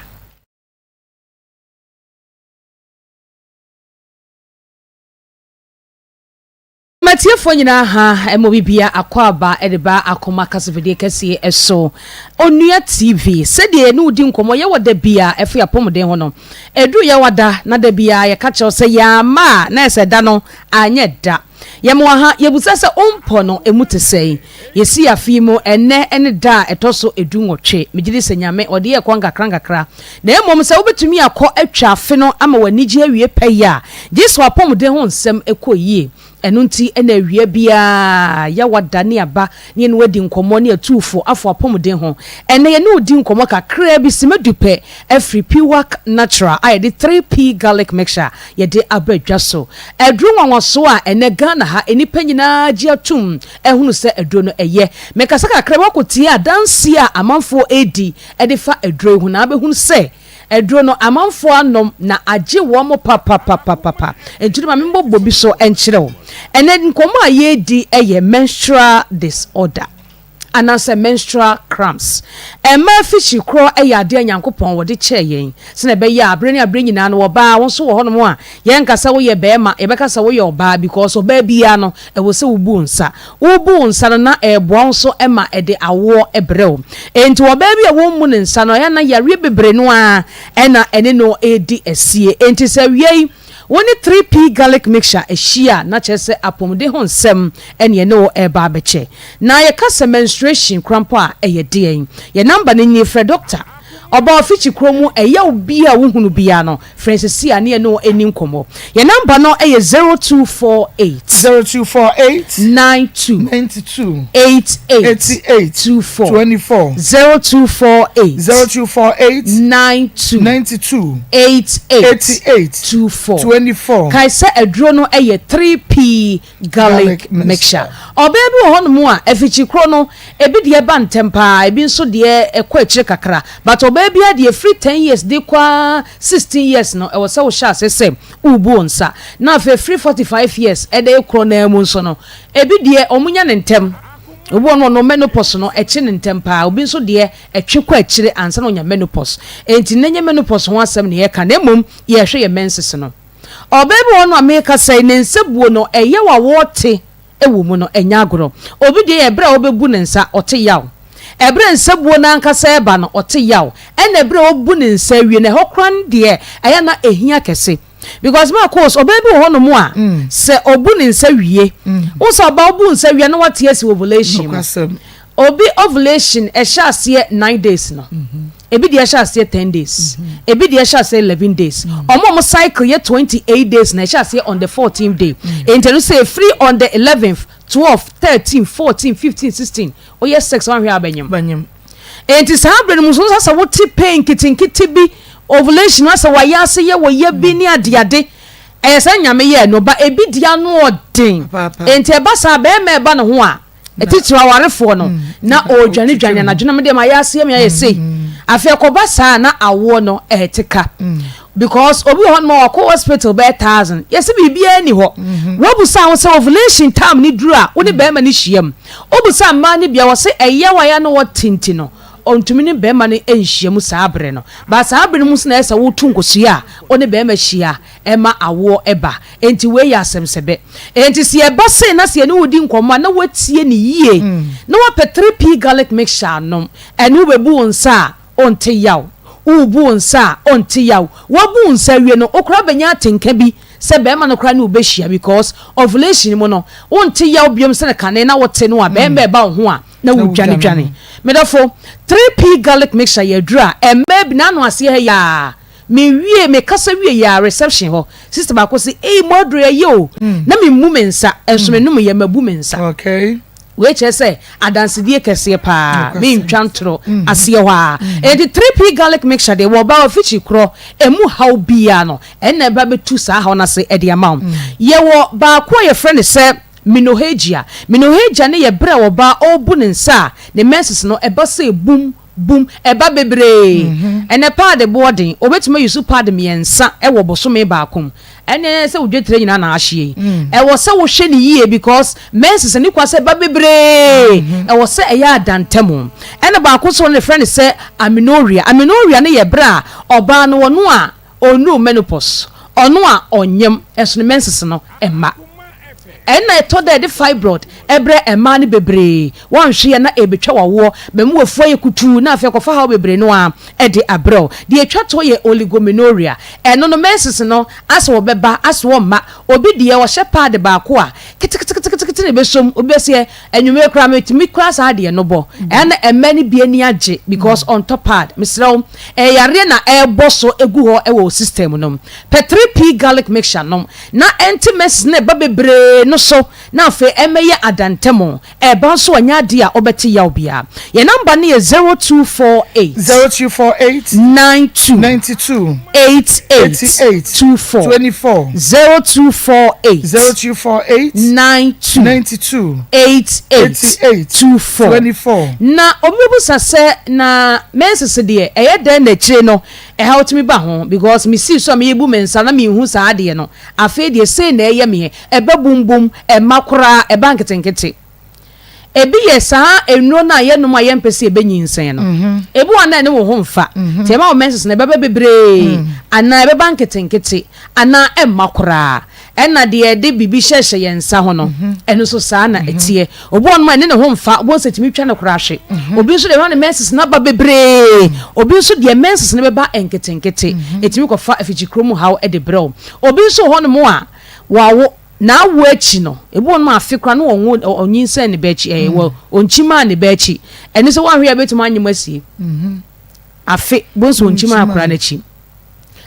Yɛma atiefoɔ nyinaa ha ɛma obi bia akwaaba de ba Akoma Kasafidie kɛseɛ so. Onua TV, sɛdeɛ yɛne wo di nkɔmmɔ yɛwɔ da bia ɛfa yɛn apɔmuden ho no, ɛduru yɛwɔ da na da biara yɛka kyerɛ wo sɛ yɛamma a na ɛsɛ da no anyɛ da. Yɛma wo ha, yɛbusa sɛ wo mpɔ no ɛmu te sɛn? Yɛsi afe yi mu ɛnnɛ ne da a ɛtɔ so dunwɔtwe. Megye di sɛ Nyame ɔde yɛn kɔ nkakra nkakra. Na mmom sɛ wobɛtumi akɔ atwa afe no ama w'anigye awie pɛyɛ a, gye sɛ w'apɔmuden ho nsɛm kɔ yie. Ɛno nti na awia biara Yawada ne aba ne yɛne wo adi nkɔmmɔ ne atu wo fo afa w'apɔmuden ho. Ɛnnɛ yɛne wo di nkɔmmɔ kakraa bi, simma du pɛ, afiri Piwak Natural a yɛde 3P Garlic Mixture yɛde aba dwa so. Aduro nwanwasoɔ a ɛnnɛ Ghana ha nnipa nyinaa gye atom ahunu sɛ aduro no ɛyɛ. Mekasa kakra bi woakɔtie adanseɛ a amanfoɔ redi de fa aduro yi ho na wobɛhunu sɛ aduro no amanfoɔ anom na agye wɔn papapapapa. Nti no ma memmɔbɔ bi so nkyerɛ wo. Ɛnnɛ nkɔmmɔ a yɛredi yɛ menstrual disorder. anaasɛ menstrual cramps. Mmaa afikyiri korɔ yɛ adeɛ a Nyankopɔn wɔde kyɛɛ yɛn sɛdeɛ ɛbɛyɛ a berɛ ne aberɛ nyinaa no ɔbaa wo nso wɔ hɔnom a yɛnka sɛ woyɛ barima yɛbɛka sɛ woyɛ ɔbaa because ɔbaa biara no ɛwɔ sɛ wobu wo nsa. Wobu wo nsa no na ɛreboa wo nso ma ɛde awoɔ brɛ wo. Enti ɔbaa bi a wɔmmu ne nsa no ɛyɛ a na yareɛ bebree no ara na ɛne no redi asie. Enti sɛ awia yi Wo ne 3P Garlic Mixture ahyia a, na kyerɛ sɛ apɔmuden ho nsɛm ne yɛne wo reba abɛkyɛ. Na yɛka sɛ menstruation koraa mpo a, ɛyɛ deɛn? Yɛn number no nie, frɛ dɔkta. Ɔbaa ofikyi kuro mu, ɛyaw biara a wohunu biara no, frɛ yɛn seesei a ne yɛne wo nni nkɔmmɔ. Yɛn number no yɛ 0248. 0248. 92. 92. 88. 88. 24. 24. 0248. 0248. 92. 92. 88. 88. 24. 24. Kae sɛ aduro no yɛ 3P garlic mixture. Ɔbaa bi wɔ hɔnom a afikyikuro no ebi deɛ ba ntɛm paa, ebi nso deɛ ɛkɔ akyire kakra. But ɔbaa biara deɛ ɛfiri 10 years de kɔ ara 16 years no ɛwɔ sɛ wohyɛ aseɛ sɛ worebu wo nsa. Na afei ɛfiri 45 years de rekorɔ no ara mu nso no, ebi deɛ wɔnya no ntɛm. Obi wɔ hɔ no ɔno menopause no ɛkye no ntɛm paa, obi nso deɛ ɛtwe kɔ akyire ansa na ɔnya menopause. Enti nnɛ nyɛ menopause ho asɛm na yɛreka na mmom yɛrehwɛ yɛn menses no. Ɔbaa bi wɔ hɔ no a merekasa yi ne nsa buo no ɛyaw a wɔte wɔ mu no ɛnyɛ agorɔ. Obi deɛ yɛ ɛberɛ a ɔbɛbu ne nsa ɔte yaw. Ɛberɛ a nsa buo no ankasa reba no ɔte yaw. Ɛna ɛberɛ a ɔbu ne nsa awie no ɛhɔ koraa no deɛ ɛyɛ a na ɛhia kɛse. Because ma course ɔbaa bi wɔ hɔ nom a sɛ ɔbu ne nsa wie, wohu sɛ ɔbaa wobu nsa wie a na wate asi ovulation mu. Obi ovulation ɛhyɛ aseɛ nine days no, ebi deɛ ɛhyɛ aseɛ ten days, ebi deɛ ɛhyɛ aseɛ 11 days. Ɔmo a ɔmo cycle yɛ 28 days na ɛhyɛ aseɛ on the 14th day. Enti ɛno sɛ efiri on the 11th, 12, 13, 14, 15, 16, woyɛ sex wanhwɛ a wobɛnyem. Enti saa bere no mu nso sɛ wote pain nketenkete bi, ovulation no asɛ wayɛ ase yɛ wɔ ya bi ne adeade. Ɛyɛ sɛ Nyame yɛɛ no ba ebi deɛ ano ɔden. Enti ɛba saa bɛrima ɛba ne ho a, Titiriw awarefoɔ no, na ɔredwanedwane anadwo na medeɛ mayɛ aseɛ me ayɛ sei. Afei ɛkɔba saa na awoɔ no ɛrete ka. Because obi wɔ hɔ nom a wakɔ hospital bɛyɛ thousand, yɛse biribiara nni hɔ. Wobusa ho sɛ ovulation time no duru a, wo ne bɛrima no hyia mu. Wobusa mmaa no bi a, wɔse ɛyaw a ɛyɛ a na wɔte nti no, ɔntumi ne bɛrima no nhyia mu saa bere no. But saa bere no mu nso na ɛyɛ sɛ woto nkosua a, wo ne bɛrima hyia ɛma awoɔ ba. Enti wei yɛ asɛmsɛbɛ. Enti sɛ yɛba sei na sɛ yɛne wo di nkɔmmɔ a, na woatie no yie, na woapɛ 3P garlic mixture anom. Ɛno wobɛbu wo nsa a, wonte yaw. Worebu wo nsa a, wonte yaw. Woabu wo nsa awie no, wo koraa bɛnya atenka bi sɛ barima no koraa ne wo bɛhyia because ovulation mu no, wonte yaw biom sɛdeɛ kane na wote no a barima reba wo ho a na wodwanedwane. Me dɔfo, 3P garlic mixture yɛ aduro a mmaa bi, n'ano aseɛ ha yi ara, Me wie me kasa wie yɛ a reception hɔ sister baako se ei mo aduro yɛ o na me mmu me nsa nso me nom yɛ mabu me nsa. Okay. Wei kyerɛ sɛ adansedie kɛseɛ paa me ntwa ntoro aseɛ hɔ a. Enti 3P garlic mixture deɛ wɔ ɔbaa ofikyi korɔ ɛmu haw biara no ɛna ɛba bɛtu saa haw no ase ɛde ama wo. Yɛwɔ baako a yɛfrɛ no sɛ Minohagia. Minohagia no yɛ berɛ a ɔbaa ɔrebu ne nsa a ne menses no ɛba sɛ bum Bum, ɛba bebree. Ɛnɛ paade boɔ den, wɔbɛtumi ayi so paade mmiɛnsa wɔ bosome baako mu. Ɛnɛ sɛ wo dwetire nyinaa na ahyeɛ yi. Ɛwɔ sɛ wohwɛ no yie because menses no kwa sɛ ɛba bebree. Ɛwɔ sɛ ɛyɛ adantamu. Ɛna baako nso no yɛfrɛ no sɛ amenorrhea. Amenorrhea no yɛ berɛ a ɔbaa no ɔno a ɔnnuu menopause, ɔno a ɔnyem nso ne menses no mma. Ɛna ɛtɔ da a ɛde fibroid brɛ mmaa no bebree. Woanhwe a na ɛrebɛtwa w'awoɔ, bɛma w'afu ayɛ kutuu na afei akɔfa haw bebree no ara de abrɛ wo. Deɛ ɛtwa toɔ yɛ oligomenorrhea. Ɛno no menses no asɛ wɔbɛba asɛ wɔmma. Obi deɛ ɔhyɛ pad baako a keteketekete na ɛbɛsɔ mu. Obi bɛseɛ anwummerɛ koraa metumi koraa saa deɛ no bɔ. Ɛyɛ na mmaa no bi ani agye because ɔntɔ pad. Mesrɛ wo, ɛyɛ yareɛ na ɛrebɔ so gu hɔ wɔ wo system no mu. Pɛ 3P garlic mixture nom na ɛnte menses no a ɛba bebree no so na afei ɛmmɛyɛ adantam. Ɛba nso a, nyɛ adeɛ a wobɛte yaw biara. Yɛn namba no yɛ 0248. 0248. 92. 92. 88. 88. 24. 24. 0248. 0248. 92. 92. 88. 88. 24. 24. Na obi bɛbusa sɛ, na menses deɛ, ɛyɛ dɛn na akyire no ɛhaw tumi ba ho? Because mesii so a merebu me nsa na menhu saa adeɛ no. Afei deɛ sei na ɛyɛ meɛ, ɛba bumbum, ɛmma koraa, ɛba nketenkete. Ebi yɛ saa nnuro no a yɛnom a yɛmpɛ sɛ yɛbɛnyinsɛn no. Ebi wɔ hɔ a na ɛne wo ho mfa, nti ɛma wo menses no ɛbɛba bebree anaa ɛbɛba nketenkete anaa ɛmma koraa. Ɛna deɛ yɛde biribi hyɛhyɛ yɛn nsa ho no, ɛno nso saa na ɛteɛ. Obi wɔ hɔnom a ɛne ne ho mfa, wobɛhu sɛ ɛtumi twa no koraa hwe. Obi nso deɛ ɛma ne menses no aba bebree. Obi nso deɛ menses no bɛba nketenkete, ɛtumi kɔfa afikyikuro mu haw de brɛ wo. Obi nso wɔ hɔnom a, wawo, n'awo akyi no, ebi wɔ hɔnom a afe koraa na ɔnwo, ɔnyinsɛn ne ba akyi, ɛɛ, wɔ, ɔnkyimaa ne ba akyi. Ɛno sɛ woanhwɛ a ɛbɛtumi anyem asie. Afe, bohu sɛ ɔnkyimaa akwadaa no akyi.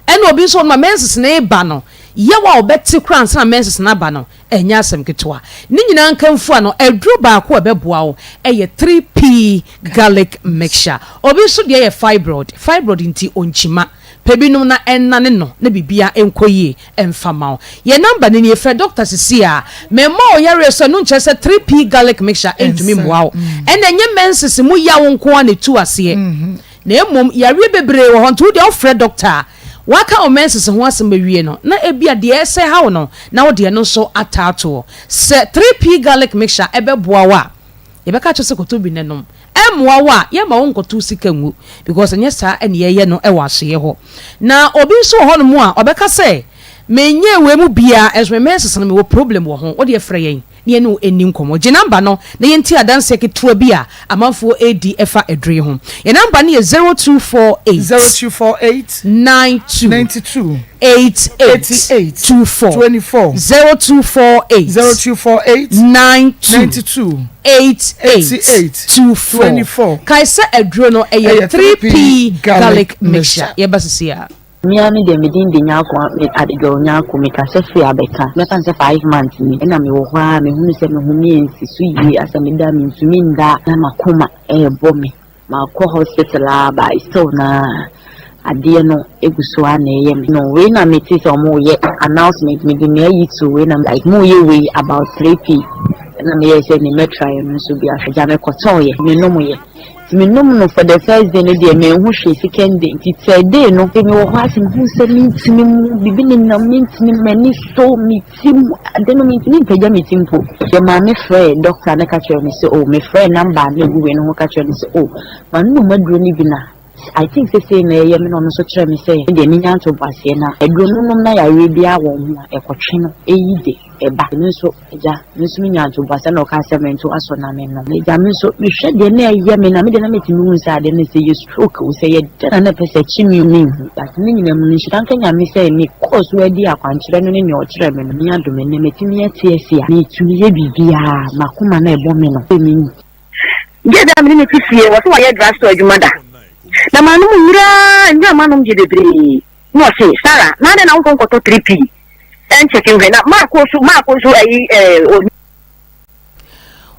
Ɛna obi nso wɔ hɔnom a menses no reba no, yaw a ɔbɛte koraa ansa na menses no aba no, ɛnyɛ asɛm ketewa. Ne nyinaa nkamfua no, aduro baako a ɛbɛboa wo yɛ 3P garlic mixture. Obi nso deɛ yɛ fibroid, fibroid nti ɔnkyima. Pɛ bi nom na ɛnnane no na biribiara nkɔ yie mfa ma wo. Yɛn number no nie, frɛ doctor sisi a. Memmɔ wo yareɛ so, ɛno nkyerɛ sɛ 3P garlic mixture ntumi mmoa wo. Ɛna ɛnyɛ menses mu yaw nko ara na ɛtu aseɛ, na mmom yareɛ bebree wɔ hɔ nti wo deɛ wofrɛ doctor a, waka wo menses ho asɛm awie no, na ebia deɛ ɛsɛ ha wo no na wode ɛno nso ataa toɔ. Sɛ 3P garlic mixture ɛbɛboa wo a, Yɛbɛka akyerɛ sɛ kɔtɔ bi na nom. Ɛmmoa wo a, yɛmma wo nkɔto wo sika ngu because ɛnyɛ saa na yɛyɛ no wɔ asoeɛ hɔ. Na obi nso wɔ hɔnom a, ɔbɛka sɛ, Menyɛɛ wei mu biara nso me menses no mewɔ problem wɔ ho. Wo deɛ frɛ yɛn na yɛne wo nni nkɔmmɔ. Gye number no na yɛntie adanseɛ ketewa bi a amanfoɔ redi fa aduro yi ho. Yɛn number no yɛ 0248. 0248. 92. 92. 88. 88. 24. 24. 0248. 0248. 92. 92. 88. 88. 24. 24. Kae sɛ aduro no ɛyɛ 3P garlic mixture. Yɛba sisi a. Me ara me deɛ me din de Nyarko Adejour Nyarko me kasa firi abɛka mɛfa no sɛ 5 months ni ɛna me wɔ hɔ ara me hunu sɛ me home ansi so yie asɛ me da me ntumi nda na makoma ɛɛbɔ me Makɔ hospital aa but still naa adeɛ no egu so aa na ɛyɛ me. No wei na me te sɛ ɔmo yɛ announcement me de me ayi to wei na like mo yɛ wei about 3p ɛna me yɛ sɛ ne mɛ try ɛno nso bi ahwɛ gya me kɔ tɔɔ yɛ me nom yɛ nti me nom no for the first day no deɛ me nhu hwee second day nti third day no me wɔ hɔ ase me hu sɛ me ntumi mu bibi ne nam me ntumi m'ani so me ti mu ade no mentumi mpagya me ti mpo. Yɛ maame frɛɛ dɔkta no ka kyerɛɛ no sɛ oh mefrɛɛ number a na egu wei no ho ka kyerɛɛ no sɛ oh manom aduro no bi na I think sɛ sei na ɛyɛ me na ɔno nso kyerɛɛ me sɛ me deɛ menya ntoboaseɛ na aduro no nom na yareɛ biara wɔ ho a ɛkɔtwe no ɛyi de ɛba. Me nso agya me nso menya ntoboaseɛ na ɔkaa sɛ mento asɔ na menom. Agya me nso mehwɛ deɛ na ɛyɛ me na me deɛ na metumi hu sɛ adeɛ no sɛ yɛ stroke o sɛ yɛ dɛn na na ɛpɛ sɛ ɛkye me o menhu but ne nyinaa mu no nhyira nka Nyame sɛ me kɔɔ so adi akwankyerɛ no ne nea ɔkyerɛɛ me no me adom ɛnnɛ matumi ate ase a metumi yɛ biribiara makoma no a ɛbɔ me no sɛ me Girl bi a me ne no te fie, ɔse wayɛ drug store adwuma da. Na manom nnuru ara, nnuru a manom deɛ bebree. Na ɔse, Sarah, na adɛn na wonkɔ nkɔtɔ 3P ɛnkyɛke nhwɛ. Na maako nso, maako nso ayi ɛɛ,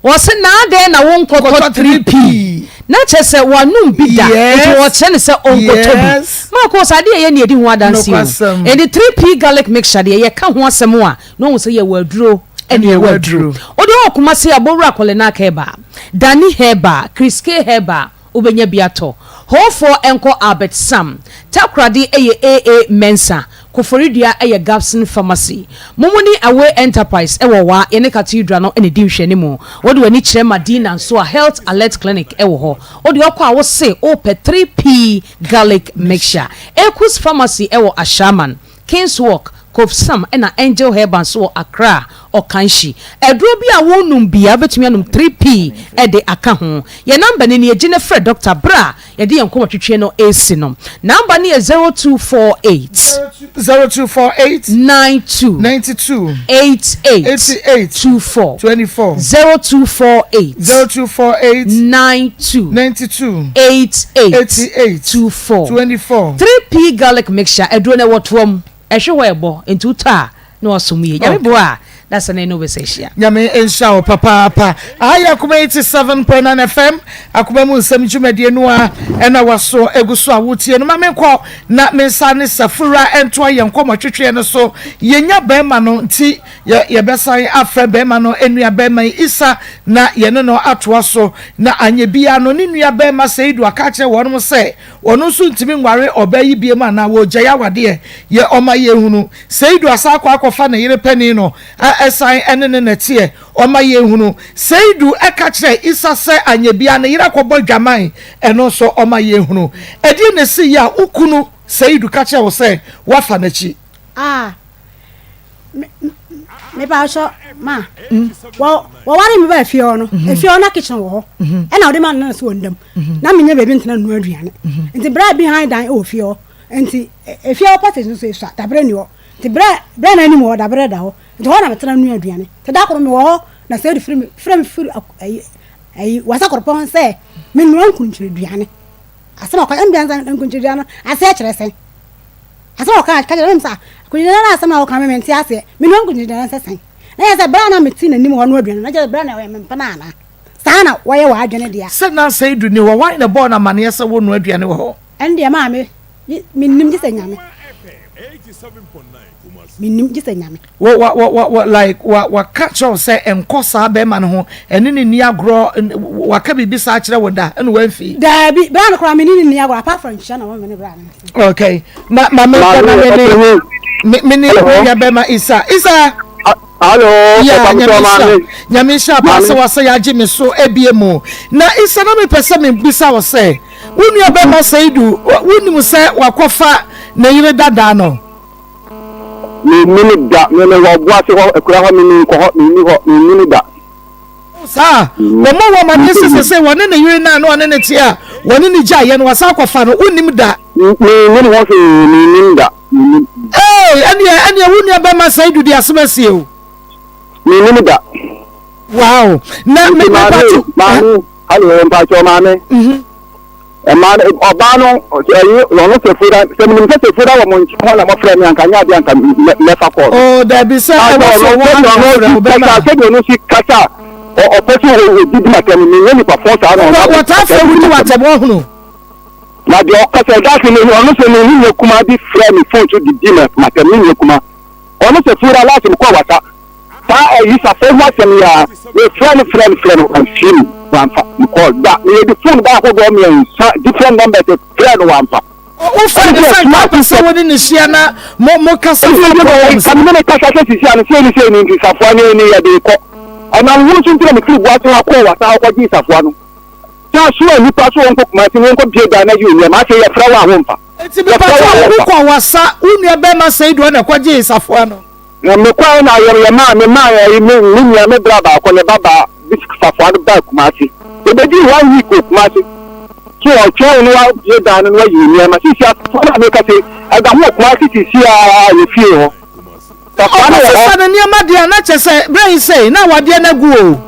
Wɔse na adɛn na wonkɔtɔ 3P? Na kyerɛ sɛ wanom bi da, nti wɔkyerɛ no sɛ ɔnkɔtɔ bi. Marco, sɛ adeɛ a ɛyɛ ne yɛdi ho adanseɛ o. Enti 3P garlic mixture deɛ yɛka ho asɛm a, na wahu sɛ yɛwɔ aduro ɛne yɛwɔ aduro. Wode wɔ Kumasi a, Bowura Kɔlenak Herbal, Dani Herbal, Chris K Herbal, wobɛnya bi atɔ. Hoofoɔ nkɔ Albert Sam. Takoradi yɛ AA Mensah. Koforidua yɛ Gabson Pharmacy. Mumuni Away Enterprise wɔ Wa, yɛne Cathedral no na ɛdi nhwɛanimu. Wode w'ani kyerɛ Madina nso a, Health Alert Clinic wɔ hɔ. Wode ɔkɔ a wose wopɛ 3P Garlic Mixture. Ekus Pharmacy wɔ Ashaiman. Kings Walk. Kofsam ɛna Angel Herbal nso wɔ Accra Ɔkanhyi. Aduro bi a wonom biara wobɛtumi anom 3P de aka ho. Yɛn number no nie, gye na frɛ doctor berɛ a yɛde yɛn nkɔmmɔtwetwe no resi no. Number no yɛ 0248. 0248. 92. 92. 88. 88. 24. 24. 0248. 0248. 92. 92. 88. 88. 24. 24. 3P garlic mixture aduro no ɛwɔ toa mu. Ɛhwe hɔ ɛbɔ nti wotɔ a na wasom yie. Nyame boa a na sɛ ne ne wobɛsa ahyia. Nyame nhyira wo papaapa. Aha yɛ Akoma 87.9 FM, Akoma mu nsɛm dwumadie no a ɛna waso egu so a wotie no. Ma menkɔ na me nsa ne Safura ntoa yɛn nkɔmmɔ twetweɛ no so. Yɛnya bɛrima no nti yɛ yɛbɛsan afrɛ bɛrima no nua bɛrima yi Isa na yɛne no atoa so. Na anyɛ biara no ne nua bɛrima Seidu aka akyerɛ wɔnom sɛ Ɔno nso ntumi nware ɔbaa yi biom anaa wɔregyae awadeɛ yɛ ɔma yɛnhunu. Seidu asan akɔ akɔfa ne yere panin no a ɛsan ne no na ɛteɛ ɔma yɛnhunu. Seidu ka kyerɛɛ Isa sɛ anyɛ biara ne yere akɔbɔ adwaman ɛno nso ɔma yɛnhunu. Ɛdeɛn na ɛsiiɛ a wo kunu Seidu ka kyerɛɛ wo sɛ woafa n'akyi? Ah. mepakyɛ ma wɔware me ba afie hɔ no mhm. afie hɔ na kitchen wɔ hɔ mhm. ɛna ɔde ma no so wɔ ndam mhm. na menyɛ baabi ntena nua aduane nti berɛ a behind dan wɔ fie hɔ nti efie hɔ passage no so esua dabrɛ ni hɔ nti berɛ berɛ na anim hɔ dabrɛ da hɔ nti hɔ na metena nua aduane nti da koro mewɔ hɔ na sɛ ɛde firi me frɛ me firi ayi ayi wasa kɔrɔpɔn sɛ menua nkunkyire aduane asɛm akɔ ɛnbɛn nkunkyire aduane aseɛ kyerɛ sɛn Asɛm a ɔkaa ka kyerɛɛ me sɛ, Akogyina no asɛm a woka no mente aseɛ. Menua nkogyina no sɛ sɛn? Na kyerɛ sɛ berɛ a na mete n'anim hɔ no aduane no, na kyerɛ sɛ berɛ a na ɔyɛ me mpena anaa? Saa na wɔyɛ w'adwene deɛ a. Sɛ na Seidu nni hɔ, hwan na ɛbɔɔ no amaneɛ sɛ wɔrenoa aduane wɔ hɔ? Ɛno deɛ maame, mennim gye sɛ Nyame. Mennim gye sɛ Nyame. Wɔ wa wa wa wa like wa waka kyerɛ wo sɛ nkɔ saa bɛrima no ho ɛne ne nni agorɔ waka biribi saa kyerɛ wo da ɛna wamfi. Daabi bra no koraa me ne ne nni agorɔ apart from nhyia na wɔn me ne bra no. Okay ma ma me nkɔ na me ne me me ne me nua bɛrima Isa Isa. Hello, Yeah, nyame nhyira nyame nhyira paa sɛ wasa yɛagye me so ebie mu na Isa na mepɛ sɛ mebisa wo sɛ wo nua bɛrima Seidu wonim sɛ wakɔfa ne yere dadaa no. Menni no da. Me mewɔ ɔboase hɔ, akura hɔ, me menkɔ hɔ, menni hɔ, menni no da. Saa, wɔmmɔ wo amaneɛ sɛ sɛsei wɔne ne yere no a na ɔne no te a wɔne no gyaeɛ no wasan akɔfa no, wonnim da. Mennim ho hwee, mennim da, mennim. Ee, ɛneɛ, ɛneɛ wo nua bɛma Saidu de asɛm asie o. Mennim da. Wow, na me, Nti me maame, pato. maame, hello, mpakyɛw maame. Mhm. Mmaa no, ɔbaa no, ɛyi, ɔno Sefora, sɛ menim sɛ Sefora wɔ mo nkyɛn hɔ na mɔfrɛ me anka nyɛ adeɛ anka mɛfa kɔɔ no. Oh, dabi sɛ ɛwɔ sɛ wɔn ana afrɛ wo bɛma. Sɛdeɛ ɔno si kasa ɔpɛ sɛ ɔdidi m'atɛm, menyɛ nipa fɔn saa na ɔno abɛ. Wɔtaa frɛ wo di w'atɛm ɔhono. Na deɛ ɔkasa ɛda ase no, ɔno sɛ ne nua kumaa bi frɛ me fon so didi m'atɛm, me nua kumaa. Ɔno Sefora, last mekɔɔ wasa. Saa ayi safoa ho asɛm yi ara, mefrɛ no frɛ no frɛ no wamfie mu, wamfa me call da. Meyɛ de phone ba ahodoɔ mmiɛnsa different numbers frɛ no wamfa. Wofrɛ no sɛ nka wopɛ sɛ wo ne no hyia na mo mo kasa fa problems. Nka me ne no kasa sɛ sisi ano sei ne sei ne nti safoa no ani yɛde rekɔ. Ɛnam ho nso nti na mefiri Boase ha kɔɔ Wasa hɔ kɔgyee safoa no. Sɛ asoa nnipa so wɔnkɔ Kumasi na wɔnkɔ bue dan na yi nneɛma afei yɛfrɛ wo a womfa. Enti mepatɔ wo wokɔ Wasa wo nua bɛrima Seidu hɔ na ɛkɔgyee safoa no. Na mekɔe na yɛ yɛmaa memaa ɛyi me me nua me bra baako ne ba baa bi safoa no baa Kumasi. Yɛbɛdii one week wɔ Kumasi. So ɔtwɛn no wabue dan no na wayi ne nneɛma. Sisi asafoa no a meka sɛ ɛda ho wɔ Kumasi sisi a yɛ fie hɔ. Safoa no wɔ hɔ. Ɔkɔsesa ne nneɛma deɛ a na kyɛ sɛ berɛ yi sei na awadeɛ no agu o.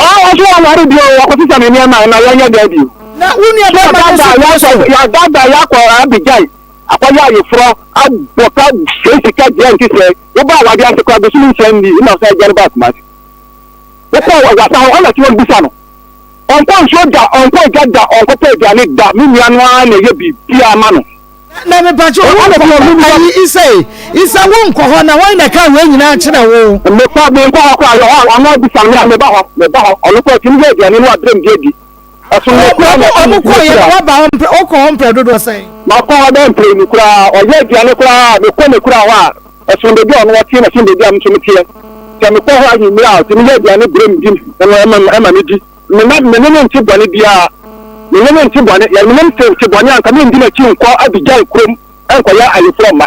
Ɔɔ ɔso ɔnware bio o ɔkɔsesa ne nneɛma na yɛnyɛ dɛn bio. Na wo nua bɛrima no nso pene so. Yɛadaadaa yɛakɔ Abidjan. Akɔyɛ ayeforɔ abɔ ka sɛe sika gyeɛ nte sɛɛ wobaa awadeɛ ase koraa bosome nsia nni na ɔsan dwane baa Kumasi wokɔɔ wasa hɔ ɔna te hɔ bisa no ɔnkɔ nsuo da ɔnkɔ ogya da ɔnkɔtɔ aduane da me nua no ara na ɛyɛ biribiara ma no. Na mepatwo wo nkɔ hɔ ayi Isa yi Isa wo nkɔ hɔ na wɔn na ɛka wei nyinaa kyerɛ wo. Mekɔ menkɔ hɔ koraa yɛ hɔ ɔno abisa me a meba hɔ meba hɔ ɔno koraa ɔtumi yɛ aduane no abrɛ me bi adi. Ɔmo kɔɔ yɛ no waba hɔ mprɛ wokɔ hɔ mprɛ dodoɔ sɛn? Makɔ hɔ bɛyɛ mprenu koraa ɔyɛ aduane koraa mekɔ ne kura hɔ a ɛsono baabi a ɔno ɔteɛ na ɛsono baabi a me nso meteɛ sɛ mekɔ hɔ anwummerɛ a ɔtumi yɛ aduane brɛ me di ɛma ɛma me di me na me ne no nte bɔne biara me ne no nte bɔne yɛ me ne no te bɔne anka mendi n'akyi nkɔ Abidjan kurom nkɔyɛ ayeforɔ mma.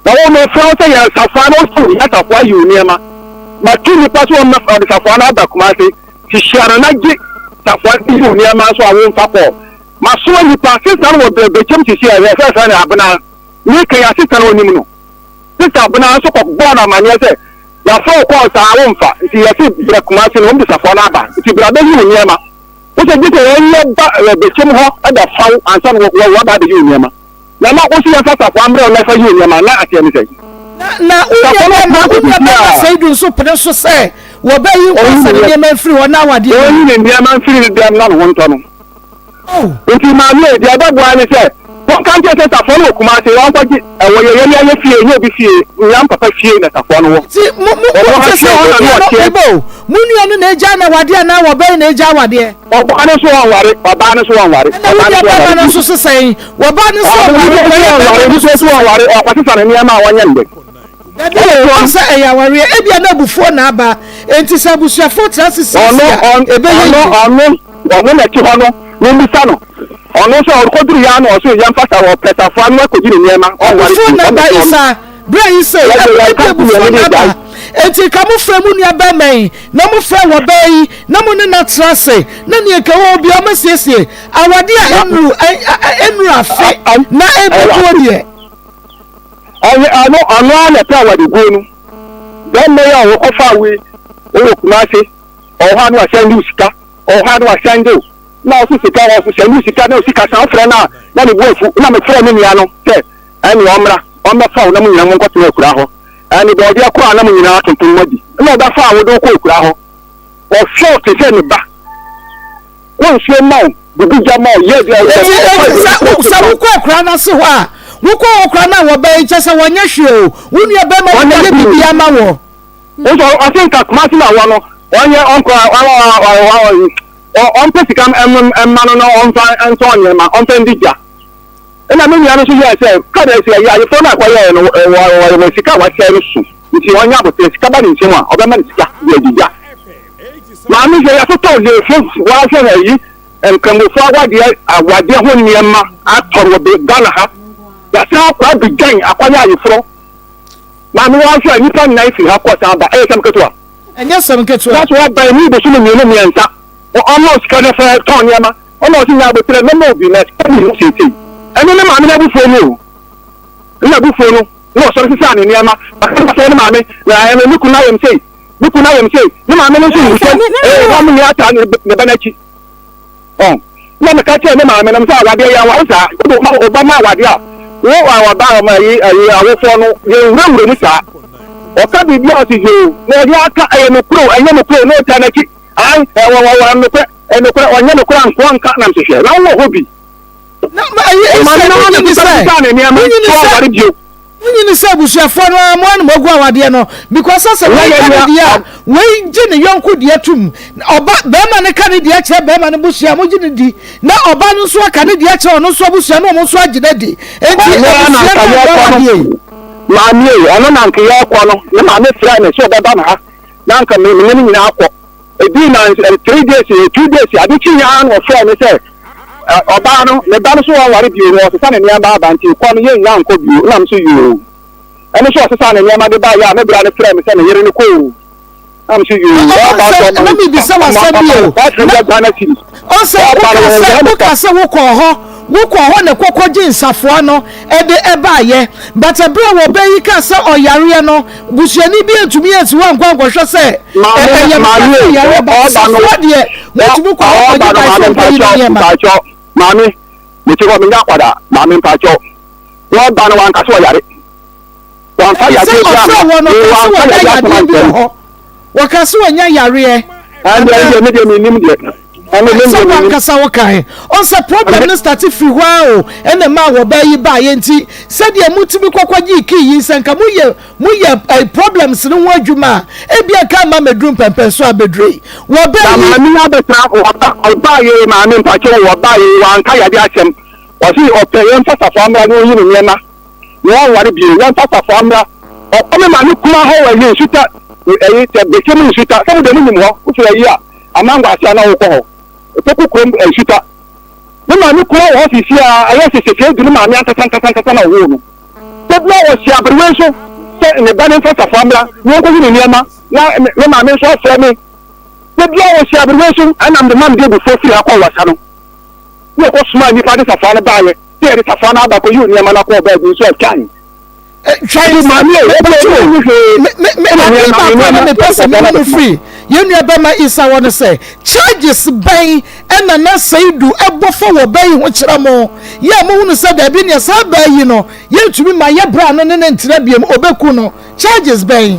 Na wo mefrɛ wo sɛ yɛ safoa na wosi wo hia safoa yi wo nneɛma. Matu nnipa sɛ wɔmmɛfa wɔde safoa no aba Kumase. Nti hyia no na gye safoa no yi wo nneɛma nso a womfa kɔɔ. Masoma nnipa, sista no wɔ Bɛkyɛm sisi a yɛfrɛfrɛ no Abena. Meka yi a sista no ɔnim no. Sista Abena nso kɔbɔɔ no amanneɛ sɛ yɛafrɛ wo kɔɔ saa womfa nti yɛse bra Kumase no wɔde safoa no aba nti bra bɛyi wo nneɛma. Wosɛ gye sɛ yɛn ba Bɛkyɛm hɔ bɛfa wo ansa na wɔaba abɛyi wo nneɛma. Na ma wo so yɛmfa safoa mbrɛ wo na fa yi wo nneɛma, na aseɛ ne sɛn? Na wo Safoa no nuabɛrima, atena wo ase nuabɛrima sisi a, Seidu nso pene so sɛ wɔbɛyi ɔnyi Kwasa ne ne nneɛma, nneɛma mfiri hɔ na awadeɛ no ɔnyi mu. ne nneɛma mfiri ne dɛm na ne ho ntɔ no. Oh. Nti maame ei, deɛ ɛbɛboa ne sɛ, wɔnka nkyerɛ sɛ safoa no wɔ Kumasi, wɔnkɔgye, ɛwɔ yɛ yɛn yɛn fie, ɛnyɛ obi fie, Nyam papa fie na safoa no wɔ. Nti mo, mo, Ɔno mo, ha kyerɛ fie sɛ hɔ mo na ne nua no, ɔteɛ. meba o, mo nua no na agya na awadeɛ anaa wɔbɛn na agya awadeɛ? Ɔbaa no nso ɔnware, ɔbaa no nso ɔnware, Ɛna wo ɔbaa no nua nso bɛrima ɔnware no bio. nso so sɛn? Wɔbaa no nso Ɔno ɔware, nso ɔyɛ ɔnware, bɛrima no nso nso nso ɔnware, ɔkɔsesa ne nneɛma a ɔnyɛ no dɛ. Dabi o, ɔn sɛ ɛyɛ awareɛ, ebia na abufuo na aba, enti sɛ abusuafoɔ tena ase siesie Ɔno, a, ɔn, ɛbɛyɛ ɔno, yie. ɔno, ɔno na ɛte hɔ no, mommisa no. Ɔno nso ɔkɔduru yɛ ara na ɔse yɛmfa sa, ɔpɛ safoa no akɔgye ne nneɛma, ɔnware Abufuo bio, na ɔno aba te hɔ no. Isa, berɛ yi sei, Yɛde ɛb, yɛn ebia ka gu abufuo yɛn na ani aba, gyae. enti nka mofrɛ mo nua bɛrima yi, na mofrɛ wɔ baa yi, na mo ne no atena ase, na nea nka ɛwɔ hɔ biara moasiesie. Awadeɛ a Na, ɛnnuru, ɛ, ɛ, ɛ, ɛnnuru afe ɛ, na ɛwɔ ɛrebɛguo ase. deɛ. Ɔyɛ ɔno ɔno ara na ɛpɛ awadeguo no. Bɛrima yi a ɔkɔfaa wo yi, wowɔ Kumasi, ɔwɔ hɔ a na wasɛnde wo sika, ɔwɔ hɔ a na wasɛnde wo, na ɔso sika, ɔso sɛnde wo sika na sika san wofrɛ no a na ne bo afu. Na mefrɛ me nua no sɛ ɛne ɔmmra, ɔmmɛfa wo na mo nyinaa monkɔtena akuraa hɔ. Ɛne bɔɔdeɛ kɔ a na mo nyinaa atontɔn mo adi. Na ɔbɛfaa wo de wo kɔɔ akuraa hɔ. Ɔhwɛ wo te sɛ ne ba. Kɔ nsuo ma wo, gugu gya ma wo, yɛ deɛ Eti eti sɛ wo sɛ wokɔ akura no ase hɔ a, wokɔ hɔ koraa na wɔbɛn yi kyɛ sɛ wɔnyɛ hwee o, wo nua bɛrima no na ɛyɛ biribi ama wɔ. Nso ɔse nka Kumasi na ɔwɔ no, ɔnyɛ ɔnkɔ ɔmpɛ sika mma no na ɔmfa ntɔn nneɛma, ɔmfa ndi dwa. Ɛna me nua no nso yɛɛ sɛ, ka dɛ sɛ ɛyɛ ayeforɔ no a ɛkɔyɛɛ no, wɔ sika a wasɛe no so nti ɔnyɛ aboterɛ, sika ba ne nsam a, ɔbɛma no sika de adi dwa. Maame hwɛ yɛatotɔ lefe wahwɛ ha yi nkramofo awadeɛ awadeɛ ho nneɛma atɔ wɔ be Ghana ha yɛasan akɔ Abidjan akɔyɛ ayeforɔ maame wahwɛ nnipa nnan firi ha kɔ san ba ɛyɛ sɛm ketewa. Ɛnyɛ sɛm ketewa. Na so ɔba ɛni bosome mmienu mmiɛnsa ɔma wo sika na fɛ tɔn nneɛma ɔna ɔsi nya aboterɛ mɛma obi na sika bi ho seesei ɛno ne maame no abufuo no o ɛna abufuo no na ɔsɔre sesaa ne nneɛma baka sɛ ne maame na ɛno ne kunu ayɛm sei Ne kunu ayɛ me sei, ne maame no nso nim sɛ ee wɔn nyinaa taa ne ba n'akyi. Ɔn, na meka kyerɛ ne maame no sɛ awadeɛ yɛn aware saa, wode wo ba ma awadeɛ a, wo ɔba ɔma ayi ayi awofoɔ no yɛn wurawura mu saa. Ɔka biribi a ɔsi yoo, na ɔde aka ɛyɛ nokorɛ o, ɛnyɛ nokorɛ o, na ɔtaa n'akyi. Ae, ɛwɔ wɔ wɔ nokorɛ, ɛnokorɛ, ɔnyɛ nokorɛ ankoa nka nam hwehwɛ, na wowɔ hɔ bi. Na ma ɛyi Maame sɛ no ara na wonyini sisa sɛ sisa ne nneɛma, wonyini sɛ sɛ ɔware bio. Wonyini sɛ abusuafoɔ no ara mo ara na moagu awadeɛ no because sɛ wei ka ne deɛ a wei gye ne yɔnko deɛ tom ɔba bɛrima no ka ne deɛ kyerɛ bɛrima no busua mo gye ne di na ɔba no nso aka ne deɛ kyerɛ ɔno nso abusua na ɔmo nso agye no adi enti Ɔno ara na abusua nka no agu yɛrekɔ no awadeɛ yi. Maame ei, ɔno na nka yɛrekɔ no, ne maame frɛɛ me sɛ ɔbɛba me ha na nka me ne no nyinaa akɔ. Ɛdii na 3 days, 2 days, ade kyeeɛ ara na ɔfrɛɛ me sɛ ɔbaa no, ne ba no so ɔnware bio no, ɔsesa ne nneɛma aba nti kɔ no yɛnnya nkɔ bio. Ɛna me so yoo. Ɛno nso ɔsesaa ne nneɛma de baeɛ a me bra no frɛɛ me sɛ ne yere no kɔ o. Ɛna me so yoo. Ɔba nso Ɔsɛ ɔma na no mebisa sika, ɔma w'asɛm bi ɔma o no 500 Ghana cedis. Ɔsɛ Ɔba no woka sɛ wɔnyaa no woka ka. sɛ wokɔɔ hɔ wokɔɔ hɔ na ɛkɔkɔgye nsafoa no de ɛbaayɛ but ɛberɛ a wɔbaa yi kaa sɛ ɔyareɛ no busuani bi antumi ansi hɔ ankɔ ankɔhwɛ sɛ Maame ɛyɛ nokorɛ maame sɛ o, ɔyareɛ but ɔba no nsafoa deɛ motumi kɔ hɔ ɔba kɔgye no bae sɛ maame ɔnkɔyi ne mpakyɛw nneɛma. mpakyɛw maame mete hɔ menyɛ akwadaa maame mpakyɛw wɔba no wanka sɛ ɔyare wamfa Sɛ yadeɛ bi ɔfrɛ amma wɔ no ee ɔka sɛ wamfa wanya yadeɛ asɛm yadeɛ bi ankyerɛ wɔ me hɔ wɔka sɛ wanya yareɛ ɛndeɛ anaa ɛndeɛ me deɛ mennim deɛ ɛno me sɛ deɛ mennim wankasa wo kan ɔn sɛ problem no start firi hɔ ara o ɛna ɛmaa wɔbaa yi baeɛ nti sɛdeɛ motumi kɔkɔgyee key yi sɛ nka moyɛ moyɛ eh, problems no ho adwuma a ebia nka amma mɛduru mpɛmpɛnso a bɛduru yi wɔbaa Na yi maame yi abɛtena ɔba ɔbaa yei maame mpakyɛw ɔbaa yei wanka yadeɛ asɛm ɔse ɔpɛ yɛmfa safoa mmra na ɔnyi ne nneɛma na ɔnware bio yɛmfa safoa mmra ɔkɔ me maame kuma hɔ wɔ ayi nsuta ɛyi sɛ bɛkyɛ mu nsuta sɛ mo deɛ mo nim hɔ wofiri ayi a amango ase a na wokɔ hɔ ɛpoku kurom nsuta me maame kuma wɔ hɔ sisi a ɛyɛ sɛ sɛ du ne maame ankasa ankasa ankasa na ɔwoo no. Da biara ɔsi aberewa yi so sɛ ne ba no mfa safoa mmra na ɔnkɔyi ne nneɛma na me maame nso afrɛ me. Da biara ɔsi aberewa yi so ɛna mede ma mede abufuo firi ha kɔɔ Wasa no. Na ɔkɔsomaa nnipa de safoa no baeɛ sɛ yɛde safoa no aba kɔyi wo nneɛma no akɔ ɔbaa bi nso atwan. Twan Maame o, mepatwo ɛdeɛ ɛnni hwee. Me me me Ɛna adeɛ nneɛma baako a na nneɛma mepɛ sɛ safoa no mehu no abɛtena. firi yɛn nua bɛma Isa hɔ ne sɛ charges bɛn ɛna na Seidu ɛbɔ fa wɔ bɛ yi ho kyerɛ mo yɛ a mohunu sɛ daabi neɛ saa baa yi no yɛntumi ma yɛ bra no ne no ntena biom ɔbɛku no charges bɛn.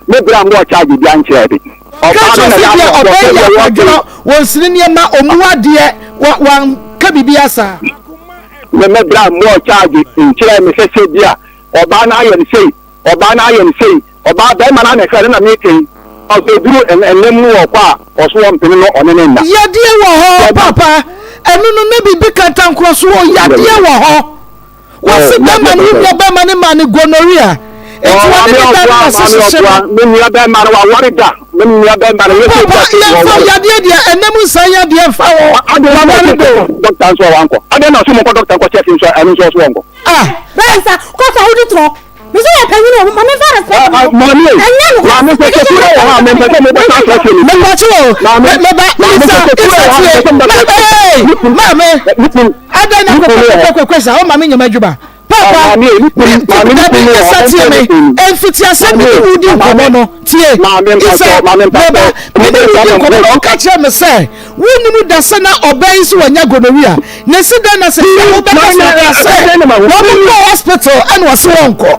Me bra mmɔɔ charge bia nkyerɛɛ me. Ka Ɔbaa no kyerɛ na sɛ ɛyɛ bia aborɔfoɔ ɔbaa yi sɛdeɛ yɛ wɔte. akwadworɔ wɔnsini nneɛma ɔmmu adeɛ wa wanka biribiara saa. Me me bra mmɔɔ charge nkyerɛɛ me sɛ sɛ bia ɔbaa no ayɛ no sei, ɔbaa no ayɛ no sei, ɔbaa bɛrima no ana ɛfrɛ no na mete ɔsɛ ɛduru ɛnna mu wɔ kɔ a ɔso ɔmpene no ɔne ne nna. Yadeɛ wɔ hɔ papa ɛno no na biribi kantankorɔ so o yadeɛ wɔ hɔ wɔse bɛrima no wo nua bɛrima no maa no gonorrhea enti wɔne ne da no na se hyehye no. Me nua bɛrima no waware da me nua bɛrima no papa yɛmfa yadeɛ deɛ ɛnna mu nsa yadeɛ mfa hɔ waware da o. Dɔkta nso a wankɔ adɛn na ɔso mokɔ dɔkta nkɔ kyɛke nso ɛno nso ɔso wɔnkɔ. Ah. Bɛyɛ nsa kɔ fa wodi torɔ. Me sɛ yɛ panyin o, ma me fa respect ma. Maame o, Ɛnyɛ no. maame sɛ sɛ kura wɔ ha, me mpɛ sɛ mo bɛ sa asɛ mi. Me pa kye o, me me ba, isa isa tie, ma ee, maame, adan na kɔ kɔ kɔ kɔ sa, o maame nyɛ ma adwuma. Papa, dabi isa tie me, mfitiase me ne wo di nkɔmɔ no, tie, isa, me ba, me ne wo di nkɔmɔ no, ɔka kyerɛ me sɛ, Wonnim da sɛ na ɔbaa yi nso wanya gonorrhea. Na esi dɛn na sɛ sɛ wobɛka sɛ ɔka sɛ wɔn kɔ hospital ɛna ɔse wɔnkɔ.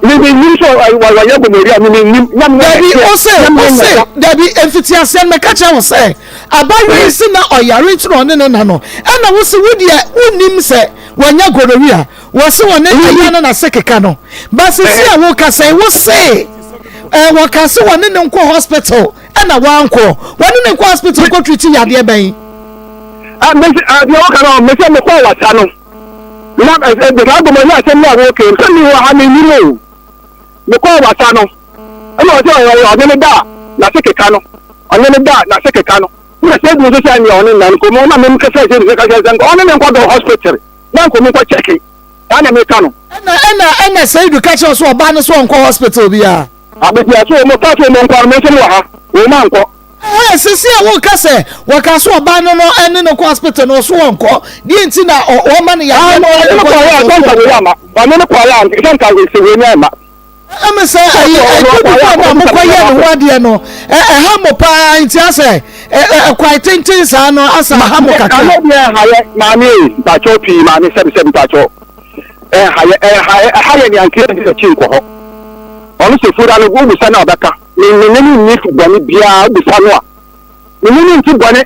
Menim sɛ wɔyɛ gonorrhea no menim. Dabi ose ose dabi mfitiaseɛ no meka kyerɛ wo sɛ abayewa yi se na ɔyare nti na ɔne ne na no ɛna wo se wo deɛ wonnim sɛ wanya gonorrhea wɔse wɔne ɛya no na se keka no ba sisi a woka sɛ wo se wɔka se wɔne ne nkɔ hospital Ɛna wankɔ. Wɔne no nkɔ hospital nkɔ treat yadeɛ bɛn? Ah, mese, ah, deɛ wɔka no, mese mekɔɔ wasa no. Na, eh, eh, saa gonorrhea asɛm no a wɔka yi, sɛ mewɔ ha mennim o. Mekɔɔ wasa no, ɛna ɔsɛ ɔne no da a, n'ase keka no. Ɔne no da a, n'ase keka no. Na sɛ bi nso sɛ ɛneɛ ɔne nna no, nkɔmmɔ na memkasa sɛ bi sɛ ka sɛ ɔne ne nkɔ dɔ hospital, na nkɔmmɔ nkɔ kyɛke. Saa na meka no. Ɛna, ɛna, ɛna Seidu ka kyerɛ sɛ ɔbaa no sɛ ɔnkɔ hospital biara. Abedua so wɔn kaa sɛ wɔn nkɔ no, me nso mewɔ ha, wɔn ankɔ. Ɛhɛn, sisi a woka sɛ wɔka so ɔbaa no no ɛne no kɔ hospital no ɔso wɔnkɔ, deɛ nti na wɔma no yadeɛ no ɔne no kɔeɛ a sɛ nka wei amma, ɔne no kɔeɛ a sɛ nka sɛ wei ni amma. Ɛmi sɛ ɛyi ɛdu bi kɔ na mo kɔ yɛ ne ho adeɛ no ɛha mo paa nti asɛ ɛkwan tenten saa no asɛ aha mo kakra. Ɛno deɛ ɛha yɛ maame ee mpakyɛw pii maame sɛbi sɛbi mpakyɛw. Ɛha yɛ ɛha ɛha yɛ nea nka yɛndi n'akyi nkɔ hɔ. Ɔno sɛ fura no wobisa no a ɔbɛka. Me me ne no nni bɔne biara wobisa no a. Me ne no nti bɔne.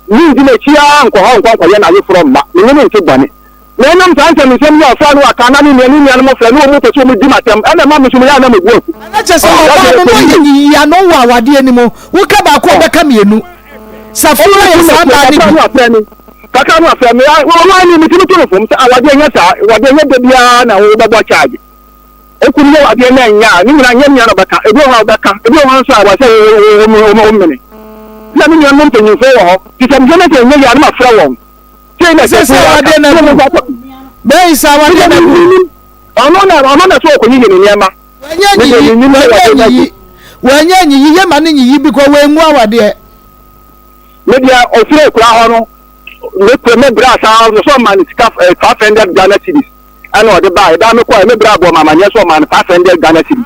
Mendi n'akyi ara nkɔ hɔ nkɔ nkɔyɛ n'ayeforɔ mma. Me ne no nti bɔne. Na ɛnam saa nsɛmnsɛm yi a ɔfaa no aka na ne nua ne nuanom frɛ ne wɔn pɛ sɛ wɔdi m'atɛm ɛna ɛma me nso meyɛ a na me bo afu. Ɛna kyerɛ sɛ ɔbaa no na ɔyɛ nyiyiano wɔ awadeɛ no mu. Woka baako a ɔbɛka mmienu. Safura yɛ saa mmaa no bi. Kakra no afrɛ me, wɔn ani metumi to no fam sɛ awadeɛ nyɛ saa, awadeɛ nyɛ da biara na wobɛbɔ charge. Okunu yɛ wadeɛ na ɛnyɛ a, ne nyinaa nyɛ nea na ɔbɛka. Ebi wɔ hɔ a ɔbɛka, ebi wɔ hɔ nso a wɔsɛ wo mene. Na me nuanom mpanyimfoɔ wɔ hɔ, nti sɛ mehwɛ na sɛ ɛnyɛ yie a na mafrɛ wɔn. Sei na Sɛ ɛsɛ sɛ awadeɛ na agu. Bɛyi sɛ awadeɛ na agu. Ɔno na ɔno na sɛ ɔkɔyiyi ne nneɛma. Wanya nyiyi, wanya nyiyi, wanya nyiyi, yɛ ma ne nyiyi bi kɔ wɔngu awadeɛ. Me deɛ ɔfiri akura hɔ no me kura me bra saa ɔno sɛ ɔma no sika 500 Ghana cedis ɛna ɔde baeɛ daa me kɔɛ me bra bɔ ma amaneɛ sɛ ɔma no 500 Ghana cedis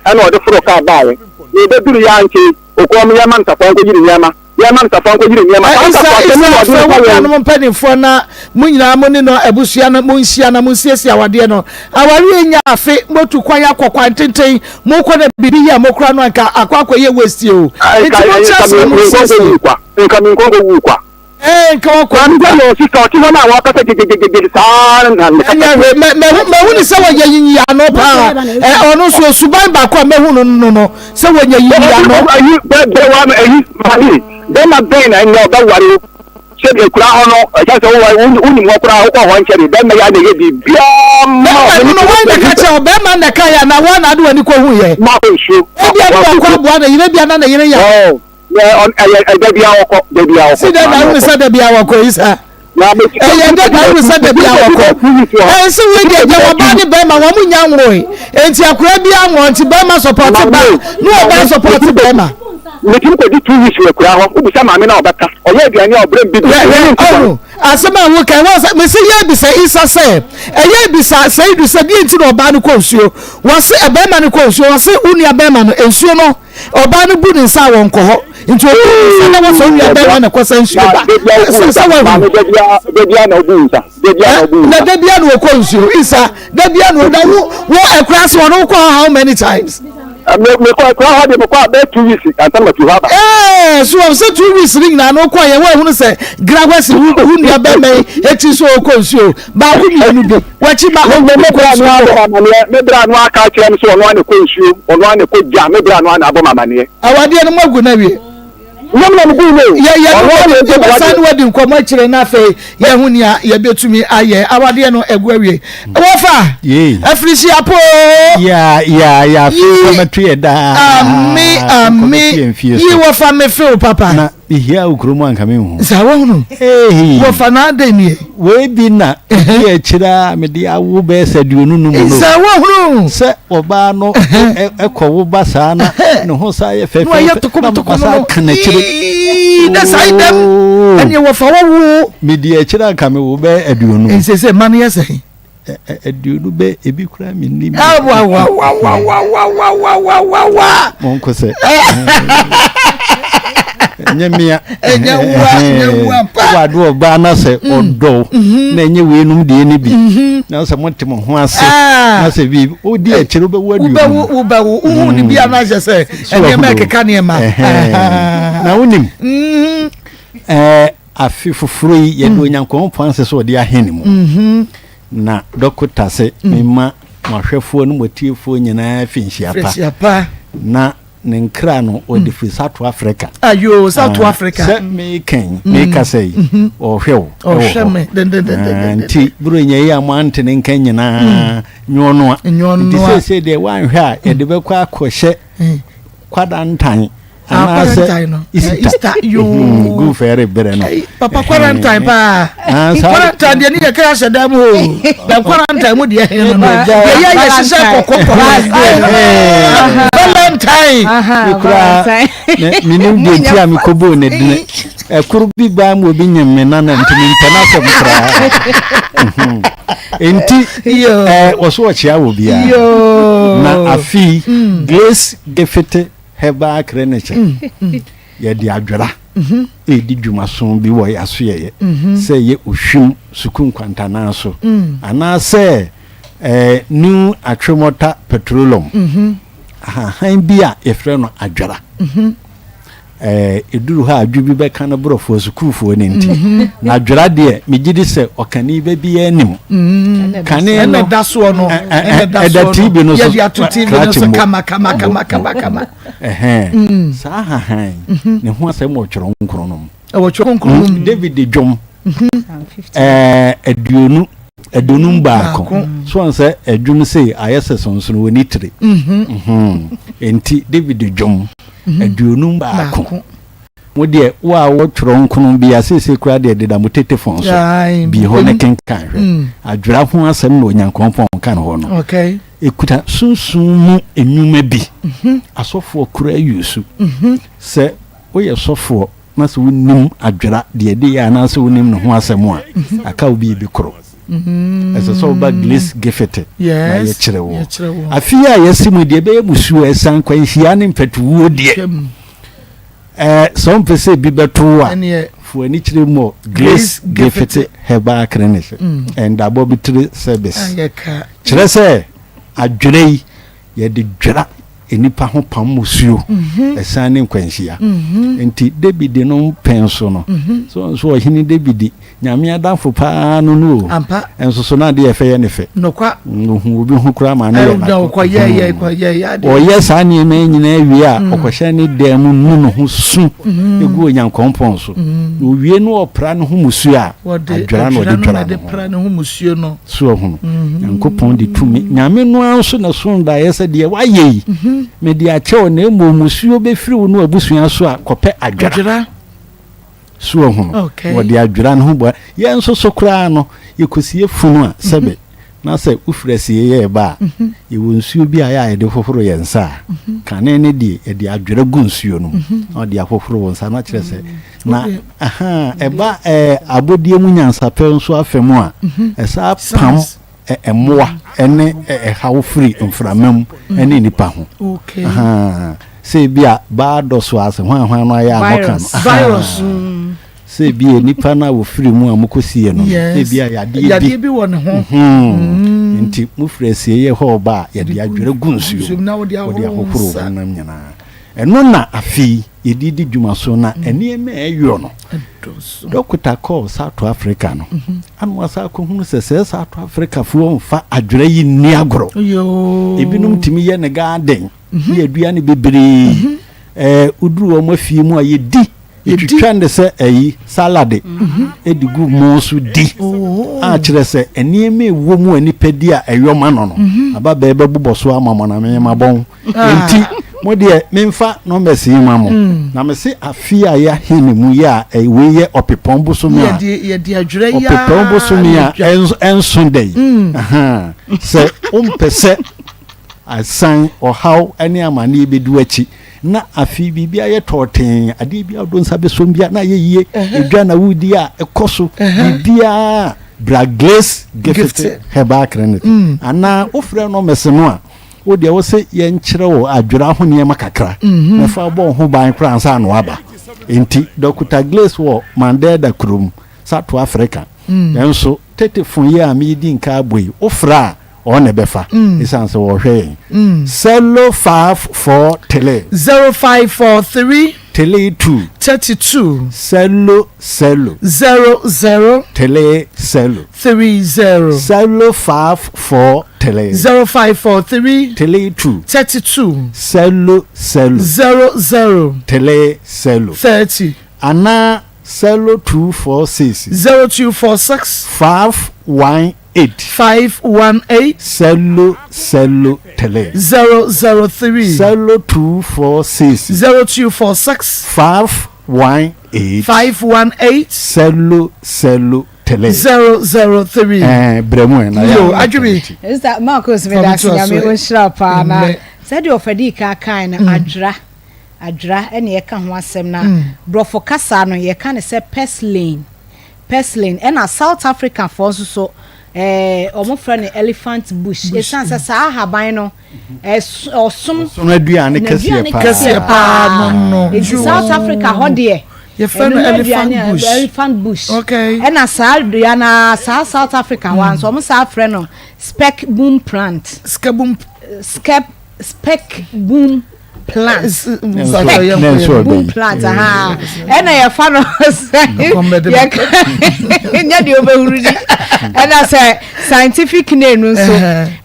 ɛna ɔde foro kaa baeɛ na ɛbɛduru yɛ ankyɛ okɔɔ me yɛma no safoa nkɔyiri nneɛma yɛma no safoa nkɔyiri nneɛma saa Isa nsafoa Isa sɛm na ɔde frɛ kɔ wo wɔn nuanom mpanimfoɔ na mo nyinaa mo ne no abusua no monhyia na monsiesie awadeɛ no. Awareɛ nyɛ afe, moatu kwan akɔ kwan tenten, mokɔ na biribi yɛ mo koraa no anka akɔ akɔyɛ waste o. Nka Nti montra nka ase na me nkɔnkɔ monsiesie. wu kwa nka me nkɔnkɔ wu kwa. Ɛɛ nka wakɔ Maame wu sɛ kwa. yɛ sista ɔte hɔ no a wakasa gyegyegyegye saa na ne kasa Ɛnyɛ teɛ. hwee, mɛ mɛhu mɛhu ne sɛ wɔyɛ nyiyiano paa. Ɛ ɔno nso suban baako a mɛhu no no no sɛ wɔnyɛ nyiyiano. Ayi bɛ bɛ wa ayi maame bɛma bɛn na ɛnɛ ɔbɛware wo sɛ ekura hɔ no ɛkyɛ sɛ woware wonim hɔ koraa wokɔ hɔ nkyɛ de bɛma yɛ na ɛyɛ biribiara ma Bɛrima no no wɔn na ɛka kyerɛ wo bɛrima na ɛka yɛ anaa wɔn na ade w'ani kɔ hu yɛ. Ma kɔ nsuo. Ebia na wakɔ aboa ne yere ebia na ne yere yɛ. Ɛyɛ da biara wɔkɔ da biara wɔkɔ. Si dɛ na ahunu sɛ da biara wɔkɔ yi saa. Ɛyɛ dɛ na wohu sɛ dabi a wɔkɔ. Ɛnse wei deɛ deɛ wɔbaa ne bɛrima wɔn nya nworoe. Enti akwadaa bi anwɔ nti bɛrima sɔpɔte baa ne ɔbaa sɔpɔte bɛrima. Metumi kɔdi 2 weeks wɔ akuraa hɔ. Wobisa maame no a ɔbɛka. Ɔyɛ aduane a ɔbrɛ me bi di. Hwɛ hwɛ ɔho asɛm a woka yi wɔn sɛ mese yɛ bisa Isa sɛ ɛyɛ bisa Seidu sɛ deɛ nti na ɔbaa no kɔ nsuo wɔse ɛbɛrima no kɔ nsuo wɔse wo nua bɛrima no nsuo no Ɔbaa no bu ne nsa a wɔnkɔ hɔ nti ɔbu ne nsa na wɔsɛ onua bɛrima na ɛkɔsa nsuo ba sɛ sɛ wahu na da bia na ɔkɔ nsuo isa da bia na ɔda wo wo ɛkura se ɔno wokɔ hɔ how many times. mekɔ ɛkura hɔ de mekɔ abɛɛ 2 weeks ansa na mafiri hɔ aba. ɛɛ so wɔn sɛ 2 weeks ne nyinaa no wokɔ yɛ wɔahunu sɛ grawɛsi wo wo nua bɛrima yi eti so ɔkɔ nsuo baako mmienu bi W'akyi ma Me me bra no abɔ amaneɛ me bra no aka akyerɛ me sɛ ɔno ara na ɛkɔ nsuo ɔno ara na ɛkɔ gya me bra no ara na abɔ me amaneɛ. Awadeɛ no moagu no awie. Nyɛ me na meguu no o. Yɛ yɛ Ɔno ara na ɛgu yɛbɛsan ne awadeɛ. wadi nkɔmmɔ akyire na afei yɛahu nea yɛbɛtumi ayɛ. Awadeɛ no agu awie. Wɔfa! Yei. Afirihyia pa oo! Yaa yaa yaa afe Yi nkɔmɛto yɛ daa. Ame ame Nkɔmɛto yɛ mfie yi so. wɔfa me few papa. Na Mehia wo kurom anka menhu. Saa wahunu. Ehi. Wɔfa na adɛn nie. Wei bi na ɛdi akyire a mede awo bɛyɛ sɛ 25 no. Saa wahunu. Sɛ ɔbaa no ɛkɔ wo ba saa na ne ho saa yɛ fɛfɛɛfɛ na masa ka n'akyire. Ii na saa yi dɛm ɛneɛ wɔfa wawo. Medi akyire anka mewo bɛyɛ 50. Nsese mma no yɛ sɛn. 20 bɛ ebi kura mi nim. Awawawawawawawawawa. Mo nko sɛ. Ɛnyɛ mmea. Ɛnyɛ wa ɛnyɛ wa pa. Wado ɔbaa na sɛ ɔdɔ na ɛnyɛ weinom deɛ ne bi. Na sɛ mo te mo ho ase. Na sɛ bi o di akyire wobɛwu 20. Wobɛwu wobɛwu wohu ne bi anaasɛ sɛ nneɛma ɛkeka nneɛma. Na wonim. Ɛɛ Afe foforo yi, yɛde Onyankopɔn ase sɛ ɔde ahene mu. Na dɔkota se, Mema mo ahwɛfoɔ ne mo atiefoɔ nyinaa fi nhyia pa. Na ne nkra no, ɔde firi South Africa. Ayo, South Africa. Sɛ meka yi, mekasa yi, ɔhwɛ wo. Ɔhwɛ me dendendenden. Nti, Buronya yi a mo ante ne nka nyinaa, nyɔnoa. Nti seesei deɛ woanhwɛ a, yɛde bɛkɔ akɔhyɛ kwadantan. Ah, anaasɛ Easter yoo hmm, gu fɛre berɛ no papa quarantine paa ah, quarantine deɛ ne yɛ kɛ ahyɛ dan mu o na quarantine mu deɛ hɛn no deɛ yɛ yɛ hyehyɛ kɔkɔ kɔkɔ valentine mekura menim deɛ nti a mekɔbɔɔ ne dene ɛkoro bi baa mu obi nyem me nana nti mempɛ no asɛm koraa nti wɔso ɔkyea wɔ biara na afei mm. grace gefete Herbal Clinic, yɛde adwera redi dwumason bi wɔ yɛn asoɛeɛ, sɛ ɛyɛ Ohwim Sukuu Nkwantanaa so, anaasɛ New Achimota Petroleum, ahahan bi a yɛfrɛ no adwera. Ɛduru hɔ a adwo bi bɛka no borɔfoɔ sukuufoɔ no nti. Mhm. Na adwera deɛ megye di sɛ ɔkani bɛ biara nim. Mhm. Kane no ɛna da soɔ no ɛda TV no so yɛde ato TV no so kama kama kama kama kama. Mm. Saa hahan mhm. ne ho asɛm wɔ twerɛ nkron no mu. Ɛwɔ twerɛ kronkron no mu. David dwom 51 so wɔn sɛ ɛdwom sei ayɛ sɛ sonsono wɔ ne tiri. Nti David dwom 51. Mo deɛ, wo a wowɔ twerɛ nkono bi a seesei koraa deɛ deda mo tetefon so, bue hɔ na kenkan hwɛ. Adwera ho asɛm na Onyankopɔn ka no hɔ no. Ɛkuta sunsum mu nnwuma bi. Asɔfoɔ koraa yusu. Sɛ woyɛ sɔfoɔ na sɛ wonnim adwera deɛ ɛde yɛ anaasɛ wonnim ne ho asɛm a, aka wo biribi koro. Ɛsɛ sɛ woba Glace Gifete na yɛkyerɛ wo. Afe yi a yɛasi mu deɛ ɛbɛyɛ musuo, ɛsan kwanhyia ne mpatuwuo deɛ. Ɛɛ sɛ wompɛ sɛ ebi bɛto wo a, fo ani kyerɛ mu wɔ Glace Gifete Herbal Clinic and Abɔbitire Service. Kyerɛ sɛ adwerɛ yi Yɛde dwira nnipa ho pam mmusuo, asiane ne nkwanhyia. Enti Dawid no mpɛn so no, so nso ɔhene Dawid, Nyame adamfo paa no no o, nso so na adeɛ ɛfɛ yɛ ne fɛ. Ɔhu obi ho koraa ma no yɛ n'ako. Ɔyɛ saa nneɛma yi nyinaa wie a, ɔkɔhyɛ ne dan mu nu ne ho su gu Onyankopɔn so. Na owie no ɔpra ne ho mmusuo a, adwira na ɔde dwira ne ho. So ahunu? Nyankopɔn de tumi. Nyame no ara nso na ɛsoo daeɛ sɛ, Deɛ woayɛ yi, mede akyɛ wo, na mmom mmusuo bɛfiri wo ne w'abusua so a, kɔpɛ adwera. So wahu no? Wɔde adwera no ho bɔ. Yɛn nso so koraa no, yɛkɔsie funu a, sɛbe, na sɛ wofiri asieeɛ reba a, yɛwɔ nsuo bi a ɛyɛ a yɛde hohoro yɛn nsa a, kane no deɛ yɛde adwera gu nsuo no mu na wɔde ahohoro wo nsa na kyerɛ sɛ na aha ɛba ɛɛ abɔdeɛ mu nyansapɛ nso afa mu a, ɛsaa pam mmoa ne ɛhaw firi mframa mu ne nnipa ho. Sɛ ebi a baa dɔ so ase hwan hwan no ayɛ a moka no. Virus. Sɛ ebi a nipa no a wɔfiri mu a mokɔsiiɛ no, ebi a yadeɛ bi wɔ ne ho. Nti mofiri asieeɛ hɔ reba a, yɛde adwerɛ gu nsuo mu, wɔde ahohoro honam nyinaa. Ɛno na afei yɛde di dwuma so na nneɛma a ɛyɔ no. Dɔkota kɔɔ South Africa no, ana wasan akɔhunu sɛ sɛ South Africafoɔ mfa adwerɛ yi nni agorɔ. Ebinom tumi yɛ ne garden, ne yɛdua no bebree. Ɛɛ woduru wɔn afie mu a yɛdi. Yɛtwitwa no sɛ ayi salade de gu mo so di a kyerɛ sɛ nneɛma ɛwɔ mu a nipa di a ɛyɔ ma no no aba bɛɛ bɛbobɔ so ama mo na me mabɔn enti mo deɛ memfa numbers yi ma mo na me se afe a yɛahe ne mu yɛ a wei yɛ ɔpepɔn bosome a ɔpepɔn bosome a ɛnso da yi sɛ wompɛ sɛ asan ɔhaw ne amanneɛ bɛdu akyi Na afei biribi ayɛ tɔɔtee, adeɛ bi a wode nsa bɛsɔm bi a na ayɛ yie, edwa na wodi a ɛkɔ so, biribiara bra Glace Gift Herbal Clinic. Mm. Anaa wofrɛ no mɛse no a, wo deɛ wo se yɛnkyerɛ wo adwera ho nneɛma kakra mhm. na fa bɔ wo ho ban koraa ansa na waba. Enti Dɔkota Glace wɔ Mandela kurom, South Africa. Mm. Nanso tetefo yi a medi nka abɔ yi, wofrɛ a Wɔn na ɛbɛfa, esiane sɛ wɔhwɛ yɛn. Selo five four tele. 0543. Tele two. 32. Selo selo. 00. Tele selo. 30. Selo five four tele. 0543. Tele two. 32. Selo selo. 00. Tele selo. 30. Anaa selo 246. 0246. 518. 8. 518. Sɛlo sɛlo tɛlɛ. 003. Sɛlo 246. 0246. 518. 518. Sɛlo sɛlo tɛlɛ. 003. Ɛɛ brɛ mu ɛ na yɛ. Yo adwumi. Mr. Marcus mi da ase nyame onhyira paa na sɛdeɛ ɔfɛdi kan kan no adwera adwera ɛna yɛka ho asɛm na borɔfo kasa no yɛka no sɛ purslane Purslane, ɛna South Africa foɔ nso so ɛɛ wɔn frɛ no elephant bush esan sɛ saa ahaban no ɛso ɔsom ɔsono aduane kɛseɛ paa kɛseɛ paa no no nti South Africa hɔ deɛ yɛfrɛ no elephant bush elephant bush okay ɛna saa dua na saa South Africa hɔ nso wɔn saa frɛ no speck boom plant skebum skep speck boom plant speck boom plant aha ɛna yɛfa no sɛ yɛka nyɛ deɛ wobɛhuru di ɛna sɛ scientific name no nso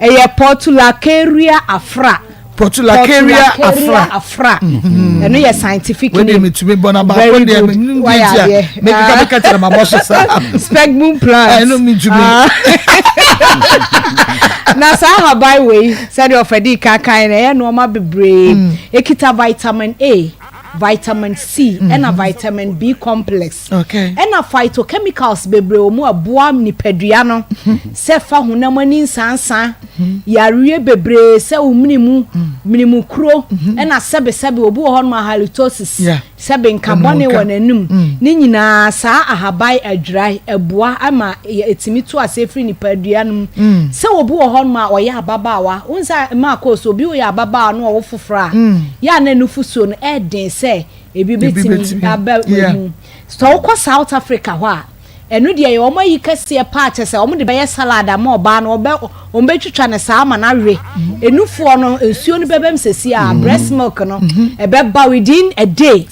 ɛyɛ portulacaria afra portulacaria afra afra mm-hmm. ɛno yɛ scientific name wei metumi bɔ na baako deɛ menim deɛ nti a mekeka meka kyerɛ mabɔ so saa speck boom plant ɛno metumi ah. na saa ahaban wei Sɛdeɛ ɔfɛdii kan kaeɛ no, ɛyɛ nnoɔma bebree. Ɛkita vitamin A, vitamin C, ɛna vitamin B complex. Ɛna phytochemicals bebree wɔ mu a ɛboa nipadua no sɛ fa honam ani nsansa, yareɛ bebree sɛ wo mene mu, mene mu kuro, ɛna sɛbesɛbe obi wɔ hɔnom a halitosis. Sɛ benka bɔne wɔ n'anom. Ne nyinaa, saa ahaban adwira yi boa ma ɛtumi tu aseɛ firi nipadua no mu. Sɛ obi wɔ hɔnom a ɔyɛ ababaawa, wohu sɛ mmaa kɔɔ so, obi yɛ ababaawa na ɔwo foforɔ a, yɛ a na nufosuo no ɛyɛ den sɛ ebi bɛtumi aba mu. Sɛ wokɔ South Africa hɔ a, Ɛno deɛ ɛyɛ wɔn ayi kɛseɛ paa kyɛ sɛ wɔn de bɛyɛ salad ama ɔbaa no wɔbɛ wɔn bɛtwitwa no saa ama no awe enufoɔ no nsuo no bɛbɛm sɛsi a mm. breast milk no mm-hmm. ɛbɛba within a day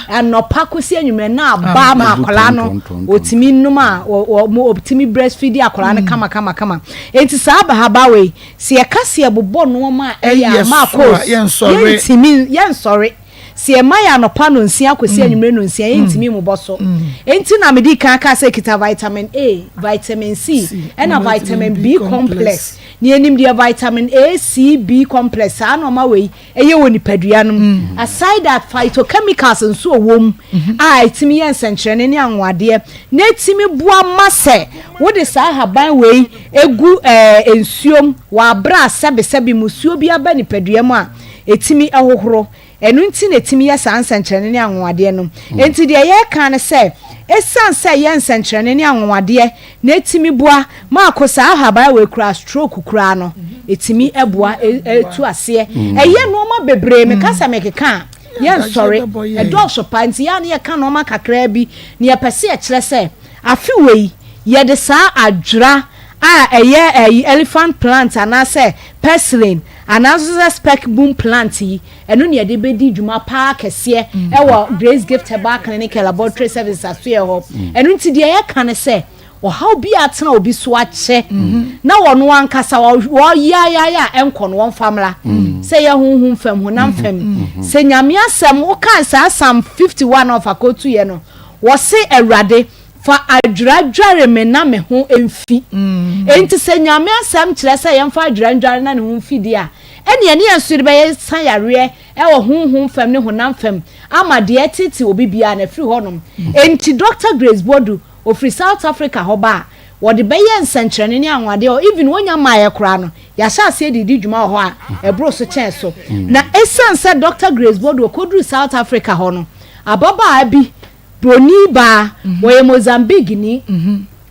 anɔpa kɔsi anwummerɛ na aba ama akwadaa no wɔtumi nom a wɔ wɔtumi breastfeed akwadaa no mm. kama kama kama eti saa abahaba wei sɛ yɛka sɛ yɛbobɔ nneɛma a ɛyɛ ama akɔs yɛntumi yɛnsɔre. Sɛ yɛma yɛ anɔpa nonsia kɔsi anwummere nonsia, yɛntumi mmobɔ so. Enti na medi kan kaa sɛ ɛkita vitamin A, vitamin C, ɛna vitamin B complex. Na yɛnim deɛ vitamin A, C, B complex, saa nnoɔma wei ɛyɛ wɔ nipadua no mu. Aside that, phytochemicals nso wɔ mu a ɛtumi yɛ nsɛnkyerɛnne ne anwanwadeɛ, na ɛtumi boa ma sɛ wode saa ahaban wei gu nsuom wɔ aberɛ a sɛbesɛbe musuo bi aba nipadua mu a, ɛtumi hohoro. Ɛno nti na ɛtumi yɛ saa nsɛnkyerɛnne ne anwanwadeɛ no. Enti deɛ yɛreka ne sɛ, ɛsiane sɛ ɛyɛ nsɛnkyerɛnne ne anwanwadeɛ na ɛtumi boa ma ako saa ahaban wei koraa, stroke koraa no, ɛtumi boa tu aseɛ. Ɛyɛ nnoɔma bebree, meka sɛ mekeka a, yɛnsɔre. Ɛdɔɔso paa, nti yɛ a na yɛka nnoɔma kakraa bi. Na yɛpɛ sɛ yɛkyerɛ sɛ, afe wei, yɛde saa adwera a ɛyɛ ɛyi elephant plant anaasɛ purslane anaa nso sɛ speck boom plant yi, ɛno na yɛde bɛdi dwuma paa kɛseɛ ɛwɔ Grace Gift Herbal Clinic and Laboratory Services asoɛɛ hɔ. Ɛno nti deɛ yɛka ne sɛ, ɔhaw bi a atena obi so akyɛ na ɔno ankasa ɔyeayeaye a ɛnkɔ no, wɔmfa mmra. Sɛ ɛyɛ honhom fam, honam fam. Sɛ Nyame asɛm, wokae saa Psalm 51 a ɔfa kɔtuiɛ no, wɔse Awurade, Fa adwera dware me na me ho mfi. Enti sɛ Nyame asɛm kyerɛ sɛ yɛmfa adwera ndware na ne ho mfi deɛ a, ɛneɛ ne yɛn nso yɛde bɛyɛ sa yareɛ wɔ honhom fam ne honam fam ama deɛ ɛtete obi biara no afiri hɔnom. Enti Dɔkta Grace Boadu, ɔfiri South Africa hɔ ba a, wɔde bɛyɛ nsɛnkyerɛnne ne anwanwadeɛ hɔ, even wɔnnya mmaeɛ koraa no, yɛahyɛ aseɛ de redi dwuma wɔ hɔ a ɛboro so kyɛn so. Na ɛsiane sɛ Dɔkta Grace Boadu ɔkɔduruu South Africa hɔ no, ababaa bi Broni baa, wɔyɛ Mozambique ni,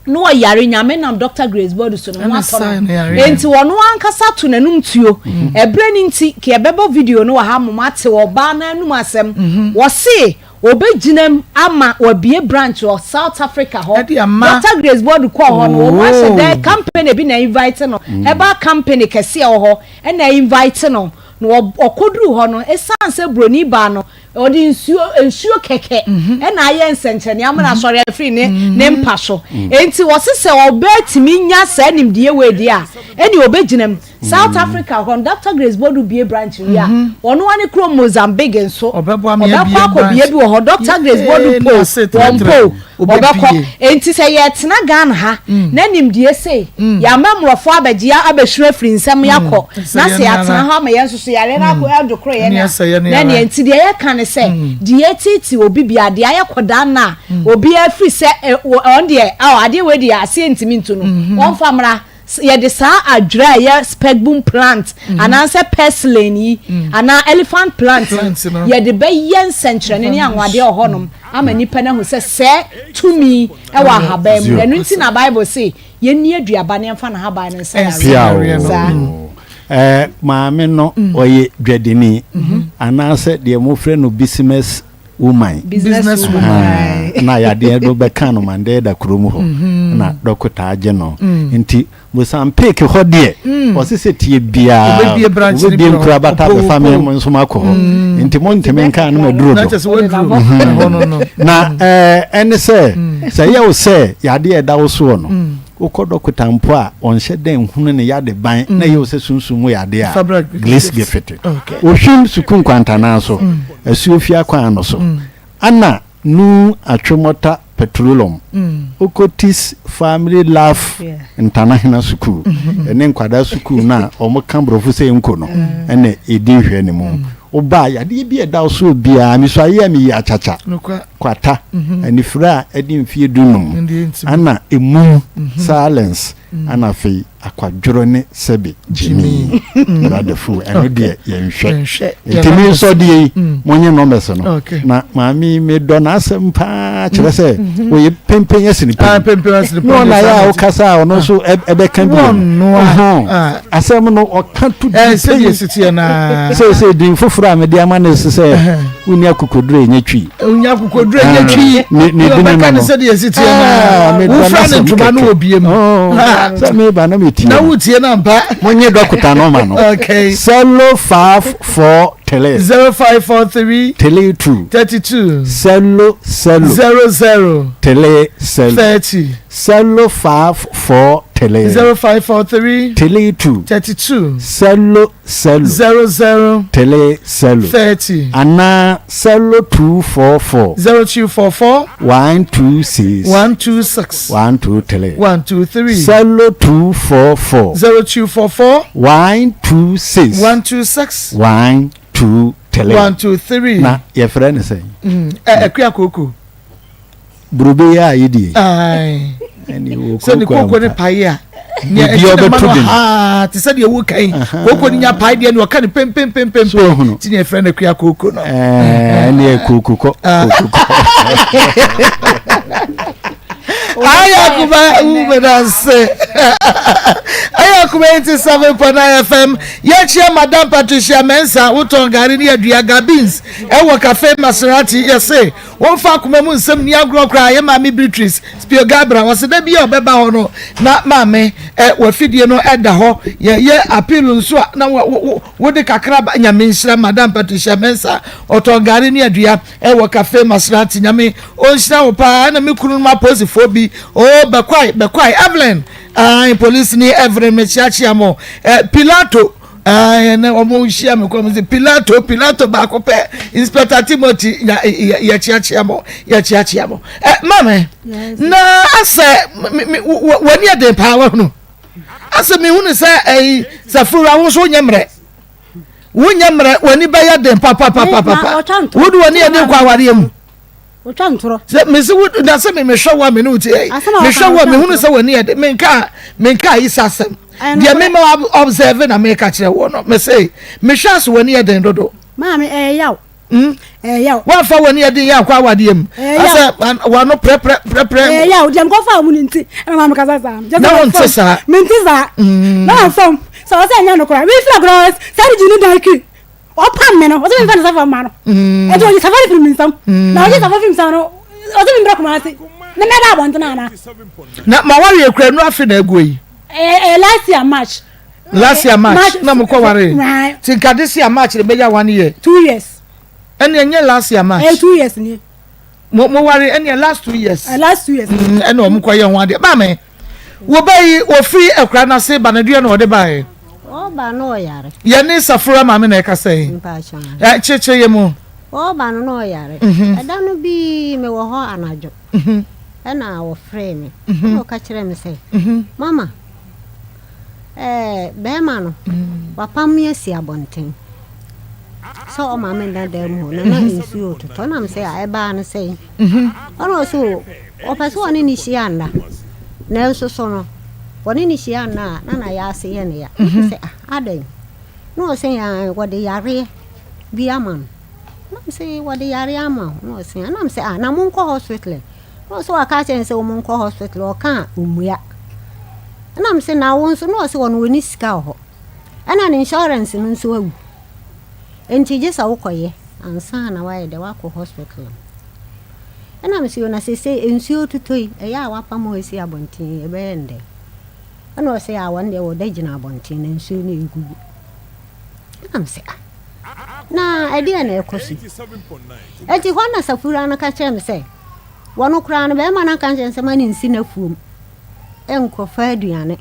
na ɔyare, Nyame nam Doctor Grace Boadu so ne ho atɔ no, enti ɔno ankasa to n'anum tuo. Ɛberɛ no nti, ka yɛbɛbɔ video no wɔ ha ma moate ɔbaa no anum asɛm. Wɔse ɔbɛgyinam ama wɔabue branch wɔ South Africa hɔ. Doctor Grace Boadu kɔɔ hɔ no, wɔn ahyɛ dɛ, company bi na invite no, herbal company kɛseɛ wɔ hɔ na invite no, na ɔkɔduruu hɔ no, ɛsiane sɛ broni baa no Ɔde nsuo nsuo kɛkɛ na ayɛ nsɛnkyerɛnne ama no asɔre afiri ne ne mpa so. Enti wɔse sɛ ɔbɛtumi nya saa nimdeɛ wei deɛ a, ɛnneɛ ɔbɛgyina mu. South Africa hɔ no, Doctor Grace Bodu bue branch wie a, ɔno ara ne kurom Mozambique nso, ɔbɛkɔ akɔbue bi wɔ hɔ. Doctor Grace Bodu po, wɔn po. Ɔbɛkɔ. Enti sɛ yɛtena Ghana ha na nimdeɛ sei, yɛama mmorɔfo abɛgye yɛn abɛhwiri afiri nsam yɛakɔ, na sɛ yɛatena hɔ ama yɛn nso so yareɛ no akɔ adokoro yɛn a, na ɛneɛ nti deɛ yɛka ne sɛ, deɛ yɛteetee obi biara, deɛ ayɛ kɔdaa nna a obiara firi sɛ ɔno deɛ, adeɛ wei deɛ aseɛ ntumi ntu no, wɔmfa mmra. Yɛde saa adwerɛ a ɛyɛ spegbum plant mhm. anaasɛ purslane yi mm. anaa elephant plant yi yɛde bɛyɛ nsɛnkyerɛnne ne anwadeɛ wɔ hɔnom mm. ama nnipa no ahu sɛ sɛ tumi wɔ ahaban mu ɛno nti na bible se yɛnni aduaba ne yɛmfa n'ahaban no nsa yareɛ saa mm. eh, maame no ɔyɛ dwadini mm-hmm. anaasɛ deɛ mofrɛ no business woman business woman na yadeɛ do bɛka no mandɛ da kurom hɔ mhm. na dɔkota agye no mm. nti Mozambique hɔ deɛ mm. ɔse sɛ tie biaa wobɛbie nkura bata bɛfa me mo nso makɔ hɔ mm. nti monteme nka no maduro do mhm. na ɛne sɛ sɛ yɛ wo sɛ yadeɛ ɛda wo soɔ no Wokɔ dɔkota mpo a, ɔnhyɛ da nhunu ne yade ban na ɛyɛ wo sɛ sunsum mu yade a, Glace Gefete. Ohwim sukuu nkwantanaa so, Asuofia kwan no so. Ana Nu Atwemɔta Petrolum, Okotis Family Love Ntanahena Sukuu, ɛne nkwadaa sukuu no a wɔka borɔfo sɛ nko no na ɛdi nhwɛanimu. Woba a, yadeɛ bi a ɛda wo soɔ biara, mesuaeɛ a meyi akyakya. kwata, anifere a adi mfeɛ dunum, ana emum, silence, ana afei akwadworɔ ne sɛbe gyimii. Brother Fu, ɛno deɛ yɛnhwɛ. Nti me nso deɛ yi, monye numbers no. Na maame yi, medɔ n'asɛm paa kyerɛ sɛ ɔyɛ pempen asini pɛn. Na ɔna yɛ a wokasa a ɔno nso ɛbɛka bi no. Asɛm no ɔka to di pɛn. Seesei din foforɔ a mede ama no sɛ wonni akokoduro a ɛnyɛ twi. Wonya akokoduro a ɛnyɛ twi. Ne ne dini no no. sɛdeɛ ɛsi teɛ na wofura ne ntoma no wɔ bie mu. Sɛ meba na metie. Na wotie no ampa. Monye dɔkota no ma no. Okay. 0543. 3. 0543. 32. 32. Sɛlo sɛlo. 00. 3 sɛlo. 30. Sɛlo 5 4 3. 0543. 32. 32. Sɛlo sɛlo. 00. 3 sɛlo. 30. Anaa sɛlo 244. 0244. 126. 126. 123. 123. Sɛlo 244. 0244. 126. 126. 123. 123. Na yɛfrɛ no sɛn? Akua kooko. Burobe yi a yɛdi yi. Sɛ ne kooko ne pae a. Nea ɛti ne ma no haa te sɛ deɛ wo kan kooko ne nya pae deɛ ne ɔka ne pempempempem ti ne yɛfrɛ no akua kooko no. Ɛne yɛ kooko kɔ kooko kɔ. Ayakuma Umenase. Ayakuma 87.9 FM. Yɛkyia Madam Patricia Mensah wotɔn gari ne adua gabins ɛwɔ Cafe Maserati yɛse wɔmfa akoma mu nsɛm ni agorɔ koraa yɛ maame Beatrice Spio Gabra wɔse da bi a ɔbɛba hɔ no na maame ɛ wafidie no ɛda hɔ yɛyɛ appeal nso a na wode kakra ba nyame nhyira Madam Patricia Mensah ɔtɔn gari ne adua Ɛwɔ cafe Maserati nyame ɔnhyira wo paa ɛna me kunu nom apolisifoɔ bi oo bɛkwae bɛkwae Evelyn ae polisi ni Evelyn mekyeakyea mo eh, Pilato ae ɛnɛ wɔn hyia me kɔ mo sɛ Pilato Pilato baako pɛ Inspector Timothy ya yɛkyeakyea mo yɛkyeakyea mo eh, maame na asɛ w'ani ɛden paa wahunu asɛ mehunu sɛ ɛyi safura wo nso wonyɛ mmerɛ Wonyɛ mmerɛ, w'ani bɛyɛ den papapapapa. Wode w'ani yɛ den kɔ awareɛ mu. Sɛ mesi wo na sɛ me mehwɛ wo a me ne wo ti ɛyi. Mehwɛ wo a mehunu sɛ w'ani yɛ den. Menka menka ayi sa asɛm. Deɛ me ma observe na meka kyerɛ wo no. Me se mehwɛ aso w'ani yɛ den dodo. Maame ɛyɛ yaw. Hmm? Ɛyɛ yaw. W'anfa w'ani yɛ den yɛ akɔ awadeɛ mu. Asɛ w'ano prɛprɛ prɛprɛ. Ɛyɛ yaw deɛ mekɔfa mu no nti ɛna maame kasa saa. Na wɔnte saa. Mente saa. Na wɔmfam sɛ ɔsɛ ɛnyɛ no koraa. Mefiri agorɔ saa de gyi ne dan kiri. Ɔpam me no ɔsɛ memfa ne safa mma no. Ɛnti ɔgye safa no firi me nsam. Na ɔgye safa firi me nsam no ɔsɛ membrɛ Kumasi. Ne mɛda abɔnten anaa. Na ma wareɛ kura nu afe na aguo yi. Ɛyɛ last year March. Last year March na mo kɔ ware. Ti nka this year March de bɛyɛ one year. Two years. Ɛnna ɛnyɛ last year March. Ɛyɛ 2 years ni. Mo mo ware ɛnna last 2 years. Ɛ last 2 years. Ɛnna wɔn kɔ yɛ ho adeɛ. Maame, wo ba yi ofiri akura n'ase ba na dua na ɔde ba yɛ. Ɔba no ɔyare. Yɛ ne Safura maame na ɛkasa yi. Mpakyɛw. Ɛ kyekyere yɛ mu. Ɔba no na ɔyare. Ɛda no bi mewɔ hɔ anadwo. Ɛna wɔfrɛɛ me. Ɛna ɔka kyerɛɛ me sɛ, Mama, ɛɛ bɛrima no, wapam me asi abɔnten sɛ ɔma me nna dan mu hɔ na na nsuo retotɔ. Ɛna me sɛ ɛbaa no sɛn? Ɛna ɔse o, ɔpɛ sɛ ɔne ne hyia nna. Nanso so no, ɔne ne hyia nna a, na n'ayaase yɛ no ya. Ɛna me sɛ ah, adɛn? Na ɔse ae, wɔde yareɛ bi ama no. Na me sɛ wɔde yareɛ ama wo? Na ɔse ae. Ɛna me sɛ ah, na monkɔ hospital ɛ? Na ɔse waka akyerɛ no sɛ wɔn nkɔ hospital, ɔka a ɔmmua. Ɛna me se na wo nso, na ɔse ɔno ɔnni sika wɔ hɔ. Ɛna ne insurance no nso awu. Enti gye sɛ wokɔyɛ ansa na woayɛ dɛ woakɔ hospital no. Ɛna me se o na seesei nsuo retotɔ yi, ɛyɛ a woapam hɔ asi abɔnten yi, ɛbɛyɛ no dɛn? Ɛna ɔse a wɔn deɛ wɔda gyina abɔnten na nsuo no ɛgugu. Ɛna me se ah, na ɛdeɛn na ɛkɔ so yi? Enti hɔ na Safura no ka kyerɛɛ me sɛ, wɔno koraa no bɛrima no aka nkyerɛ no sɛ ma no nsi n'afuom nkɔfa aduane.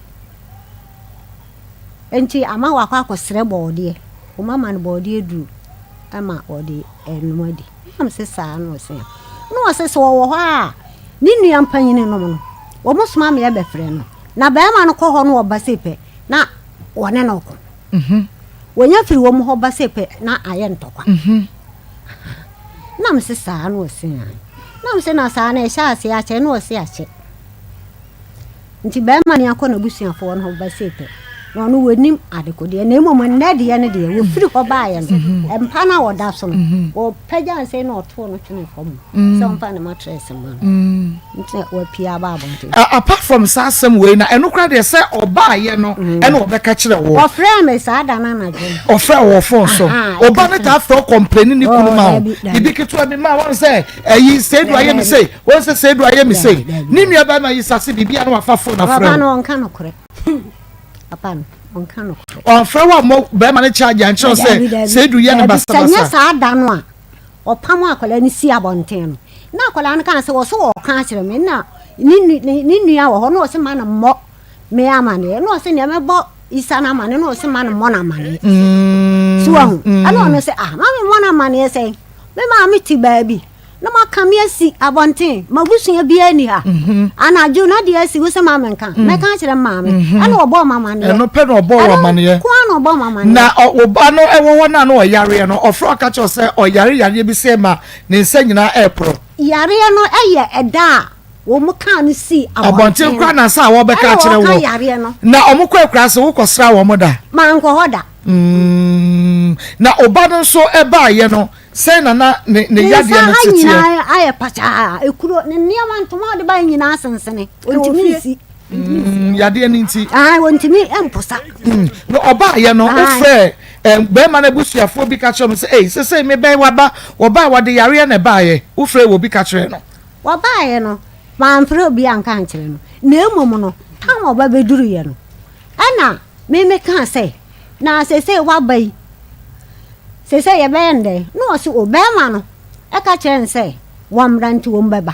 Enti ama wakɔ akɔsrɛ bɔɔdeɛ. Wɔama no bɔɔdeɛ duru ma ɔde ɛnom adi. Na mese saa na ɔse a. Na ɔse sɛ ɔwɔ hɔ a, ne nua mpanyini nom no, wɔn soma me ɛbɛfrɛ no. Na bɛrima no kɔ hɔ no ɔba sei pɛ, na wɔne no ko. Wɔnya firi wɔn hɔ ba sei pɛ, na ayɛ ntɔkwa. Na mese saa na ɔse a. Na mese na saa na ɛhyɛ aseɛ akyɛ, na ɔse akyɛ. Nti bɛrima no akɔ n'abusuafoɔ no hɔ ba sei pɛ, na ɔno wɔnim adekodeɛ, na mmom nnɛ deɛ no deɛ, wɔfiri hɔ baeɛ no, mhm. mpa no a wɔda so no, mhm. wɔpagya nsɛ na ɔtoo no twene fam mhm. sɛ ɔmfa ne matress ma no. Nti wapue aba abɔnten. Apart from saa asɛm wei na ɛno koraa deɛ sɛ ɔbaayɛ no ɛna ɔbɛka kyerɛ wo. Ɔfrɛɛ me saa da no anadwo no. Ɔfrɛ wɔ phone so. Ɔba no taa frɛ ɔkɔmpleni ne kunu ma wo. Bibi ketewa bi ma wɔn sɛ ɛyi sɛdu ayɛ me sei wɔn sɛ sɛdu ayɛ me sei ne nua bɛrima yi sase biribi a na wafa phone afrɛ wo. Papa no ɔnka nokorɛ. Papa no. Ɔnka nokorɛ. Ɔmfrɛ wo ammɔ bɛrima no charge ankyerɛ wo sɛ Seidu yɛ no basabasa. Sɛ nyɛ saa da no a ɔpam akwadaa no si abɔnten no, na akwadaa no kaa sɛ ɔso ɔɔka akyerɛ me na ne ne nua wɔ hɔ na ɔse ma no mmɔ me amaneɛ na ɔse nea mɛbɔ Isa no amaneɛ na ɔse ma no mmɔ no amaneɛ. Mm. So wahu. Mm. Ɛna ɔno sɛ ah ma me mmɔ no amaneɛ sɛn me maame te baabi na maka me asi abɔnten m'abusua biara ni ha mhm. anadwo na deɛ asi wo sɛ ma menka mm. mɛka akyerɛ maame mhm. ɛna ɔbɔɔ ma amaneɛ ɛno pɛ na ɔbɔɔ wɔ amaneɛ ko na ɔbɔɔ ma amaneɛ na ɔba no ɛwɔ hɔ no a na ɔyareɛ no ɔfrɛ ɔka kyerɛ sɛ ɔyare yareɛ bi sɛ ma ne nsa nyinaa ɛɛporɔ yareɛ no ɛyɛ ɛda a wɔn kaa no sii abɔnten koraa na nsa a wɔbɛka akyerɛ wɔ na wɔn kɔ akura ase wokɔsra wɔn da mankɔ hɔ da mm. na ɔba no nso ɛbaayɛ no Sɛn na na ne ne yadeɛ no teteɛ? Ne nsa ha nyinaa ayɛ pakyaa, ekuro, ne nneɛma ntoma a ɔde baeɛ nyinaa sensene, ɔntumi nsi. Mm, yadeɛ no nti. Ah, ɔntumi mposa. Mm, na ɔbaayɛ no, wofrɛ eh, bɛrima no abusuafoɔ bi ka kyerɛ no sɛ, ei, sesei mebɛn waba, wɔbaa wɔde yareɛ na ɛbaayɛ. Wofrɛ wɔ bi ka kyerɛ no. Wɔbaayɛ no, mamfrɛ obi anka ankyerɛ no, na mmom no, tam a ɔba bɛduruiɛ no, ɛna me mekaa sɛ, Na seesei woaba yi, seesei yɛbɛyɛ no dɛn? Na ɔse, O, bɛrima no ka kyerɛɛ no sɛ wɔmmra nti wɔbɛba.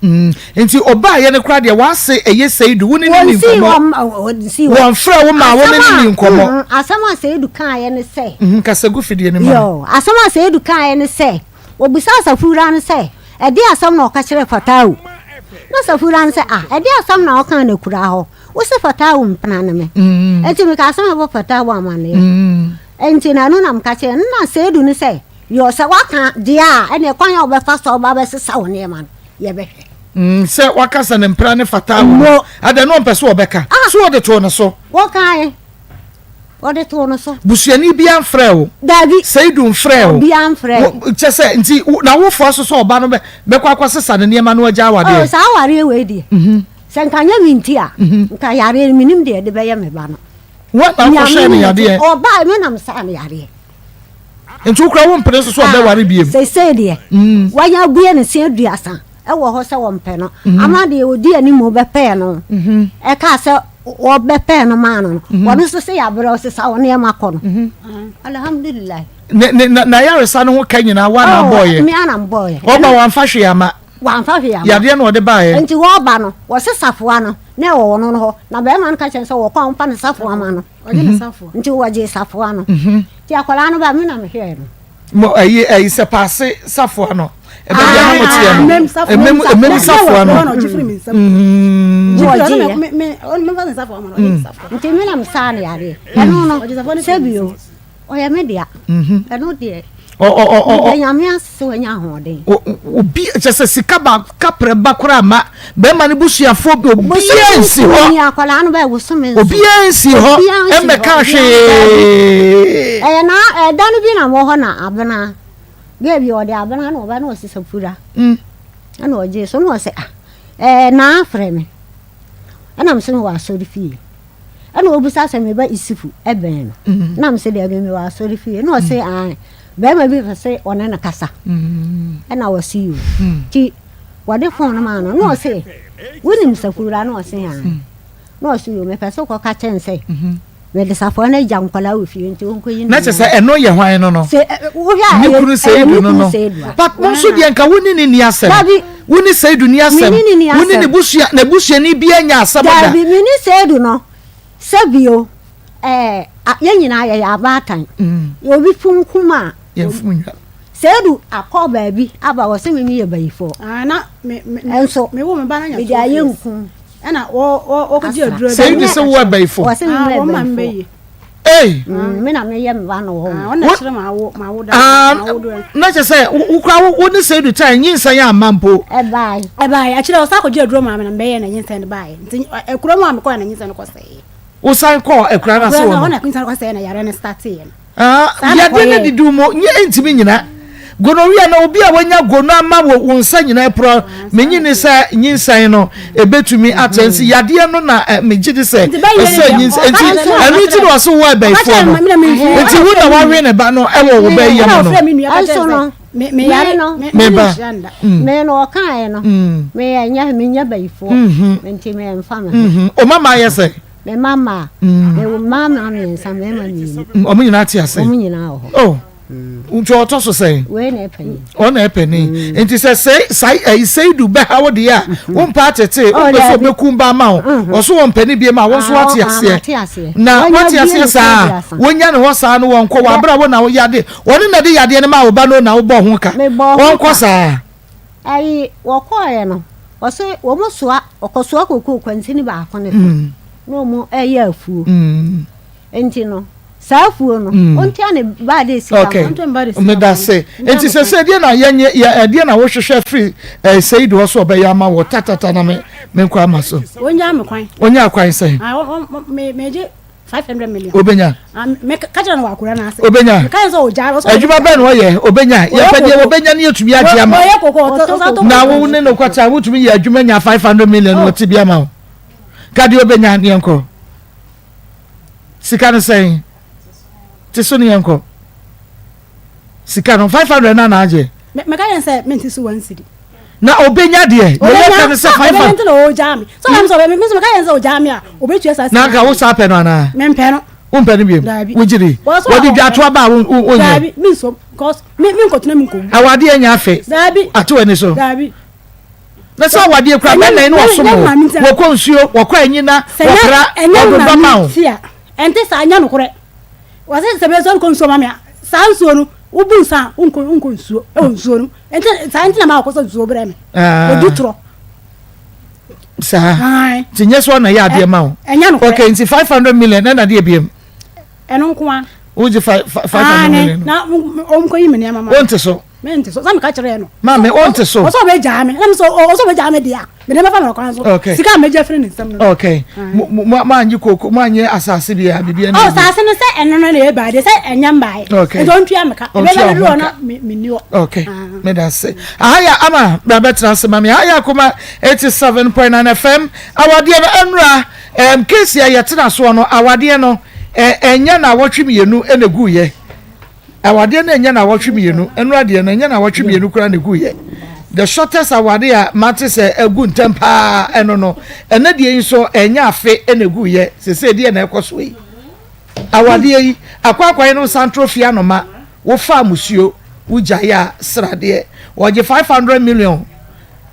Mm, nti ɔbaayɛ no koraa deɛ w'ase ɛyɛ Seidu, wo ne no nni nkɔmmɔ? Wɔmfrɛ wo maa wo ne no nni nkɔmmɔ? Mm, asɛm a Seidu kaeɛ ne sɛ. Mm, kasa gu fidie no mu. Yo, asɛm a Seidu kaeɛ ne sɛ, wɔbisaa Safura no sɛ, ɛde asɛm na ɔka kyerɛɛ Fatawu? Na Safura no sɛ, ah, ɛde asɛm na ɔkaa no akuraa hɔ? Wo se Fatawu mpena ne me. Enti mekaa sɛ mɛbɔ Fatawu amanneɛ. Enti na ɛno na meka kyerɛɛ no. Na Seidu no sɛ, Yɔ, sɛ woaka deɛ a, ɛnneɛ kwan a wobɛfa so a woba abɛsesa wo nneɛma no, yɛbɛhwɛ. Sɛ waka sɛ ne mpena ne Fatawu no, adɛn na ɔmpɛ sɛ ɔbɛka? So wɔde too ne so? Wɔkae. Wɔde too no so. Busuani biara mfrɛɛ wo? Dabi. Seidu mfrɛɛ wo? Obiara mfrɛɛ. Wo, kyɛ sɛ, nti, na wofoa so sɛ ɔba no bɛ, bɛkɔ akɔsesa ne nneɛma na wagya awadeɛ? Oh, saa awareɛ wei deɛ. Sɛ nka nyɛ me nti a, nka yareɛ no menim deɛ ɛde bɛyɛ me ba no. Wo na wokɔhyɛɛ no yadeɛ? Ɔbaa me na mesaa no yareɛ. Nti wokura wo mpene so so ɔbɛware biem? Seesei deɛ, mm. wanya abue ne se aduasa ɛwɔ hɔ sɛ wɔmpɛ no. Mm-hmm. Ama deɛ ɔdi anim bɛpɛɛ no. Mm-hmm. Ɛkaa sɛ wɔbɛpɛɛ no maa no no. Mm-hmm. Wɔno nso sɛ yɛabrɛ ɔsesa wo nneɛma kɔ no. Alhamdulillah. Ne ne na n'ayaresa no ho ka nyinaa wa na oh, abɔɔyɛ. Me ana mbɔɔyɛ. Ɔba wɔamfa hwee ama. Wamfa hwee amma. Yadeɛ na ɔde baeɛ. Nti wɔreba no, wɔse safoa no, na ɛwɔ wɔn no hɔ. Na barima no ka kyerɛ no sɛ wɔkɔ a wɔmfa ne safoa ma no. Ɔgye ne safoa. Nti wɔgyee safoa no. Nti akwadaa no ba, me na mehwɛɛ no. Mo ɛyi ɛyi sɛ paase safoa no. Ɛbɛbi a na mo teɛ no. Emem emem safoa no. Nti me na mesaa no yadeɛ. Ɛno no, sɛbio. Ɔyɛ me dea. Mhm. Ɛno deɛ. Meda Nyame ase sɛ wanya ahoɔden. Obi kyɛ sɛ sika ba kaprɛ ba koraa ma bɛrima no busuafoɔ bi obiara nsi hɔ. Akwadaa no bɛyɛ bosome nso. Obiara nsi hɔ ɛmmɛka hwee. Ɛyɛ na ɛda no bi na wɔ hɔ na abena bɛɛ bi ɔde abena na ɔba na ɔsesa pura. Mm. Ɛna ɔgye so na ɔsɛ ah ɛɛ na afrɛ me. Ɛna mesɛ wɔ asɔre fie. Ɛna ɔbisa sɛ me ba Isufu bɛn no. Mm. Na mese daabi mewɔ asɔre fie. Na ɔse mm. ae bɛrima bi pɛ sɛ ɔne no kasa. Mm. Ɛna ɔse yoo. Nti wɔde fon no maa no na ɔse wonim Safura na ɔse ae. Na ɔse yoo mepɛ sɛ wokɔka kyɛn sɛ mm-hmm. mede safoa no agya nkwadaa wɔ fie nti ɔnkɔyi na kyɛ sɛ ɛno yɛ hwan no no ne kunu Seidu no no but mo nso deɛ nka wo ne ne ni asɛm wo ne Seidu ni asɛm wo ne ne busua na busuani bi anya asɛm da dabi me ne Seidu no sɛbio ɛɛ yɛn nyinaa yɛyɛ abaatan mm. obi funkum a Seidu akɔ baabi aba wɔ sɛ me meyɛ bayifoɔ ah, na me me nso me wo me ba na nya mede ayɛ nkum ɛna wɔ wɔ wɔkɔgye aduro Seidu sɛ wo abayifo wɔ sɛ me meyɛ bayifoɔ Ei! Mm, me na meyɛ me ba no wɔ hɔ. Ah, ɔna kyerɛ ma awo ma awo da ah, ma awo do. Na kyerɛ sɛ wokura wo wo ne Seidu tan nyinsɛn yɛ amma mpo. Ɛbae. Ɛbae akyerɛ ɔsan akɔgye aduro maa me na mbɛyɛ na nyinsɛn no bae. Nti akura mu a mekɔɛ na nyinsɛn no kɔsɛe. Wosan kɔɔ akura no ase wɔ no. Ɔna nyinsɛn no kɔsɛe na yare no starteeɛ no. Ah, yadeɛ no didi mu nyɛ ntumi nyina. Gonorrhea na obi a wanya gono ama wo wo nsa nyinaa pura menye ne sɛ nyinsɛn no ebetumi atɛ nti yadeɛ no na megye di sɛ ɛsɛ nyinsɛn nti ɛno nti na ɔse wo ɛbɛyifoɔ no nti wo na wawe ne ba no ɛwɔ wo bɛyɛ mu no. Ɛnso no me no me ba me no ɔkaeɛ no meyɛ nyɛ menyɛ bayifoɔ nti memfa me ho. O mama ayɛ sɛ. Me mma mmaa. Mewɔ mmaa mmaa mmiɛnsa, mmarima mmienu. Wɔn nyinaa te ase? Wɔn nyinaa wɔ hɔ. Oh. Nti ɔtɔ so sɛn? Wei na ɛpɛ ni. Ɔna ɛpɛ ni. Nti sɛ sɛ sai ɛyi seidu bɛha wo deɛ a, mm-hmm. wo mpa atete, wo pɛ sɛ ɔbɛkum ba ama wo. Mm-hmm. Ɔso wɔn mpɛ ne bie ma wo nso ah, wate aseɛ. Na wate aseɛ saa, wonya ne hɔ saa no wɔn kɔ wɔ abira wo na wo yade. Wɔne na de yadeɛ no ma wo ba no na wobɔ ho ka. Wɔn kɔ saa. Ayi, wɔkɔɔeɛ no, wɔse wɔn soa, wɔkɔsoa kokoo kwansini baako ne fa, mm. na wɔn ɛyɛ afuo. Mm. Nti no, saa afuo no, mm. ɔntua ne baade sika. Okay, meda se. Nti sɛ sɛ ɛdeɛ na yɛnyɛ, yɛ ɛdeɛ na wohwehwɛ firi ɛɛ eh, sɛyi do hɔ so ɔbɛyɛ ama wɔ tatata na me me nkɔ ama so. Onyaa me kwan. Onyaa kwan sɛn? Ah, me me gye. 500 million. Obenya. Ah, me ka kyerɛ no wɔ akora no ase. Obenya. Me ka sɛ ogya. Adwuma bɛn na ɔyɛ? Obenya. Yɛpɛ deɛ obenya ne yɛtumi agye ama. Ɔyɛ koko ɔtɔ koko. Na wo ne no kɔta wotumi yɛ adwuma nya 500 million wɔ ti bi ama wo. Ka deɛ obenya ne yɛnkɔ. Sika no sɛn? Te so ne yɛnkɔ. Sika no 500 na na agye. Meka yɛn sɛ mente so one cedi. Na obenya deɛ yɛyɛ ka no sɛ 500. Obenya nti na ɔgyaa me. So na sɛ me nso meka yɛn sɛ ɔgyaa me a obetua saa sika. Na nka wo saa pɛ no anaa? Mempɛ no. Wompɛ no biom? Wogye di? Wɔde dwatoa ba a wonyɛ? Daabi, mensom because me menkɔtena mu nkɔwu. Awadeɛ nyɛ afe. Daabi. Ato ani so. Daabi. Na sɛ awadeɛ kura bɛnna ne wɔsom wo. Wɔkɔ nsuo, wɔkɔ anyina, wɔpra, wɔde ba ma wo. Ɛnte saa, ɛnyɛ nokorɛ. Wɔse sɛ bɛsɔre kɔ nsuo ma me a, saa nsuo no, wobu nsa a, wonkɔ wonkɔ nsuo ɛwɔ nsuo no. Nti saa nti na ma wɔkɔsɔ nsuo brɛ me. Ah. Ɔdi torɔ. Saa. Nti nyɛ sɛ ɔna yɛ adeɛ ma wo. Ɛnyɛ nokorɛ. Okay, nti 500 million ɛna deɛ biem. Ɛno nko a. Wogye 500 million. Na ɔnkɔ yi me nneɛma ma. Wonte so. Mente so. Sɛ meka kyerɛɛ no. Maame, wonte so. Ɔsɛ ɔbɛgyaa me. Na me sɛ ɔsɛ ɔbɛgyaa me deɛ a, mede bɛfa no kwan so. Okay. Sika a mɛgye afiri ne nsam no. Okay. Mo mo mo anyi koko, mo anyi asase bi a bibi ɛna. Oh, asase no sɛ ɛno no na ɛba deɛ sɛ ɛnyɛ mbaeɛ. Okay. Nti ɔntua me ka. Ɔntua ho ka. Na me me ni hɔ. Okay. Me da se. Aha ya ama bra bɛtena ase ma me. Aha ya akoma 87.9 FM. Awadeɛ no ɛnura um, case a yɛtena soɔ no awadeɛ no ɛnyɛ na awɔtwe mmienu ɛna egu yɛ. Awadeɛ no ɛnyɛ nawɔtwe mmienu, ɛnora deɛ no ɛnyɛ nawɔtwe mmienu koraa na ɛguiɛ. The shortest awadeɛ a mate sɛ agu ntɛm paa ɛno no, ɛnɛ deɛ yi nso ɛnyɛ afe na ɛguiɛ, sesei deɛ na ɛkɔ soɔ yi. Awadeɛ yi, akɔ akɔyɛ no santoro fie anoma, wofaa musuo, wogyae a sradeɛ, wɔgye 500 million.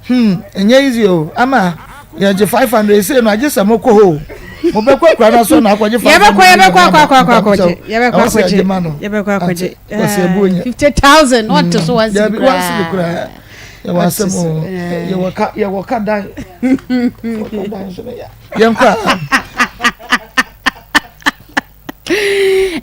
Hmm, ɛnyɛ easy o. Ama yɛgye 500 esei no agye sɛ mokɔ hɔ o. Mobɛkɔ akura no so na akɔgye 500. Yɛbɛkɔ yɛbɛkɔ akɔ akɔ akɔ akɔgye. Yɛbɛkɔ akɔgye. Yɛbɛkɔ akɔgye. Wɔsi ebu onye. 50,000 ɔnte so wansi koraa. Wansi koraa. Yɛwɔ asɛm o. Yɛwɔ ka yɛwɔ ka dan. Yɛwɔ ka dan so no ya. Yɛnkɔ a.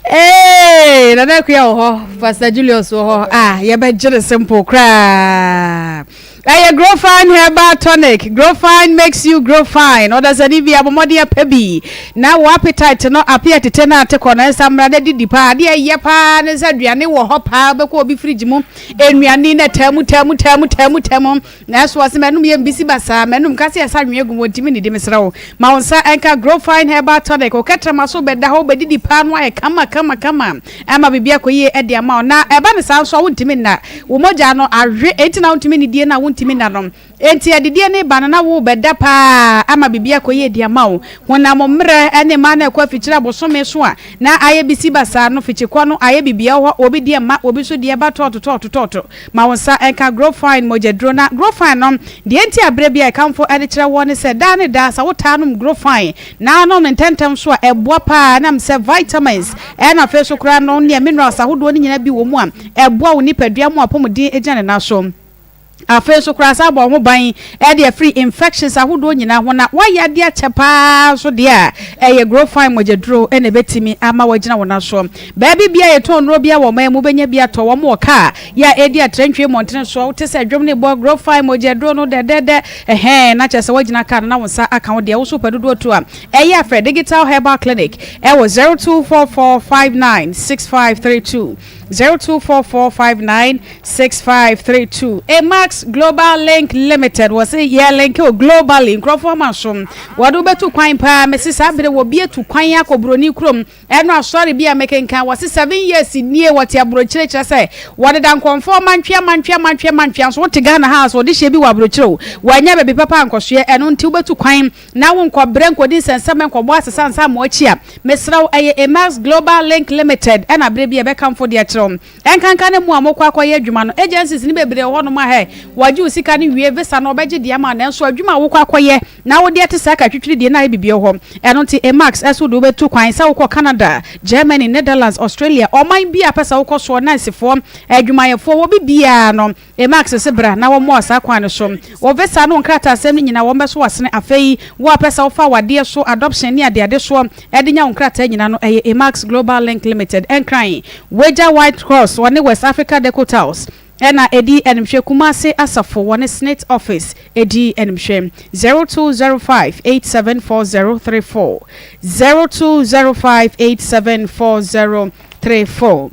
Hey, Nana Akua wɔ hɔ, Pastor Julius wɔ hɔ. Ah, yɛbɛgye ne simple koraa. Ɛyɛ Grow Fine Herbal Tonic. Grow Fine makes you grow fine. Ɔdasani bi abɔmmɔden apɛ bi. Na wɔ appetite no ape atete no ate kɔ no nsa mmra na didi paa. Adeɛ ɛyɛ paa ne sɛ aduane wɔ hɔ paa. Wobɛkɔ obi fridge mu. Nnuane na taamu taamu taamu taamu taamu. Nanso ɔse m'anom yɛ mbisi basaa, m'anom ka sɛ yɛsa anwea gu mu, ɔntumi nnidi, mesrɛ wo ma wo nsa nka Grow Fine Herbal Tonic, wo kɛtrɛma so bɛda hɔ, wobɛdidi paa no ayɛ kama kama kama ama biribi akɔ yie de ama wo, na ɛba no saa nso a wontumi nna, wo mogya no awe, enti na wontumi nnidie no a wontumi nna no, enti adidie no reba no na worebɛda paa ama biribi akɔ yie de ama wo, honam mmerɛ ne mmaa no ɛkɔ afikyire abosome so a na ayɛ bisi basaa no, fikyikɔ no ayɛ biribiara wɔ hɔ, obi deɛ mma, obi nso deɛ ba tɔɔto tɔɔto tɔɔto. Ma wo nsa nka Growfine mogyaduro. Na Growfine no, deɛ enti a berɛ biara yɛkamfo de kyerɛ woɔ ne sɛ, daa ne daa sɛ wotaa nom Growfine na nom no ntɛmntɛm nso a, ɛboa pa ara ɛnam sɛ vitamins ɛna afei nso koraa no neɛ minerals ahodoɔ no nyinaa bi wɔ mu a ɛboa wo nipadua ma w'apɔmuden gyina ne nan so. Afei nso koraa san bɔ wo ho ban de afiri infections ahodoɔ nyinaa ho. Na woayɛ adeɛ akyɛ pa ara nso deɛ a, ɛyɛ Growfine mogyaduro na ɛbɛtumi ama woagyina wo nan so. Baabi biara a yɛtɔn nnuro biara wɔ ɔman yi mu, wobɛnya bi atɔ. Wɔn wɔ kaa yɛ a ɛredi atrantwie mmɔntene soɔ. Wote sɛ dwom no rebɔ, Grofine, mogya aduro no dɛdɛɛdɛ, ɛhɛn, na kyerɛ sɛ woagyina kaa no na wo nsa aka wo deɛ. Wo nso wopɛ dodoɔ tu a, ɛyɛ a frɛ Digital Herbal Clinic wɔ 0244596532, 0244596532. Emma. Emax Global Link Limited wɔ se yɛ link o globally nkurɔfoɔ ama so wɔde wobɛtu kwan paa mese saa bere wɔ bi atu kwan akɔ buroni kurom ɛno asɔre bi a mekenkan wɔ se 7 years nie wɔte aburokyire kyerɛ sɛ wɔdeda nkɔmfoɔ mantwea mantwea mantwea mantwea nso wote Ghana ha so wɔde hyɛ bi wɔ aburokyire o wɔanya baabi papa ankɔsoɛ ɛno nti wobɛtu kwan na wonkɔ brɛ nkɔdi nsɛnsɛm nkɔbɔ asesa nsa amoa akyi a mesrɛ wo ɛyɛ Emax Global Link Limited ɛna bere bi a ɛbɛkamfo de akyerɛ wo Ɛnkanka ne mo a mokɔ akɔyɛ adwuma no, agencies no bebree wɔ hɔnom a hɛ, wɔgye wo sika no wie, visa no wɔbɛgye de ama wo, nanso adwuma a wokɔ akɔyɛ na wode ɛte saa ka twitwiri deɛ na ayɛ biribi wɔ hɔ. Ɛno nti Emacs ɛso wode wobɛtu kwan sɛ wokɔ Canada, Germany, Netherlands, Australia, ɔman biara a pɛ sɛ wokɔ soɔ, nɛɛsefoɔ, adwumayɛfoɔ, wɔ bibiara no, Emacs se bra na wɔmmoa wo saa kwan no so. Wo visa ne wo nkrataasɛm no nyinaa wɔbɛso w'asene. Afei wo a pɛ sɛ wofa awadeɛ so, adoption ne adeade soɔ de nya wo nkrataa nyinaa no, ɛyɛ Emacs Global Link Limited, Nkran, Wagya White Cross wɔne West Africa Deco Tiles na ɛdi animhwɛ, Kumasi Asafo wɔne Snit Office di animhwɛ. 0205 874034, 0205 874034.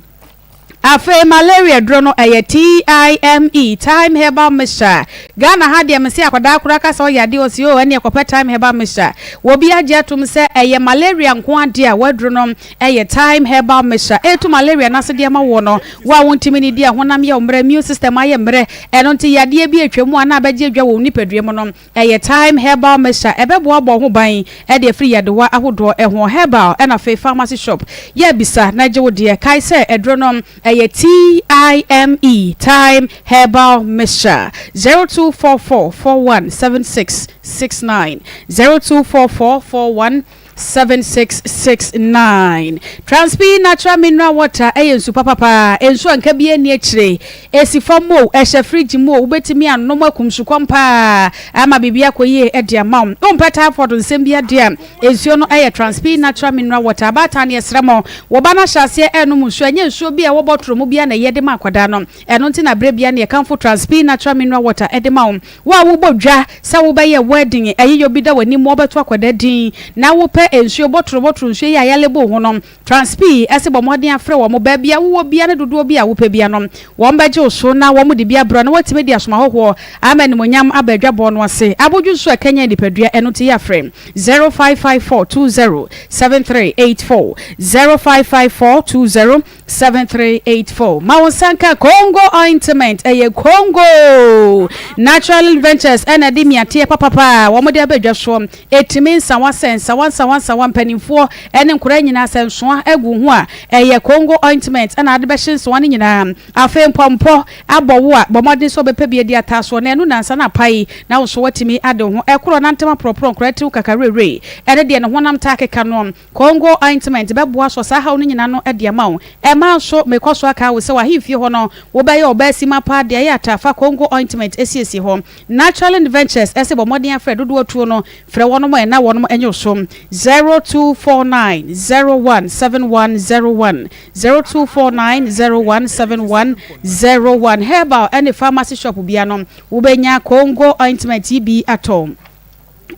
Afei malaria duro no ɛyɛ TIME, Thyme Herbal Mixture. Ghana ha deɛ mese akwadaa koraa ka sɛ ɔyɛ adeɛ ɔse oo ɛneɛ kɔpɛ Thyme Herbal Mixture. Wɔbi agye atom sɛ ɛyɛ malaria nko adeɛ a w'aduro no ɛyɛ Thyme Herbal Mixture. Ɛretu malaria no ase de ama woɔ no, wo a wontumi nnidi a honam yɛ wo mmerɛ, immune system ayɛ mmerɛ, ɛno nti yadeɛ bi atwa mu a na abɛgye adwa wɔ wo nipadua mu no, Ɛyɛ Thyme Herbal Mixture, ɛbɛboa abɔ wo ho ban de afiri yadewa ahodoɔ ho. Herbal ɛna afei pharmacy shop yɛ bisa na gye wo deɛ. Kae sɛ aduro no ɛyɛ TIME, Thyme Herbal Mixture. 0244 41 76 69, 0244 41 7669. Transpi Natural Mineral Water yɛ nsu papa paa, nsu a nka biara nni akyire. Ɛsi fam o, ɛhyɛ fridge mu o, wobɛtumi anom akum sukɔm paa ama biribi akɔ yie de ama wo. Wompɛ typhoid nsɛm bi adeɛ a, nsuo no yɛ Transpi Natural Mineral Water. Abaatan no yɛsrɛ mo, wo ba no ahyɛ aseɛ renom nsuo a, ɛnyɛ nsuo bi a ɛwɔ bɔtoro mu biara na ɛyɛ de ma akwadaa no. Ɛno nti na berɛ biara no yɛkamfo Transpi Natural Mineral Water de ma wo. Wo a wobɔ dwa sɛ wobɛyɛ wedding, ayiyɔ bi da w'anim, wɔbɛto akwadaa din, na wopɛ nsuo, bɔtoro bɔtoro nsuo yi a yɛalebo ho no, Transpi se bɔ mmɔden afrɛ wɔn baabi a wowɔ biara ne dodoɔ bi a wopɛ biara no, wɔn bɛgye wo so na wɔn de bi abrɛ wo na woatumi de asom ahɔhoɔ ama animuonyam aba adwabɔ no ase. Abodwo nsuo a ɛkanyan nipadua, ɛno nti yɛ afrɛ 0554 20 7384, 0554 20 7384 Ma wo nsa nka Congo ointment, ɛyɛ Congo Natural Ventures ɛna ɛde mmiateɛ papapa a wɔde aba dwa soɔ. Ɛtumi nsawa sɛ nsawa nsawa nsawa mpanimfoɔ ɛne nkoraa nyinaa sɛ nsoa agu ho a ɛyɛ Congo ointment ɛna ade bɛhye nsoa no nyinaa. Afei mpɔmpɔ abɔ wo a bɔ mmɔden sɛ wobɛpɛ bi adi ataa soɔ na ɛno nansa na apae na wo nso woatumi ade wo ho. Ɛkorɔ nantam aporɔporɔ nkoraa tiriw kakawerɛwerɛ ɛne deɛ ne honam taa keka no. Congo ointment bɛboa asɔ saa haw no nyina ano de ama wo. Ɛmmaa nso, mekɔ so akae wo sɛ w'ahemfie hɔ no, wobɛyɛ ɔbaa sima paa de ayɛ ataa fa Congo ointment asiesie hɔ. Naturalin Ventures se bɔ mmɔden afrɛ dodoɔ tuo no, frɛ wɔnom ɛ na wɔnom nye wo so. 0249 01 7101, 0249 01 7101. Herbal ne pharmacy shop bia no, wobɛnya Congo ointment yi bi atɔ.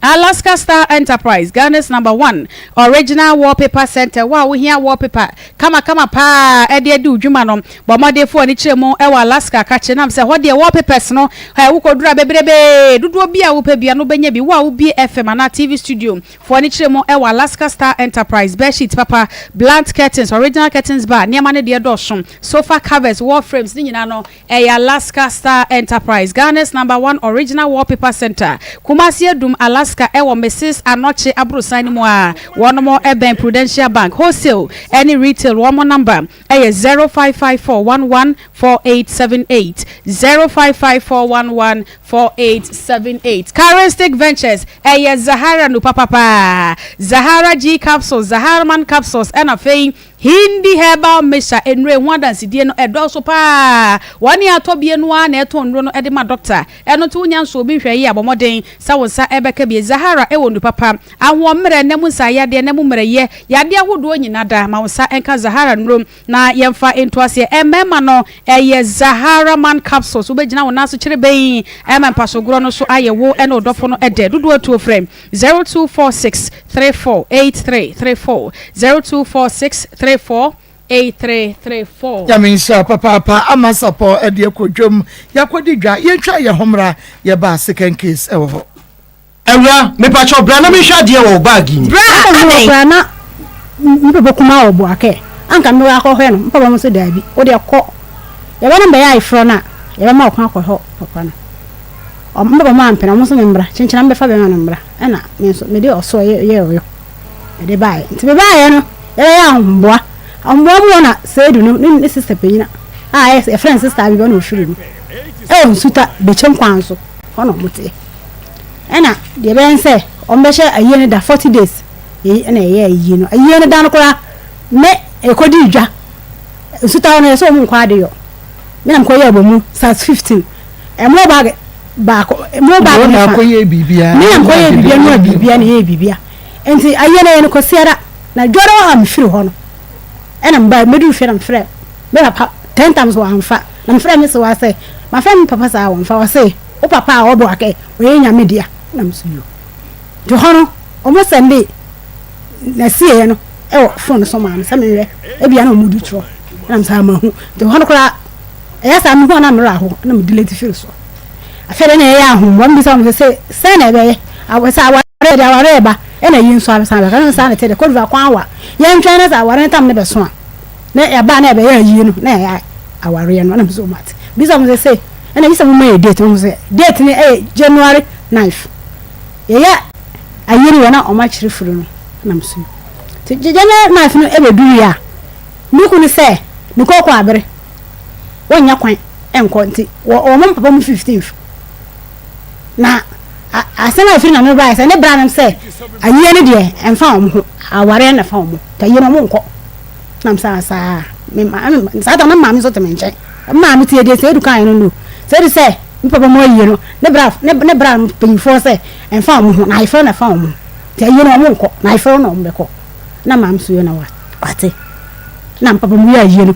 Alaska Star Enterprise, Ghana's number one original wallpaper center. Wo a wohia wallpaper kamakama paa de adi wo dwuma no, bɔ mmɔden fa w'ani kyerɛ mu wɔ Alaska kakye nam sɛ hɔ deɛ wallpapers no ɛ wokɔduru a bebrebe dodoɔ bi a wopɛ bia no wobɛnya bi. Wo a wobie FM anaa TV studio, fa w'ani kyerɛ mu wɔ Alaska Star Enterprise. Bedsheet papa, blunt curtains, original curtains bar, nneɛma no deɛ dɔɔso, sofa covers, wall frames ne nyinaa no Ɛyɛ Alaska Star Enterprise, Ghana's number one original wallpaper center, Kumasi Adum, Alaska ɛwɔ Mrs. Anokye aborosan no mu a wɔnom bɛn Prudential Bank. Wholesale ɛne retail wɔn number ɛyɛ 0554114878, 0554114878. Charistic Ventures ɛyɛ Zahara nu papapaa, Zahara G capsules, Zahara Man capsules ɛna afei Hindi herbal mixture nnuro ɛho adansedie no ɛdɔɔso paa. Wɔn a atɔ bie no ara na ɛtɔn nnuro no de ma dɔkta. Ɛno nti wonya nso obi nhwɛ yie a bɔ mmɔden sɛ wo nsa ɛbɛka bi. Zahara ɛwɔ nnu papa, ahoɔmmerɛ, nna mu nsaayadeɛ, nna mu mmerɛyɛ, yadeɛ ahodoɔ nyina da. Ma wo nsa nka Zahara nnuro na yɛmfa nto aseɛ. Mmarima no ɛyɛ Zahara man capsules. Wobɛgyina wo nan so kyerebenn ma mpasogorɔ no so ayɛ wo ne wo dɔfo no dɛ. Dodoɔ atuo frɛ. 0246 34 83 34 0246 34 8334. Nyame nhyira wo papaapa ama sapɔ ɛde akɔ dwam yakɔdi dwa yɛntwa yɛ ho mmra yɛba second case ɛwɔ hɔ. Awura, mepakyɛw bra na menhwɛ adeɛ wɔ wo bag yi mu. Bra adɛn? Mewɔ koraa na me papa kumaa wɔ Boakɛ, anka mewɔ akɔhwɛ no, me papa mo se daabi, wo deɛ kɔ, yɛba no mbɛyɛ ayeforɔ no a, yɛbɛma wo kwan akɔhwɛ papa no. Ɔmo me papa mo ampene, ɔmo se memmra, kyenkyena mebɛfa bɛrima no mmra, ɛna me nso mede ɔsoro yɛɛ ɔyɔ, mede baeɛ. Nti mebaeɛ no, yɛbɛyɛ ahoboa, ahoboa mu hɔ na Seidu no, ne ne sister panyin a yɛfrɛ no sister Abiba na ɔfiri no, ɛwɔ Nsuta, Bekyem kwan so, hɔ na ɔmo teɛ. Ɛna deɛ ɛbɛyɛ ne sɛ wɔbɛhyɛ ayie no da 40 days yei ɛna ɛyɛ ayie no ayie no da no koraa me ɛkɔdi dwa nsutaw no yɛ sɛ wɔn nkɔ adeyɔ me na mekɔyɛ abɔmu size 15 ɛmo bag baako ɛmo bag ne fa me na mekɔyɛ biribiara no a biribiara na ɛyɛ biribiara nti ayie no yɛ no kɔsiara na dwa no a mefiri hɔ no ɛna mba mɛduru fie na mefrɛ me papa ten times wɔamfa na mefrɛ me sewa sɛ mafrɛ me papa saa wɔmfa ɔse wo papa a ɔbɔ akɛ ɔyɛ nyame dea na meso yo nti hɔ no ɔmo sɛnde n'asieɛ no ɛwɔ fon so maa me sɛ menhwɛ ebia na ɔmo di torɔ na me saa mahu nti hɔ no koraa ɛyɛ saa mehu a na mmerɛ aho na me delete firi so afei de na ɛyɛ ahomboa mbisa ɔmo sɛ sɛ sɛn na ɛbɛyɛ awɔ sɛ aware de aware ɛba ɛna yi nso abesan bɛka no saa na ɛte de Cote d'Ivoire kwan wa yɛntwɛn na sɛ aware no tam ne bɛso a na ɛba na ɛbɛyɛ ayie no na ɛyɛ awareɛ no ɛna mesɛ ɔmo ate bisa ɔmo sɛ sɛ ɛna bisa mo ma yɛ date ɔmo sɛ date no ɛyɛ January 9th yɛyɛ ayie no wɔ na ɔmo akyerɛ firi no ɛna mesɛ nti January 9th no ɛbɛduru yɛ a me kunu sɛ ne kɔkɔ abere wɔnyɛ kwan ɛnkɔ nti wɔ ɔmo papa mu 15th na asɛm a ɛfiri n'ano baeɛ sɛ ne bra no sɛ ayie no deɛ ɛmfa wɔn ho awareɛ na ɛfa wɔn ho nti ayie no wɔn nkɔ nam saa saa me ma saa ta na maame nso te me nkyɛn maame tie deɛ sɛ edu kan no no sɛ edu sɛ me papa mu ayie no ne bra ne ne bra mpanyinfoɔ sɛ ɛmfa wɔn ho na ayeforo na ɛfa wɔn ho nti ayie no wɔn nkɔ na ayeforo na wɔn bɛkɔ na maame so yɛ na wate na papa mu yɛ ayie no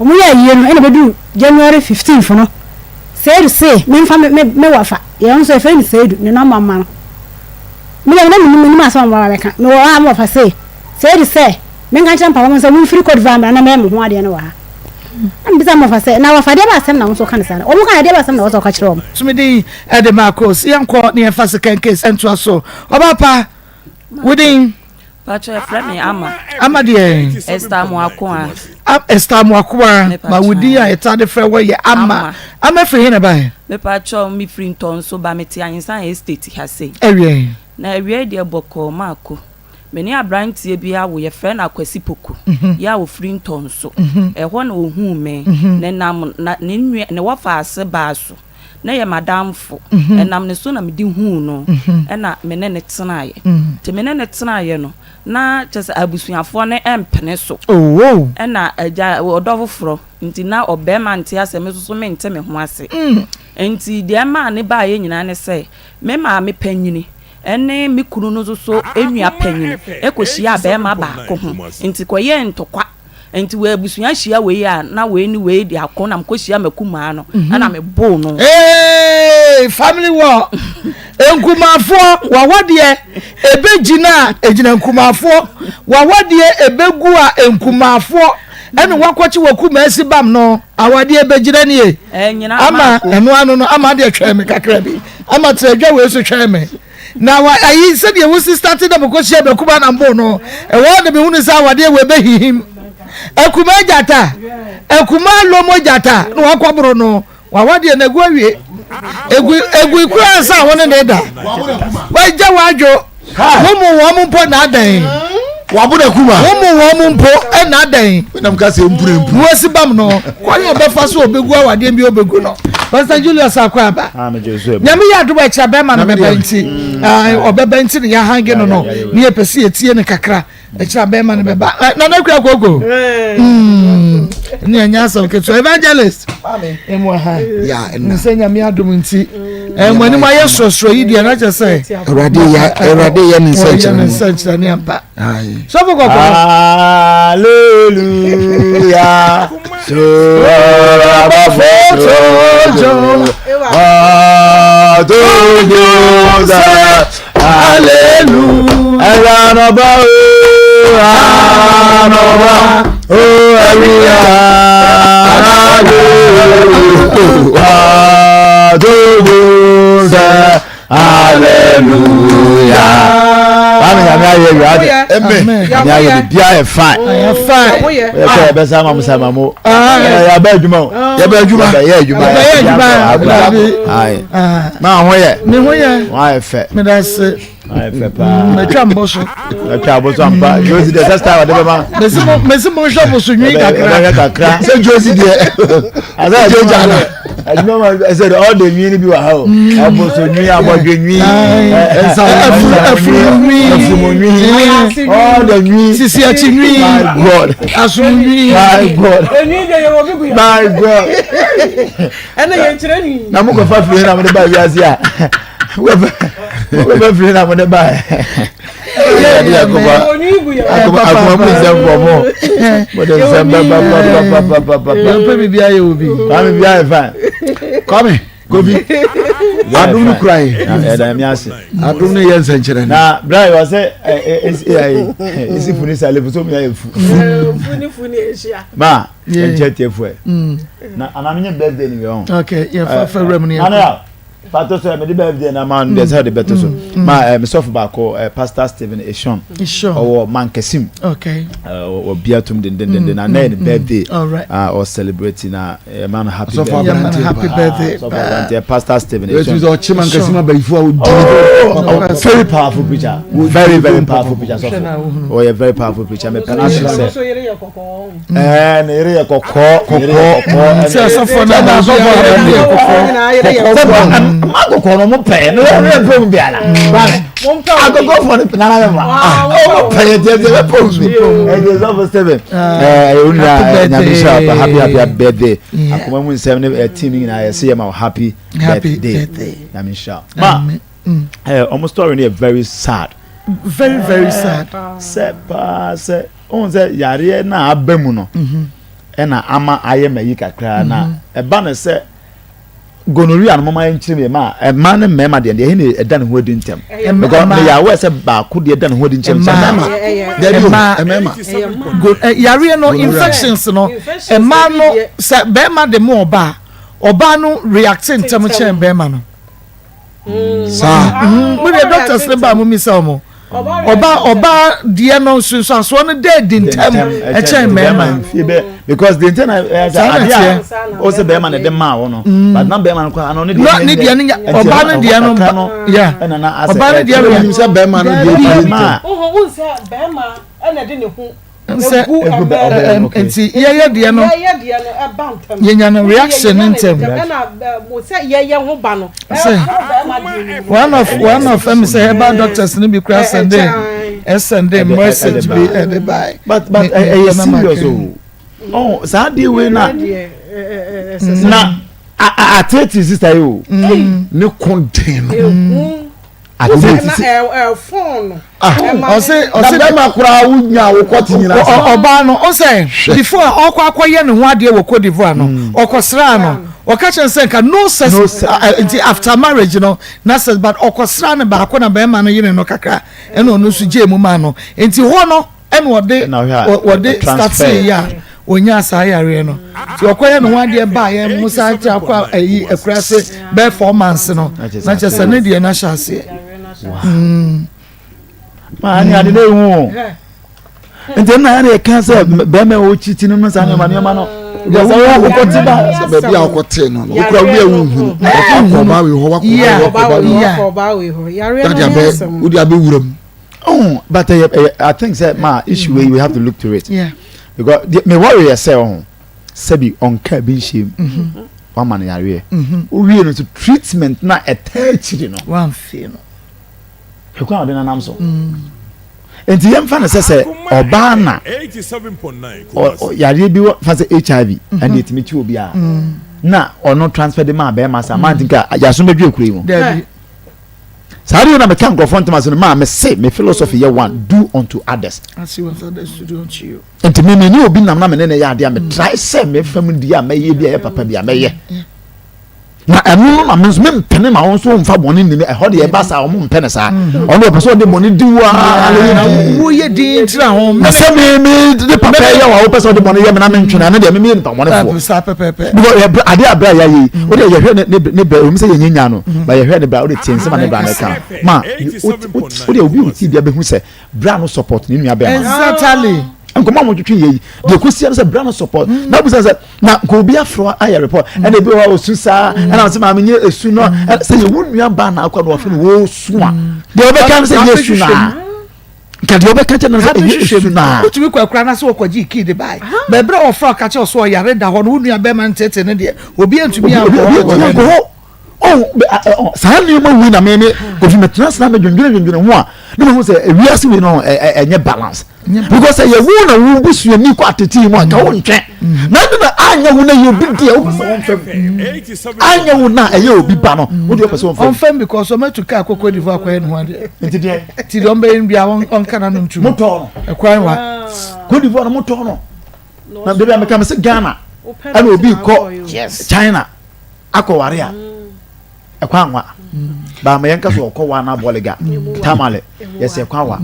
wɔn yɛ ayie no ɛna bɛdu January 15th no Seidu se memfa me me me wɔfa, yɛn nso yɛfrɛ no Seidu, ne nɔmba mma no. Me deɛ na mennim mennim asɛm a wɔba bɛka. Mewɔ hɔ a me wɔfa se, Seidu sɛ menka nkyerɛ mpaboa mo sɛ momfiri Cote d'Ivoire mmra na mɛyɛ mo ho adeɛ no wɔ ha. Na mebisa me wɔfa sɛ, na wɔfa deɛ bɛ asɛm na wo nso woka no saa no? Wɔn kaeɛ deɛ bɛ asɛm na ɛwɔ sɛ wɔka kyerɛ wɔn? Tumidin de Marcos, yɛnkɔ na yɛmfa second case ntoa so. Ɔbaa pa, Wo din? Pacho ɛfrɛ me Ama. Ama deɛ? Esther Amoakoa. Esther Amoakoa. Ma wo din a yɛtaa de frɛ wɔ yɛ Ama. Ama firi he na ɛbaeɛ? Me pacho me firi Ntɔnso ba me te Ahensan Estate ha sei. Awiɛ? Na awiɛ deɛ bɔkɔɔ maako. Me ne abranteɛ bi awo yɛfrɛ no Akwasi Poku yɛ a ɔfiri Ntɔnso. Ɛhɔ na ɔhuu me. Ne nam na ne nua ne wɔfaase baa so. na ɛyɛ m'adamfo. Ɛnam ne so na mede huu no, ɛna me ne no tenaeɛ. Nti me ne no tenaeɛ no, na kyerɛ sɛ abusuafoɔ no mpene so. Ɛna agya ɔdɔ foforɔ nti na ɔbarima nte aseɛ, me nso so mente me ho ase. Nti deɛ ɛmaa ne baeɛ nyinaa ne sɛ, me maame panyini ne me kunu no nso so nua panyini kɔhyiaa barima baako ho, nti kɔyɛɛ ntɔkwa. Nti wɔ abusua hyia wei a na wei ne wei de ako na mekɔ hyia makumaa no mhm. ɛna meboo no. Hey, family war nkumafoɔ wawadeɛ ɛbɛgyina a ɛgyina nkumafoɔ wawadeɛ ɛbɛgu a nkumafoɔ ɛne wakɔkye wakumaa si bam no awadeɛ bɛgyina nie ama ɛno ano no ama deɛ twɛn me kakra bi ama tena adwa wei so twɛn me. Na wa ayi sɛdeɛ wo sista te na mekɔhyia bɛkuma na mbo no ɛwɔ na mehunu sɛ awadeɛ wɔ ɛbɛhihim akuma gyata akuma lomo gyata na wakɔboro no wawadeɛ na agu awie egu egu kura nsa a wɔne ne da wagya wadwo wo mu wɔn mpo na adan wabona kuma wo mu wɔn mpo na adan nam ka sɛ mpure mpu wosi bam no kwan a ɔbɛfa so ɔbɛgu awadeɛ bi ɔbɛgu no Pastor Julius akɔ aba ah, nyame yɛ adom akyira bɛrima no bɛba nti mm. ah, ɔbɛba nti ne yɛahange no no ne yɛpɛ sɛ yɛtie no kakra akyira bɛrima no bɛba eh, nana kura koko mm. ne ɛnyɛ asɛm ketewa evangelist ɛmu aha nsɛ nyame adom nti ɛmu anim ayɛ sorɔsorɔ yi deɛ na kyerɛ sɛ awurade yɛ ne nsɛnkyerɛnne ampa sɔfo kɔkɔɔ. Hallelujah. So abafo tojo. Adojo sa. Hallelujah. Ẹ̀rọ ànàbà o. Ànàbà. Hallelujah. Kwame nyame ayɛ wia de. Amen. Nyame ayɛ biribi ayɛ fine. Ayɛ fine. Yɛ sɛ yɛbɛ sa ma mo sa ma mo. Yɛbɛ adwuma o. Yɛbɛ adwuma. Yɛbɛ yɛ adwuma. Yɛbɛ yɛ adwuma. Ayi. Ma ho yɛ. Me ho yɛ. Ho ayɛ fɛ. Meda se. Ayɛ fɛ paa. Mɛtwa mbɔ so. Mɛtwa mbɔ so ampa. Josie deɛ sɛ style ɔde bɛma. Mesi mo mesi mo nhwɛ boso nwi kakra. Yɛbɛhwɛ kakra. Sɛ Josie deɛ. Asɛ adwuma ma adwuma ma ɛsɛ de ɔde nwi ni bi wɔ ha o. Ɔboso nwi abɔdwe nwi. Afuru nwi. Afurumu nwi. Ɔde nwi. Sisi akyi nwi. My God. Asomu nwi. My God. My God. Ɛna yɛn kyerɛ nwi. Na mo kɔ fa firi na mo de ba wiase a. Wobɛfiri na mode baɛ akoma mu nsɛm fɔ mo mode nsɛm bɛbabababababa yɛmpɛ biribi ayɛ wɔ bi kwame bi ayɛ fine kwame kofi adom no kura yɛ ɛda mi ase adom no yɛ nsɛnkyerɛ na bra yɛ ɔsɛ ɛsi funi sale so mi ayɛ fu ma ɛnkyɛ tiɛfoɛ na anam nye birthday ni wɛ hɔ okay yɛ fa fa wura mu ni yɛ Pato so mede birthday na ma no deɛ sɛ ɔde bɛto so mm. ma eh, mesɔfo baako eh, pastor Stephen Eshon ɔwɔ Mankasim ɔwɔ bia tum dendendenden na na yɛ ne mm, birthday ah, ɔ celebrate na eh, ma no happy birthday happy birthday sɔfo aberanteɛ pastor Stephen Eshon ɔkye Mankasim abayifo a ɔdi oh, very powerful preacher very very powerful preacher sɔfo ɔyɛ very powerful preacher mepɛ no asɛm sɛ ɛɛ ne yere yɛ kɔkɔɔ kɔkɔɔ kɔkɔɔ sɛ asɔfo na na asɔfo na na yɛ kɔkɔɔ kɔkɔɔ mma kɔkɔɔ no mo pɛɛ no yɛ yɛ pɛm bi ala akɔkɔɔfoɔ no nana bɛ ma ɔmo pɛɛ tiɛ tiɛ bɛ pɛm bi ɛdi sɔfo seven ɛɛ ɛyɛ onua ɛɛ nyame nhyira pɛ happy happy birthday akoma mu nsɛm ne ɛ team nyinaa yɛ se yɛ ma wo happy birthday nyame nhyira ma ɛɛ ɔmo story no yɛ very sad very very sad sɛ paa sɛ. Wohu sɛ yareɛ no a aba mu no ɛna ama ayɛ ma yi kakra na mhm. ɛba no sɛ gonorrhea no moma yɛnkyerɛ mu ma ɛma ne mmarima deɛ deɛ ɛhe na ɛda ne ho adi ntɛm because meyɛ aware sɛ baako deɛ ɛda ne ho adi nkyɛm sɛ mmarima mmarima yareɛ no infections no mmaa no sɛ bɛrima de mu ɔbaa ɔbaa no react ntɛm kyɛn bɛrima no. saa. Mo deɛ doctors ne ba mo misa wɔn ɔba ɔba deɛ no nsunsuansoɔ no dɛ di ntɛm ɛkyɛn mmarima. because the ntɛn na ɛyɛ sɛ adeɛ a ɔsɛ bɛrima na ɛde maa wɔ no mm. but na bɛrima no kɔ ano ne deɛ ne deɛ no ɔba no deɛ no ya ɔba no deɛ no sɛ bɛrima no deɛ pie ntɛm. bɛrima ɛna de ne ho sɛ nti yɛyɛ deɛ no yɛnya no reaction no ntɛm sɛ one of one of ɛmi sɛ herbal doctors no bi kura sɛnde ɛsɛnde message bi ɛde ba but but ɛyɛ serious o ɔn saa deɛ wei na na atete sista yi o ne ko den no. Ɔse ɔse bɛrima koraa wonya wo kɔte nyina ɔbaa no ɔsɛ before a ɔkɔ akɔyɛ ne ho adeɛ wɔ Cote d'Ivoire no mm. ɔkɔsraa no ɔka kyerɛ sɛ nka no sex nti after marriage no na sex but ɔkɔsraa no baako na bɛrima no yere no kakra ɛna ɔno nso gyee mu maa no nti hɔ no ɛna ɔde ɔde startee yɛ a onyaa saa yareɛ no nti ɔkɔyɛ ne ho adeɛ baa yɛn mo saa kyɛ akɔ ayi akura ase bɛɛ four months no na kyɛ sɛ ne deɛ no ahyɛ aseɛ. Mm. maa ne ade na ehu o nti ɛna yɛn yɛ kan sɛ bɛrima a ɔkyikyi no no saa nneɛma nneɛma no sɛ wokɔte ba sɛ baabi a wokɔte no no wokura wia wohunu wakɔ ɔbaa wei hɔ wakɔ ɔbaa wei hɔ wode abɛ wode abɛwura mu Oh, but uh, uh, I think say ma issue mm. we have to look to it. Yeah. Because the, me worry sɛ ɔho sɛbi ɔnka bi nhyɛ mu. Mm-hmm. Wama no yareɛ. Mm-hmm. Wowie no so treatment na ɛtaa akyiri no. Wamfie no. Hwɛ kwan a ɔde nanam so. Mm. Nti yɛmfa no sɛ sɛ ɔbaa na yareɛ bi wɔ fa sɛ HIV mm-hmm. ɛna ɛtumi kyi obiara. Mm. Na ɔno transfer de maa bɛrima sa maa nti nka yaso bɛdwe ekuro yi mu. Saa adeɛ na meka nkurɔfoɔ ntem ase no maa me se me philosophy yɛ one do unto others. As you want others to do unto you. Nti me me ne obi nam na me ne ne yɛ adeɛ a me try sɛ me fam di a mɛyɛ bi a ɛyɛ papa bi a mɛyɛ. Na ɛno no na me nso mempene ma wo nso womfa bɔne nni me. Ɛhɔ deɛ ɛba saa wɔn mpɛ no saa. Mm. Ɔno ɔpɛ sɛ ɔde bɔne di wo ara na yɛ din. Woyɛ din tira ho. Na sɛ me me de papa yɛ wa wopɛ sɛ ɔde bɔne yɛ me na mentwene ɛno deɛ me meyɛ nipa bɔnefoɔ. Saa pɛpɛpɛ. Because yɛ adeɛ abira yɛ ayɛ yi o deɛ yɛhwɛ ne ne ne bɛ omi sɛ yɛnyɛ nya no ba yɛhwɛ ne bra o de tie nsɛm a ne bra ne ka ma o deɛ obi o ti bia bɛhu sɛ bra no support ne nua bɛrima. Exactly. Nkɔmɔ a wɔtwetwe yɛ yi deɛ kɔsi ano sɛ bra no support na obi sɛ sɛ na nka obi afrɛ ayɛ report mm. ɛna ebi wɔ hɔ osu saa mm. ɛna ɔsɛ maame nye esu no mm. sɛ yɛ wo nua ba na akɔ na wɔfrɛ no wɔsu a deɛ ɔbɛka no sɛ yɛ esu na nka deɛ ɔbɛka kyɛ no sɛ ɛyɛ esu na. wotumi kɔ akura na sɛ wɔkɔgye kii de bae bɛɛbrɛ wɔfrɛ ɔka kyɛ ɔso ɔyare da hɔ no wo nua bɛrima ntete no deɛ obi antumi ankɔ hɔ ɔn saa nneɛma wei na meme kofi mɛtena ase na mɛdwendwene dwendwene ho a na mahu sɛ ewiase wei no ɛnyɛ balance because ɛyɛ wo na wo busuani kɔ atete mu a nka wo ntwɛn mm. na ɛde na anyɛ wo na ɛyɛ obi deɛ wopɛ sɛ wɔmfam anyɛ wo na ɛyɛ obi ba no wo deɛ wopɛ sɛ wɔmfam ɔmfam because ɔmatu kaa kɔ Cote d'Ivoire akɔyɛ ne ho adeɛ nti deɛ nti deɛ ɔmbɛyɛ no bia ɔnka na no ntum motɔɔ no ɛkwan wa Cote d'Ivoire no motɔɔ no na debi a meka me sɛ Ghana ɛna obi kɔ China akɔware a ɛkɔ anwa baama yɛn kasa ɔkɔ wa na bɔliga tamale yɛsɛ ɛkɔ awa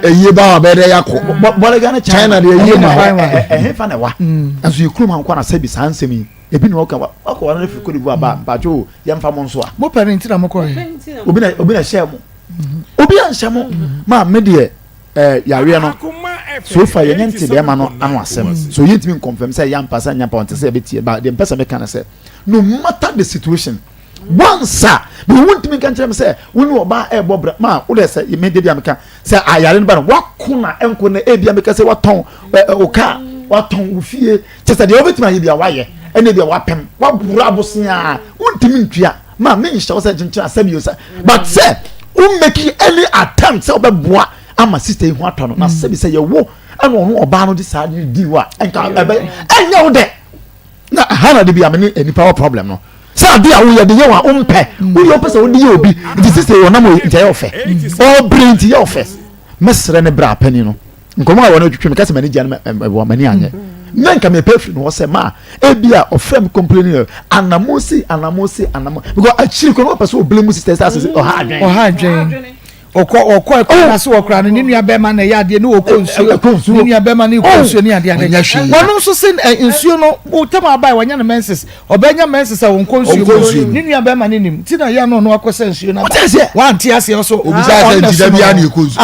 ɛyie ba wa bɛyɛ dɛ yakɔ bɔliga ne china de ɛyie ma hɔ ɛhe fa na ɛwa nso yɛ kurom ankɔ na sɛbi saa nsɛm yi ebi na ɔka wakɔ wa na firi Cote d'Ivoire ba mpatsɔ yɛn fa mo nso a. mo pɛ ne ntina mo kɔ yɛ. obi na obi na hyɛ mo obi anhyɛ mo maa mi deɛ. Eh, yareɛ no, so far yɛnyɛ nte bɛrima no ano asɛm, so yɛntumi nkɔnfɛm sɛ ɛyɛ ampa sɛ ɛnyɛ ampa, ɔnte sɛ yɛbɛtie, but deɛ mpɛ sɛ meka ne sɛ, no matter the situation, once a, because wontumi nka nkyerɛ me sɛ wo ne ɔbaa ɛrebɔ bra, ma wo deɛ sɛ, me deɛ bia meka sɛ ayare no ba no, wako na ɛnko na ebia meka sɛ watɔn wo kaa, watɔn wo fie, kyɛ sɛ deɛ wobɛtumi ayɛ bia wayɛ, ɛna ebia wapɛm, waboro abosea, wontumi ntua. Ma me nhyɛ wo sɛ kyenkyen asɛm yi sɛ but sɛ wo make any attempt sɛ wobɛboa ama sister yi ho atɔ no na sɛbi sɛ yɛwo ɛna ɔno ɔbaa no de saa de di wo a ɛnka ɛbɛ ɛnyɛ wo dɛ na ha na de bi a me ne nipa wɔ problem no sɛ ade a woyɛ de yɛ wɔn a wompɛ woyɛ wopɛ sɛ wode yɛ obi nti sister yi ɔnam nti ɛyɛ ɔfɛ ɔbere nti yɛ ɔfɛ mɛsrɛ ne bra panin no nkɔmɔ a wɔn twitwi mi kasa m'ani gya no ɛwɔ m'ani anyɛ na nka mepɛ firi no hɔ sɛ maa ebi a ɔfrɛ mi complain yɛ anamo si anamo si anamo because akyiri kɔ no wɔpɛ sɛ ɔbile mu sista sɛ asese ɔha adwene ɔha adwene ɔkɔ ɔkɔ ɛkɔ oh. na so ɔkora no ne nua bɛrima na ɛyɛ adeɛ ne ɔkɔ nsuo ne nua bɛrima ne ɔkɔ oh. nsuo ne adeɛ adeɛ wɔn nso se nsuo no tɛm abae wɔnyɛ no menses Ɔbɛnya menses a ɔnkɔ nsuo mu. Ne nua bɛrima no nim. Nti na yɛ no ɔno akɔ sɛ nsuo no aba. Wante aseɛ ɔso. Obisa sɛ nti da biara na ɛkɔ nsuo.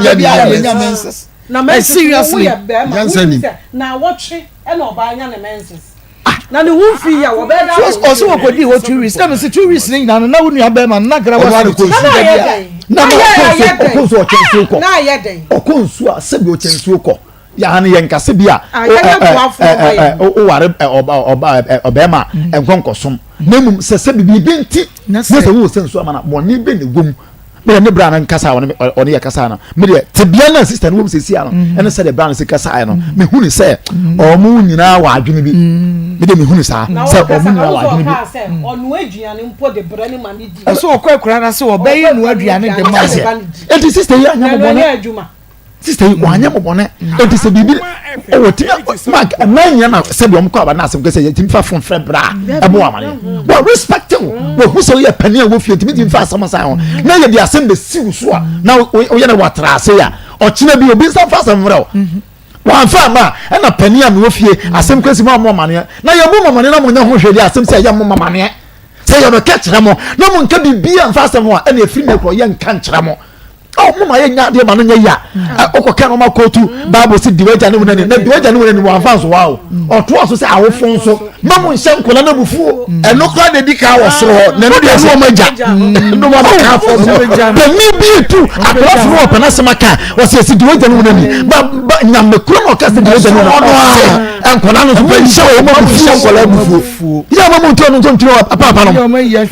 Da biara na ɛnya menses. Na menses no seriously. woyɛ bɛrima. Nyansa nim. Na awɔtwe ɛna ɔbaa nya ne menses. Na ne ho mfi yɛ wɔbɛyɛ da akɔ nsuo. Ɔsɛ wɔkɔdii hɔ 2 weeks. Na mese 2 weeks no nyinaa no na wo nua bɛrima no na grawa Ɔno ara kɔ nsuo. Na ayɛ dɛn? Na ɔkɔ nsuo ɔkyɛ nsuo kɔ. Na ayɛ dɛn? Ɔkɔ nsuo a sɛbi ɔkyɛ nsuo kɔ. Yaa no yɛnka sɛ bi a woware ɔbɛrima a nkɔ nkɔsom na mmom sɛ sɛ biribi nti na sɛ wowɔ sɛ nsuo ama no bɔne bɛ ne wom mede ne bra no nkasa a ɔne yɛ kasa no medeɛ tebea no a sista no wom sɛsia no ɛne sɛdeɛ bra no si kasaeɛ no mehu ne sɛ ɔmo nyinaa wɔ adwene bi mede mehu ne saa sɛ ɔmo nyinaa wɔ adwene bi ɛsɛ ɔkɔ akura no ase ɔbɛyɛ noa aduane de ma no ɛnti sista yi anyɛ mɔbɔne sista yi wanyɛ mo bɔne eti sɛ biribi ɔwɔ timi mark ɛmɛ nyɛ na sɛbi ɔmo kɔ aba na asɛm kɛsɛ yɛ timi fa fon frɛ bra ɛbɔ wɔn amaneɛ wɔ respect wo wɔ hu sɛ ɔyɛ panin a wɔ fie timi timi fa asɛm san ho na yɛ de asɛm bɛ si wo so a na ɔyɛ na watra ase a ɔkyerɛ bi obi nsa fa asɛm frɛ wo wɔnfa ama ɛna panin a mewɔ fie asɛm kɛse mu a mo amaneɛ na yɛ mo amaneɛ na mo nyɛ ho hwɛ de asɛm sɛ yɛ mo amaneɛ sɛ yɛ bɛka kyerɛ mo na mo nka biribi a nfa asɛm ho a ɛna efiri mi korɔ yɛ nka nkyerɛ mo. Ɔ mo ma yɛ nya adeɛ ma no nyɛ ya. Ɔkɔ kɛ no ɔma kootu Bible si di wagya ne wo nani na di wagya ne wo nani wɔn afa nso wa o. Ɔtoa so sɛ awofo nso ma mo nhyɛ nkɔla no abufuo. Ɛno koraa na edi kan wɔ soro hɔ na ɛno deɛ ɛne wɔn agya ne wɔn abɛka afɔ. Panin bi etu akɔla funu wɔ pɛn asɛm aka wɔsi esi di wagya ne wo nani ba ba nyame kuro na ɔka sɛ di wagya ne wo nani ɔsɛ nkɔla no nso mo nhyɛ wɔn abufuo abufuo. Yɛ a mo ntu ɛno nso ntumi wɔ apaapa no. Maa mo yɛ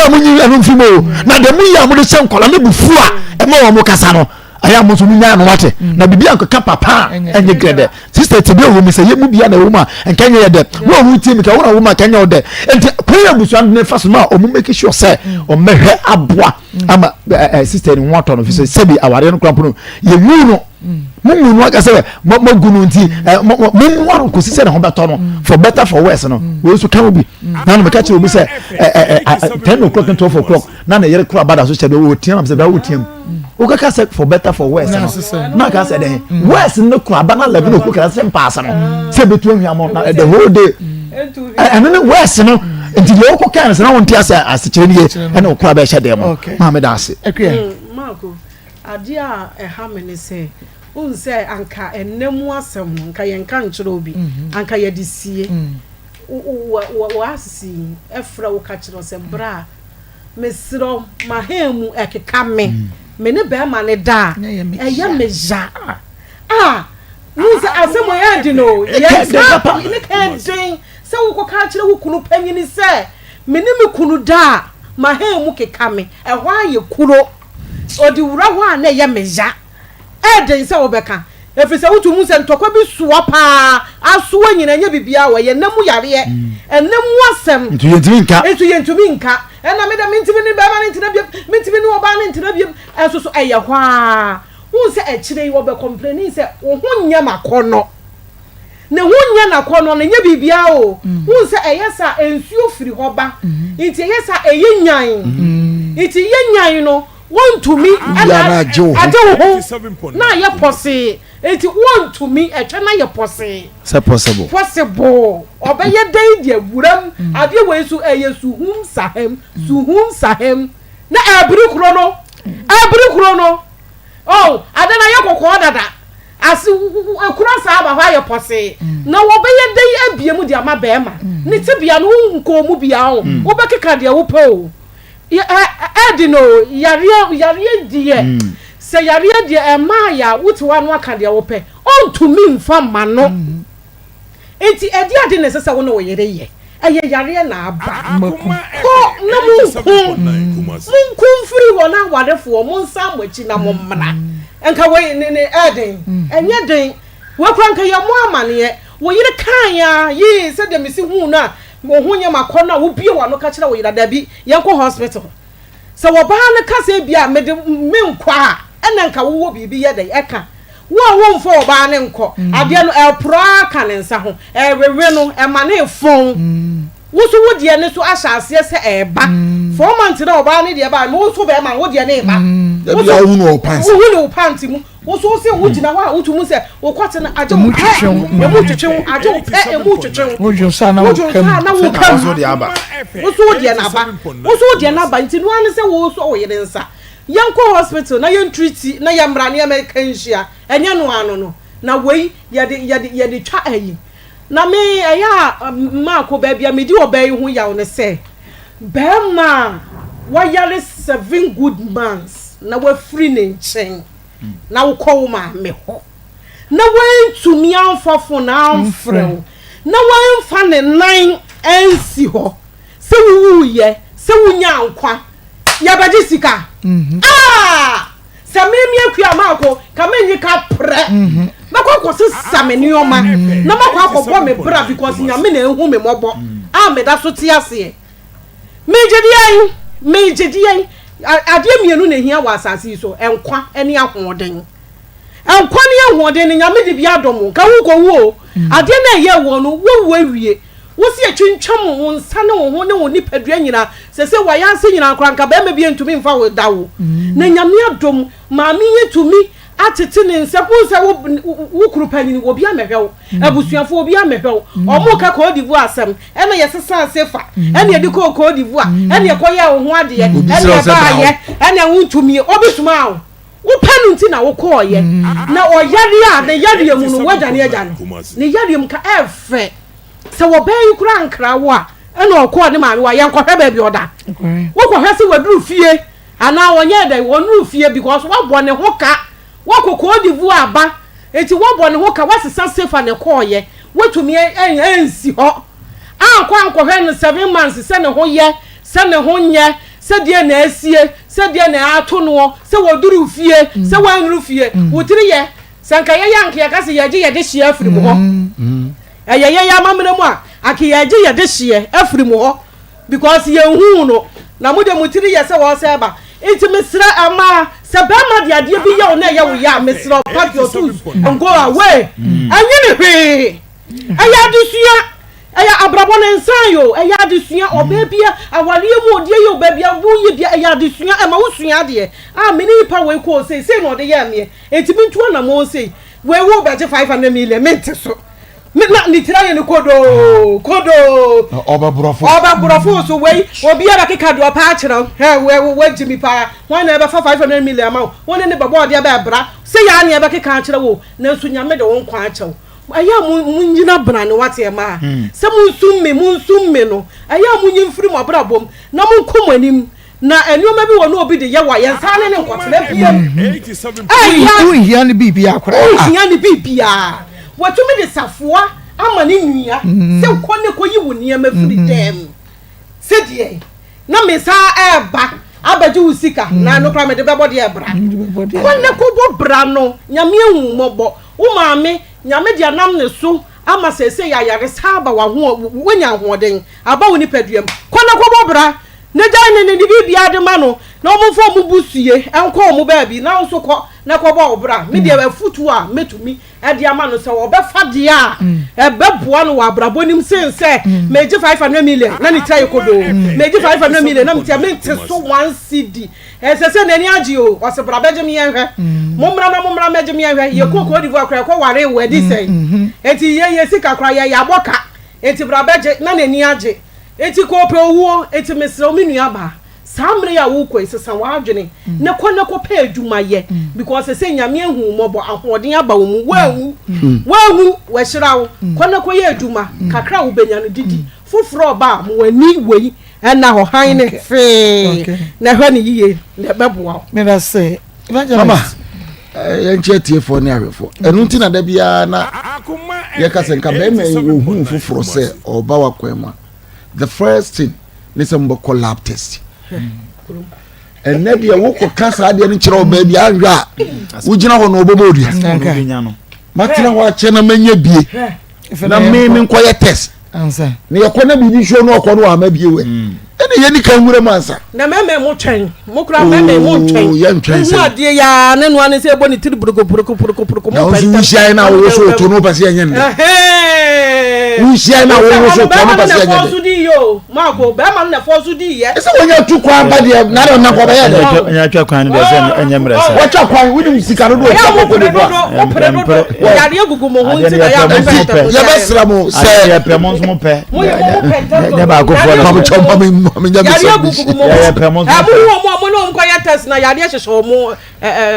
a mo nyi ɛno mfiri mu o. Na deɛ mo yɛ a mo de hyɛ nkɔla no bu fu a ɛma wɔn mo kasa no. Ɛyɛ a mo nso mo nyaa no wate. Na biribi ankeka papa a ɛnyɛ grɛdɛ. Sista ti bi a wɔ mu sɛ yɛ mu bia na ɛwɔ mu a nka nyɛ yɛ dɛ. Wo a wotie mi ka wo na wo ma nka nyɛ wo dɛ. Nti kwan yɛ abusua no fa so ma wɔn make sure sɛ wɔn bɛhwɛ aboa ama ɛɛ sista ni ho atɔ no fi sɛ sɛbi awareɛ no kora mpo no yɛ nwu no. Mo nwu no aka sɛ mo mo gu no nti ɛ mo mo mo nwa no kɔsi sɛ ne ho bɛtɔ no for better for worse no wei nso ka ho bi. Na na meka kyerɛ obi sɛ ɛ ɛ 10 o'clock and 12 o'clock na ne yere kora bada so kyɛ bɛ wɔtia nam sɛ bɛ wɔtia mu. Wokaka sɛ for better for worse no na aka sɛ dɛn worse no kora aba na 11 o'clock na sɛ mpaase no sɛ bɛtu ahwia mo na the whole day ɛno ne worse no nti deɛ wokɔ kan no sɛ na wonte ase asekyerɛ nie ɛne wokora bɛhyɛ dɛn mu maame da ase. Adeɛ a ɛha me ne sɛ, wohu sɛ anka ɛnnɛ mu asɛm no, anka yɛnka nkyerɛ obi, anka yɛde sie. W'asisi yi frɛ wo ka kyerɛ wo sɛ, Bra, mesrɛ wo, m'ahan mu ɛkeka me, me ne barima no da a, ɛyɛ me ya. Ah, wohu sɛ asɛm wei ɛyɛ den o, yɛnka, ne ka yɛ den sɛ wokɔka akyerɛ wo kunu panyini sɛ, me ne me kunu da a, m'ahan mu keka me, ɛhɔ ayɛ kuro. Ɔde wura hɔ a na ɛyɛ me ya. Ɛyɛ den sɛ wobɛka, ɛfiri sɛ wotumi hu sɛ ntɔkwa bi soa paa, asoa nyinaa, ɛnyɛ biribiara o, ɛyɛ nna mu yareɛ, ɛnna mu asɛm. Nti yɛntumi nka. Nso yɛntumi nka. Ɛna me deɛ mentumi ne barima no ntena biom, mentumi ne ɔbaa no ntena biom. Ɛnso so ɛyɛ hɔ ara. Wohu sɛ akyire yi wɔbɛ complaini sɛ wo ho nyɛ m'akɔnnɔ. Ne ho nyɛ n'akɔnnɔ no, ɛnyɛ biribiara o. Wohu sɛ ɛyɛ saa a, nsuo firi hɔ ba. Nti ɛyɛ saa a, ɛyɛ nyan. Nti yɛ nyan no, wontumi ɛna agye wo ho na ayɛ pɔsee. Nti wontumi, ɛtwɛ no ayɛ pɔsee. Sɛ possible. Possible. Ɔbɛyɛ dɛn deɛ wuram. Adeɛ wei nso ɛyɛ suhum sahem, suhum sahem. Na ɛbiri kuro no, ɛbiri kuro no. Oh, ade no ayɛ kɔkɔɔ dada. Ase ekura saa aba hɔ ayɛ pɔsee. Na wɔbɛyɛ dɛn abue mu de ama bɛrima? Ne tebea no, wonkɔɔ mu biara o. Wobɛkeka deɛ wopɛ o. Ɛɛden o, yareɛ, yareɛ deɛ, sɛ yareɛ deɛ ɛmmaa yɛ a, wote hɔ a na woaka deɛ wopɛ. Ɔntumi mfa mma no. Enti ɛdeɛn ade na ɛsɛ sɛ wo ne wo yere yɛ? Ɛyɛ yareɛ na aba. Kɔ na monko. Monko mfiri hɔ na awarefoɔ monsan mo akyi na mommra. Nka wei ne ne ɛyɛ den? Ɛnyɛ den. Wei koraa nka yɛmmɔ amaneɛ. Wo yere kae ara yee sɛdeɛ mesi huu no a wo ho nyɛ m'akɔnnɔ a wobue w'ano ka kyerɛ wo yere a, dabi, yɛnkɔ hospital. Sɛ ɔbaa no ka sɛ ebia mede menkɔ a, ɛna nka wowɔ biribi yɛ dɛn ɛka. Wo a womfa ɔbaa no nkɔ, adeɛ no ɛreporɔ ara ka ne nsa ho, ɛrewewe no, ɛma no refɔn. Wo nso wo deɛ no nso ahyɛ aseɛ sɛ ɛreba. 4 months na ɔbaa no deɛ baeɛ no, wo nso bɛrima no wo deɛ no reba. Dabi a wohu no wɔ pants. Wohu no wɔ pants mu. Wo nso wo se wogyina hɔ a wotumi sɛ wo kɔte no agye wo pɛ, emu twetwe wo, agye wo pɛ, emu twetwe wo. Wodwo nsa na wo kam. Na wo kam. Wo nso deɛ aba. Wo nso wo deɛ no aba. Wo nso wo deɛ no aba. Nti no ara ne sɛ wo sɔ wo yere nsa. Yɛnkɔ hospital na yɛn treat na yɛmmra na yɛmmɛka nhyia. Ɛnyɛ no ano no. Na wei yɛde yɛde yɛde twa ayi. Na me ɛyɛ a maako baabi a medi ɔbaa yi ho yaw ne sɛ barima a wayare 7 good months na wafiri ne nkyɛn na wokɔ wo maame hɔ na wantumi amfa fon amfrɛ wo na wamfa ne nan ansi hɔ sɛ wowuiɛ sɛ wonyaa nkwa yɛbɛgye sika ah sɛ me me akua maako ka menye ka prɛ mɛkɔ akɔsesa me nneɛma na makɔ akɔbɔ me bra because nyame na ehu me mmɔbɔ a meda so te aseɛ megye deɛn megye deɛn adeɛ mmienu na ehia wɔ asase yi so nkwa ne ahoɔden nkwa ne ahoɔden no nyame de bi adɔm wo nka wokɔwu o adeɛ no ɛyɛ wɔ no wowu awie Wo se atwintwam wo nsa ne wo ho ne wo nipadua nyinaa sese wayase nyinaa koraa nka bɛɛma bi ntumi nfa wo da wo na Nyame adom maame yi atumi atete ne nsam wohu sɛ wo wo kunu panyini obi amɛhwɛ wo abusuafo obi amɛhwɛ wo ɔmo ka Cote d'Ivoire asɛm ɛna yɛsesa sefa ɛna yɛde kɔɔ Cote d'Ivoire ɛna yɛkɔyɛɛ wo ho adeɛ ɛna ɛbaayɛ ɛna wontumi obi somaa wo Wopɛ no nti na wokɔɔeɛ. Na ɔyareɛ a, ne yareɛ mu no, woadwane agya no. Ne yareɛ mu ka ɛfɛ. Sɛ wɔbaa yi koraa ankra wo a, ɛna ɔkɔɔ ne maame hɔ a, yɛnkɔhwɛ baabi ɔda. Wokɔhwɛ sɛ waduru fie anaa ɔnyɛɛ dɛn, ɔnnuru fie because woabɔ ne ho ka. Woakɔ Cote d'Ivoire aba, nti woabɔ ne ho ka, woasesa sefa na ɛkɔɔeɛ. Woatumi ansi hɔ ankɔ ankɔhwɛ no 7 months sɛ ne ho yɛ, sɛ ne ho nyɛ, sɛ deɛ na asie, sɛ deɛ na ato noɔ, sɛ wɔduru fie, sɛ wɔannuru fie. Wo tiri yɛ, sɛ nka yɛyɛ anka yɛka sɛ yɛgye yɛde hyeɛ afiri mo hɔ. Ɛyɛ yɛyɛ amammerɛ mu a, anka yɛgye yɛde hyeɛ afiri mo hɔ because yɛnhuu no. Na mo deɛ mo tiri yɛ sɛ wɔresɛ ba. Nti mesrɛ mmaa, sɛ barima de adeɛ bi yɛ wo na ɛyɛ wo ya a, mesrɛ wo pack your tools and go away. Ɛnyɛ ne hwee. Ɛyɛ adesua. Ɛyɛ abrabɔ no nsan o, ɛyɛ adesua, ɔbaa bia, awareɛ mu ɔdeɛ yɛ ɔbaa bia, woyɛ bia, ɛyɛ adesua, ɛma wo sua adeɛ. Ah, me ne nipa wei kɔɔ sei, sei na ɔde yɛɛ meɛ, enti mentu anamɔn sei. Wei wo bɛgye 500 million, mente so. Me na ne tiri ayɛ no kodoo, kodoo. Ɔbɛborɔfo. Ɔbɛborɔfo so wei, obiara bɛkeka deɛ ɔpɛ akyerɛ wo. Hɛ, wei, wagye mi paa, hwan na ɛbɛfa 500 million ama wo? Wo ne ne bɛbɔ ɔdeɛ bɛɛbra. Sei ara na yɛbɛkeka akyerɛ wo o, nanso Nyame de wo nkwa akyɛ wo. Ɛyɛ a mo monnyina brane wate ɛmaa sɛ monsum me monsum me no ɛyɛ a monyi mfiri mo abrabɔ mu na monkɔ mo anim na nneɛma bi wɔ no obi de yɛ wo a yɛnsan ne ne nkɔtena biam ɛyɛ wonhia ne biribiara koraa wonhia ne biribiara watumi de safoa ama ne nua sɛ kɔ ne kɔyi wo nneɛma firi dɛm sɛdeɛ na me san ɛɛba abɛgye wo sika na ɛno koraa mede bɛbɔ deɛ bra kɔ ne kɔbɔ bra no nyame ahu mmɔbɔ Wo maame, Nyame de anam ne so ama seesei ayaresa aba w'ahoɔ, woanya ahoɔden aba wo nipadua mu. Kɔ na kɔbɔ bra, na gyae ne ne ne biribiara de ma no, na wɔmfa wɔn busue nkɔ wɔn baabi, na wo nso kɔ na kɔbɔ wo bra. Me deɛ afutuo a mɛtumi de ama no, sɛ ɔbɛfa deɛ a ɛbɛboa no wɔ abrabɔ no mu sen sɛ megye 500 million na ne tiri ayɛ kodoo, megye 500 million na me tiri, mente so one cedi. Ɛsɛ sɛ n'ani agye o. Ɔse bra bɛgye me yɛnhwɛ. Mommra na mommra mmɛgye me yɛnhwɛ. Yɛkɔɔ Cote d'Ivoire koraa yɛkɔ waree wo ɛdi sɛn. Enti yɛn yɛn sika koraa yɛyɛ abɔ ka. Enti bra bɛgye na n'ani agye. Enti kɔ ɔpɛ owuo. Enti mesrɛ wo me nua baa, saa mmerɛ yi a worekɔ yi sesa w'adwene na kɔ na kɔpɛ adwuma yɛ because sɛsɛ Nyame ahu wo mmɔbɔ, ahoɔden aba wo mu. Woanwu, woanwu, wahyira wo. Kɔ na kɔyɛ adwuma, kakra a wobɛnya no didi. Foforɔ reba a, ma w'ani wei Ɛna hɔ hann ne fee na hwɛ no yiye na ɛbɛboa wo. Meda se evangelist. Mama yɛnkyɛ atiefoɔ ne ahwɛfoɔ ɛno nti na da biara na yɛka sɛ nka bɛrima yi wɔhu foforɔ sɛ ɔba wakwan mu a the first thing ne sɛ mobɛkɔ lab test ɛnɛ deɛ wokɔka saa deɛ no kyerɛ ɔbaa bi anhwɛ a wogyina hɔ na ɔbɛbɔ odua matena hɔ akyɛ na manya bie na me menkɔyɛ test ansa. Na yɛkɔ na biribi nsuo no ɔkɔ no wama bie wɛ. Mm. Ɛna yɛni kan nwura mu ansa. Na mɛmɛ mo twɛn mo kura mɛmɛ mo ntwɛn. Yɛ ntwɛn sɛ. Mo adeɛ yaa ne noa ne sɛ ɛbɔ ne tiri buroko buroko buroko buroko mo pɛ ntɛm. Na nso wuhyia na awowo so oto no pɛ sɛ yɛnyɛ ndɛ. Wuhyia na awowo so oto no pɛ sɛ yɛnyɛ ndɛ. Bɛrima no na ɛfɔ so di yɛ o maako bɛrima no na ɛfɔ so di yɛ. Ɛsɛ wɔn nyɛ tu kwan ba deɛ na de ɔnam kɔ bɛyɛ dɛ. Wɔnyɛ atwa kwan no deɛ sɛ ɛnyɛ mmerɛ sɛ. Wɔtwa kwan wonim sika dodo ɔtwa kɔ kɔ de bɔ a. Mopere dodo yareɛ gugu mo ho nti na yɛ a mopɛ ntɛm. Yɛbɛsrɛ mo sɛ. Yɛpɛ mo nso mo pɛ. Nyɛ baakofoɔ na pɛ. Mami mami nya mi sɛ bi. Yareɛ gugu mo ho. Ɛmu hu wɔn a mo ne wɔn kɔ yɛ test na yareɛ hyehyɛ wɔn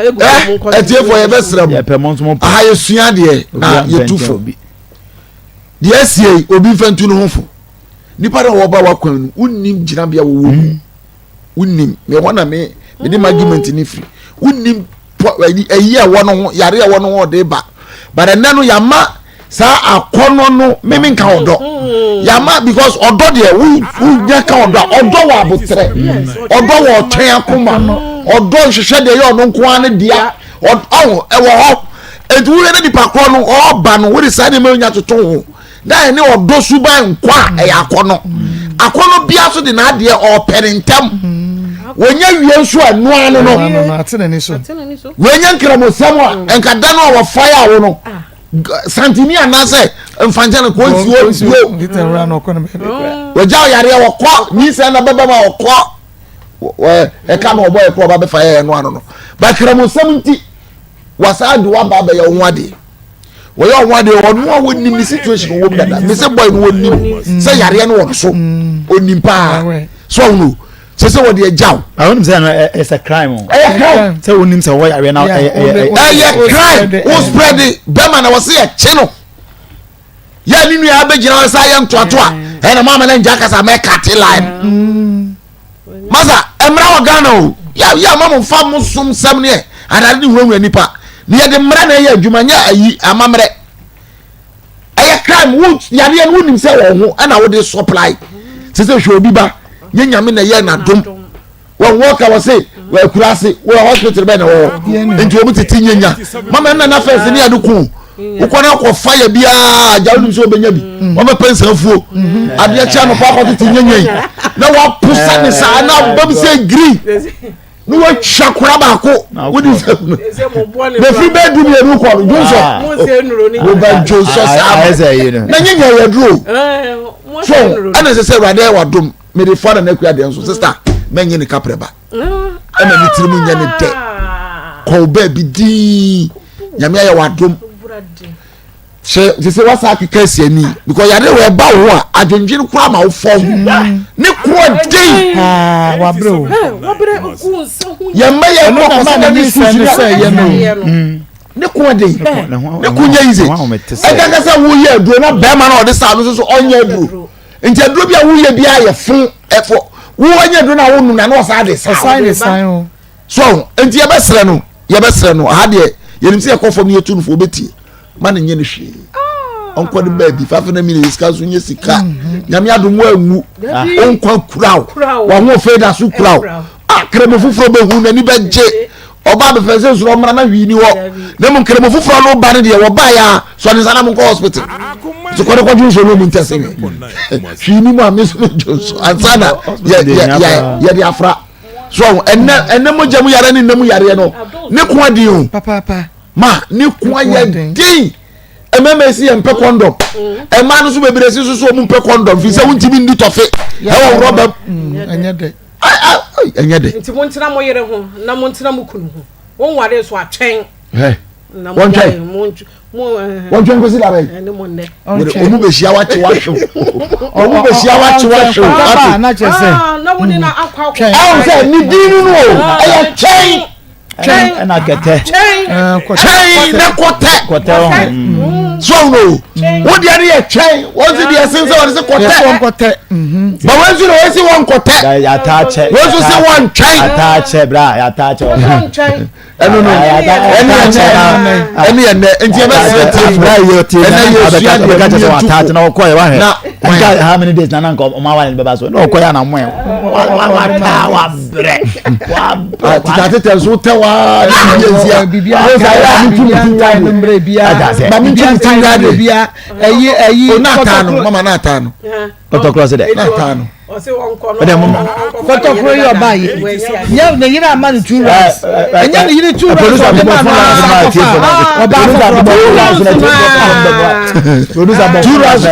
egu wɔn nkɔ. Ɛtiefo yɛbɛsrɛ mo. Yɛpɛ mo nso mo pɛ. Aha yɛsua deɛ na yɛtu fo. Deɛ asie obi nfa ntu ne ho fo. Nipa na wɔba wakwan no wonnim gyinabea wɔwɔ mu. Wonnim me hɔ na me mede mm. argument ne firi. Wonnim ayi a ɛwɔ no ho yare a ɛwɔ no ho ɔde ba. But ɛnɛ no yɛama saa akɔnɔ no meme nka ɔdɔ. Mm. Yɛama because ɔdɔ deɛ wonya ka ɔdɔ a ɔdɔ wɔ abotrɛ. Ɔdɔ wɔ ɔtwɛn akoma. Ɔdɔ nhwehwɛ deɛ ɛyɛ ɔno nko ara ne dea. Ɔho ɛwɔ hɔ. Enti wohwɛ ne nipa korɔ no ɔba no wode saa nneɛma nya toto ho. na ɛne ɔdɔ suban nkɔ a ɛyɛ akɔnɔ akɔnɔ bia so de n'adeɛ ɔpɛ ne ntɛm wɔnya wie nso a ɛnoa no no wɔnya nkramosɛm a nka da no a wɔfa yɛ awo no santini anaasɛ mfankyɛn no kò nsi hɔ bio wɔgya ɔyareɛ wɔkɔ nyinsɛn na bɛbɛ ma wɔkɔ ɛka na ɔbɔ ɛkɔ ɔba bɛfa yɛ ɛnoa no no bakramosɛm nti wasaa de waba abɛyɛ wo ho adeɛ wɔyɛ ɔho adeɛ ɔno a wɔnim ne situation wɔ mu dada me sɛ boy no wɔnim sɛ yareɛ no wɔ no so ɔnim paa so ɔhono sɛ sɛ wɔde agya wo. Àwọn onim sɛ ɛno ɛsɛ crime o. Ɛyɛ crime. Sɛ onim sɛ wɔyɛ yareɛ na ɛyɛ ɛyɛ. Ɛyɛ crime wo spread bɛma na wɔsi ɛkye no yɛ ne nua abɛgyina hɔ sɛ ayɛ ntoatoa ɛna maama no ngya kasa mɛka te line. Masa mmara wɔ Ghana o. Yɛ yɛ ama mo nfa mo som sɛm ne adade ne hunahuna nipa. Ne yɛde mmara na ɛyɛ adwuma nyɛ ayi amammerɛ. Ɛyɛ crime wo yadeɛ no wonim sɛ wɔn ho ɛna wode supply. Sɛ sɛ hwɛ obi ba nye nyame na ɛyɛ n'adom. Wɔn wɔka wɔ se wɔ akura ase wɔ hospital bɛn na wɔ hɔ. Nti wɔn tete nye nya. Mama ɛna na fɛs ne yɛde ko. Wokɔ na akɔ fa yɛ biara agya wonim sɛ wobɛnya bi. Mm. Wɔbɛpɛ nsanfuo. Mm-hmm. Adeɛ kyɛ anɔpa akɔ tete nye nye yi. Na waposa ne saa na abam sɛ green. Ne watwa kora baako wodi sɛ bɛfiri bɛɛ du mmienu kɔ no dwonsɔ wobɛ dwonsɔ saa na nyɛ nyɛ yɛ duro so ɛna sɛ sɛ awurade ayɛ wadom mede fa na n'akua deɛ nso sista mɛnyɛ ne kaprɛ ba ɛna ne tiri mu nyɛ ne dɛ kɔw baabi dii nyame ayɛ wadom sɛ sɛ sɛ wasa akeka asi ani because yare wɔ ɛba wo ho a adwendwen koraa ma wo fam ne koɔ den wabrɛ o yɛmma yɛ kɔ kɔsɛ na ne susu ne sɛ yɛ no ne koɔ den ne ko nyɛ yize ɛka kasa woyɛ aduro na bɛrima na ɔde saa no nso so ɔnyɛ aduro nti aduro bi a woyɛ bi ayɛ fo ɛfo wowɔ nyɛ aduro na wonum na na ɔsan de saa so nti yɛbɛsrɛ no yɛbɛsrɛ no aha deɛ yɛnim sɛ yɛkɔ fam no yɛtu no fo wobɛtie ma no nyɛ no hwee ɔnkɔ ne baabi fafe na mine sika nso nyɛ sika mhm. nyame adom woanwu wonkwa kura wo wahoɔfɛ da so kura wo ah, kramo foforɔ bɛhu n'ani bɛgye ɔba bɛfɛ sɛ nsoro ɔmmra na hwii ni hɔ na mmom kramo foforɔ no ba no deɛ wɔbaeɛ a sɔ ne nsa na monkɔ hospital so kɔde kɔdwe nsuo no mu ntɛse hwii ni mu a me so medwo nso ansa na yɛde afra so ɛnɛ ɛnɛ mogya mu yareɛ ne nna mu yareɛ no ne ko aden o ma ne ko ayɛ den mmarima esi yɛn mpɛ kɔndɔm mmaa no nso bebree si nso so wɔn mpɛ kɔndɔm fi sɛ wontumi ndi tɔfe ɛwɔ rɔba mu ɛnyɛ dɛ ɛnyɛ dɛ nti mo ntena mo yere ho na mo ntena mo kunu ho wɔn ware nso atwɛn wɔntwɛn wɔntwɛn nkosi da bɛyi ɔmu bɛ hyia wakye wahwew ɔmu bɛ hyia wakye wahwew ate ɛwɔ sɛ ne din no no o ɛyɛ twɛn twɛn ɛna kɛtɛ twɛn ne kɔtɛ kɔtɛ ɔhɔn so no wo deɛ no yɛ twɛn wɔn si deɛ sen sɛ wɔn si kɔtɛ ba wɔn nso na wɔn si wɔn kɔtɛ wɔn nso si wɔn twɛn yàtà bra yàtà kyɛ wɔn. ɛno no ɛne yɛ nɛ ɛne yɛ nɛ nti ɛbɛ srɛ tie ɛnɛ yɛ sua deɛ mu yɛ tu na ɔkɔ yɛ wahɛ na nka how many days na na nka ɔmo awa ne bɛba so na ɔkɔ yɛ anamɔ yɛ wata wabrɛ wabrɛ tita tete nso tɛ waa ne bibi nsia bibi aka bibi aka ne mmerɛ bia maame ntu mi ti nya de ɛyi ɛyi o n'a taa no mama n'a taa no. Kɔtɔkorɔ se dɛ. N'a no. Ɔdɛ mo. Kɔtɔkorɔ yi ɔba yi. Nyɛ ne yere ama no two rounds. Ɛnyɛ ne yere two rounds ɔde ma no ɔsa kɔfa. Ɔba foforɔ bɔ. Producer bɔ. Two rounds.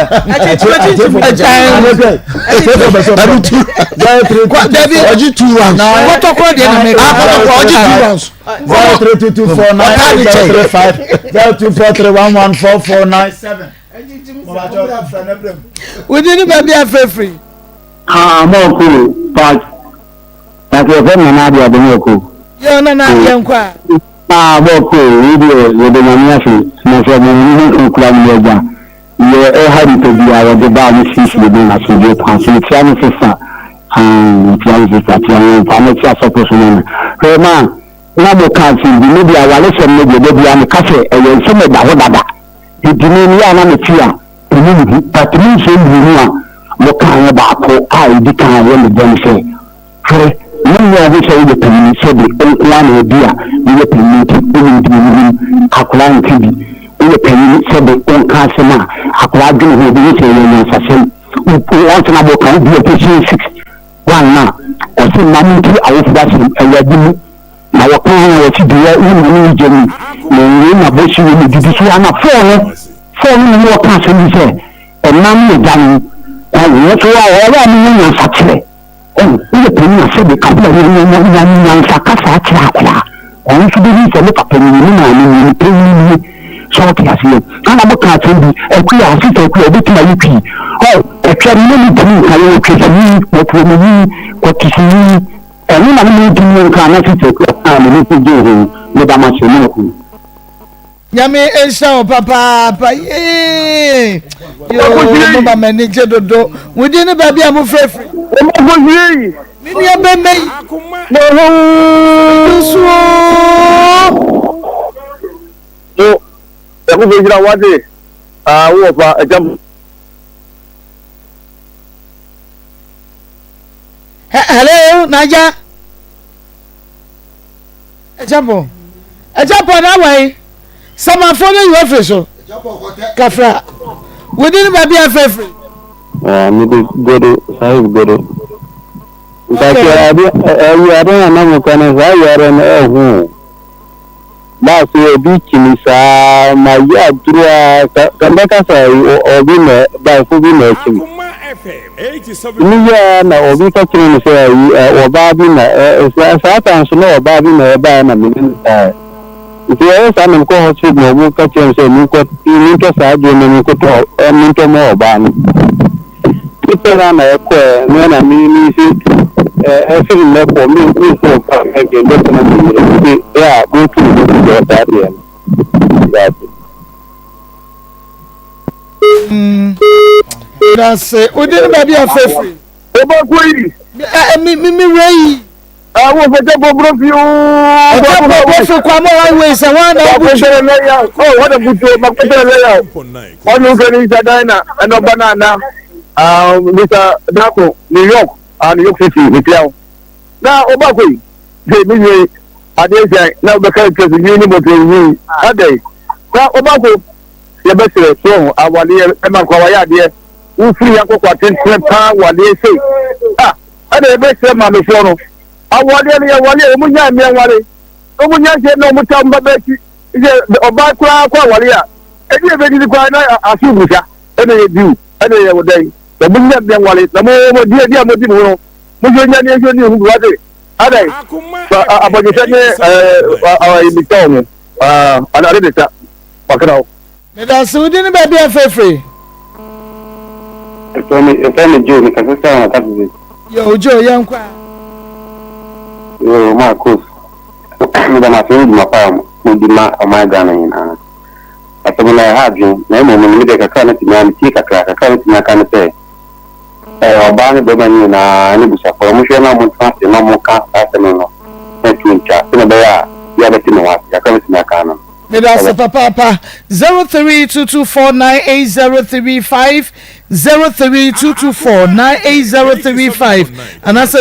Dabi ɔgye two rounds. Kɔtɔkorɔ deɛ na mɛka. Kɔtɔkorɔ ɔgye two rounds. 032249 035 0243114497. Wodi ne baabi afirafiri. Ah, mo ko but na ke fɛ nana adi adi mo ko. Yɛ nana yɛ nkɔ a. Ah, mo ko yi deɛ yɛde nyame ase na sɛ mo mu ho nkura mo agya yɛ ɛha nipa bi a wɔde baa mo siesie ne asomdwe kwan so metia ne sesa ah metia ne sesa tia ne mpa metia sɔfo so no hwɛ ma na mo ka asɛm bi me deɛ awaresɛm no deɛ da biara meka sɛ ɛyɛ nsɛm ɛda hɔ dada Enti me meyɛ a na mete a ɛnyɛ me hu but me mfeɛ mmienu a mo kaeɛ baako a ɛdi kan a ɛyɛ me dɛ ne sɛ hwɛ me nyɛ wo ho sɛ woyɛ panyini sɛbe wo nko ara na ɛbi a meyɛ panyini nti wonim deɛ menim akwadaa nka bi woyɛ panyini sɛbe wonka asɛm a akwadaa dwene ho ɔbɛhu sɛ ɛyɛ nyansasɛm wo ansa na moka wo bi Ephesians 6 1 no a ɔse mma montie awofoɔ asɛm Awurade mu Na wɔka ho a wɔsi deɛ wo na ne gya mu na nwie na bɔsi wɔ mu didi so ana fɔɔ no fɔɔ no ne wɔka asɛm bi sɛ ɛna ne agya no wɔn so a wɔyɛ a menya nyansa kyerɛ ɔn woyɛ panyin a sɛbe kabla nya nya nya nyansa kasa akyerɛ akwadaa ɔno nso bɛhu sɛ ne papa nie ne maame nie ne panyin nie sɛ ɔte aseɛ ana mo ka asɛm bi akuya asesa akuya wobɛtumi ayɛ twi ɔ ɛtwa no ne ne ntumi nka yɛ wɔtwa sini wɔtoɔ mu yi wɔte sini Ɛno na ne mentumi nka na Sister Akua kaa me ho gyee ho. Meda mo ase, mo aku. Nyame nhyira wo papaapa yee yoo mo ma m'ani gye dodo mo din ne baabi a mo frɛfiri. Me nua bɛmɛ yi. Nsuo. So, Yakubu gyina wate, ah, wo wɔfa, ɛkyɛm. Hello, Naija. Ɛkyɛpɔ. Ɛkyɛpɔ na wai. Samafo no yi wafiri so. Kafra. Wodi ne baabi afɛfiri. Ah, me de godo, sahib godo. Mpakyɛ ade ɛyi ade na na mo ka no saa yare no ɛho o. Baasi obi kyini saa ma yɛ aduro a ka ka mbɛka sɛ obi na baafo bi na ɛkyi me. Tumi yɛ a na obi ka kyerɛ me sɛ ayi ɔbaa bi na ɛ saa ta nso na ɔbaa bi na ɛbaeɛ na me ne no daeɛ. Nti ɛyɛ saa na mekɔ hospital na ɔmo ka kyerɛ me sɛ menkɔ mentɔ saa aduro no menkɔtɔ mentɔ ma ɔbaa no. Me pɛ no ara na ɛkɔɛ me na me me se ɛfiri nnɛ kɔ me me nso ɔba me deɛ mbɛtena me yere nti yɛ a montu me ho fo wɔ saa deɛ no daase. Dase wode ne baabi a fɛfiri. Wobɛkɔ yi. Mi mi mi wura yi. Awo fɛtɛ bɔbɔ fi ooo. Ɛtɛ bɔbɔ fi kwamo highway sɛ wɔn na abu tu. Makɔtɛrɛ lɛ ya o wɔn na butu makɔtɛrɛ lɛ ya o. Wɔn fɛ ni nsa dan na ɛna ɔba na ana ah Mr. Dako New York ah New York City ne tia o. Na ɔba kɔ yi sɛ mi nwie adeɛ sɛn na ɔbɛka kyerɛ sɛ nwi ne bɔtɔ nwi adɛn na ɔba kɔ yɛbɛsrɛ so awadeɛ ɛma nkɔ awayɛ adeɛ wofiri yɛn akɔkɔ atentene paa wadeɛ sei ah Ɛna yɛbɛsrɛ maamefoɔ no, awadeɛ no yɛwale a, wɔn nyae mmea nware, na wɔn nya nhyɛ na wɔn ta wɔn ba akyi, sɛ ɔbaa koraa kɔ awale a, ɛdi ɛbɛdidi koraa na aso busa, ɛna yɛ diw, ɛna yɛ wɔ dɛn, na wɔn nya mmea nware, na mo mo di adi a mo di mo ho no, mo nso nya ne nso ni ho bi wate, adɛn, abɔgyesɛ ne ɛɛ ɛɛ misa wɔn, ɛɛ ade de sa, wakra wo. Medase wo din ne baabi a frɛfrɛ. Yɛfrɛ me yɛfrɛ me Joe mekasa sɛ wɔn akasese. Yo Joe yɛn kɔ a. Yoo Marcos meda mo ase ne dwuma pa a modi ma ɔman Ghana nyinaa. Asɛm no ɛha adwene na mmom no medeɛ kakra a mɛtumi a metie kakra kakra a mɛtumi aka ne sɛ ɛɛ ɔbaa ne bɛrima no nyinaa ne abusuafoɔ no wɔhwɛ na wɔntena ase na wɔka saa asɛm no no na ɛto ntwa sɛdeɛ ɛbɛyɛ a obiara bɛte ne ho ase kakra a mɛtumi aka no no. Medase papaapa 0322498035 0322498035 anaasɛ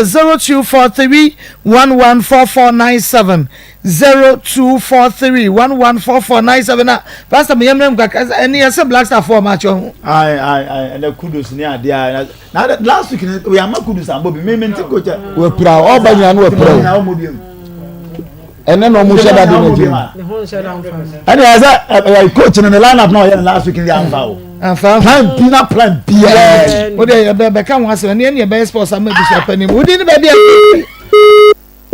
0243114497 0243114497 na pastor meyɛ mmerɛ mu kakra ɛne yɛsɛ black star foɔ ɔma akyɛ ho. Ayi ayi ayi ɛnɛ kudos ne adeɛ a na last week ni oyɛ ama kudos ambɔ bi mímí nti ko kyɛ. Wapira ɔba nyina no wapira o. Ɛnɛ na ɔmo hyɛ da de n'agye mu. Ɛnna yɛ sɛ ɛɛ coach no ne line up na ɔyɛ no last week ni anfa o. Anfa plan B na plan B ɛɛ. O de yɛ bɛ bɛka ho asɛm ɛni ɛni ɛbɛyɛ sports ama ebusua panyin mu o di ni baabi a.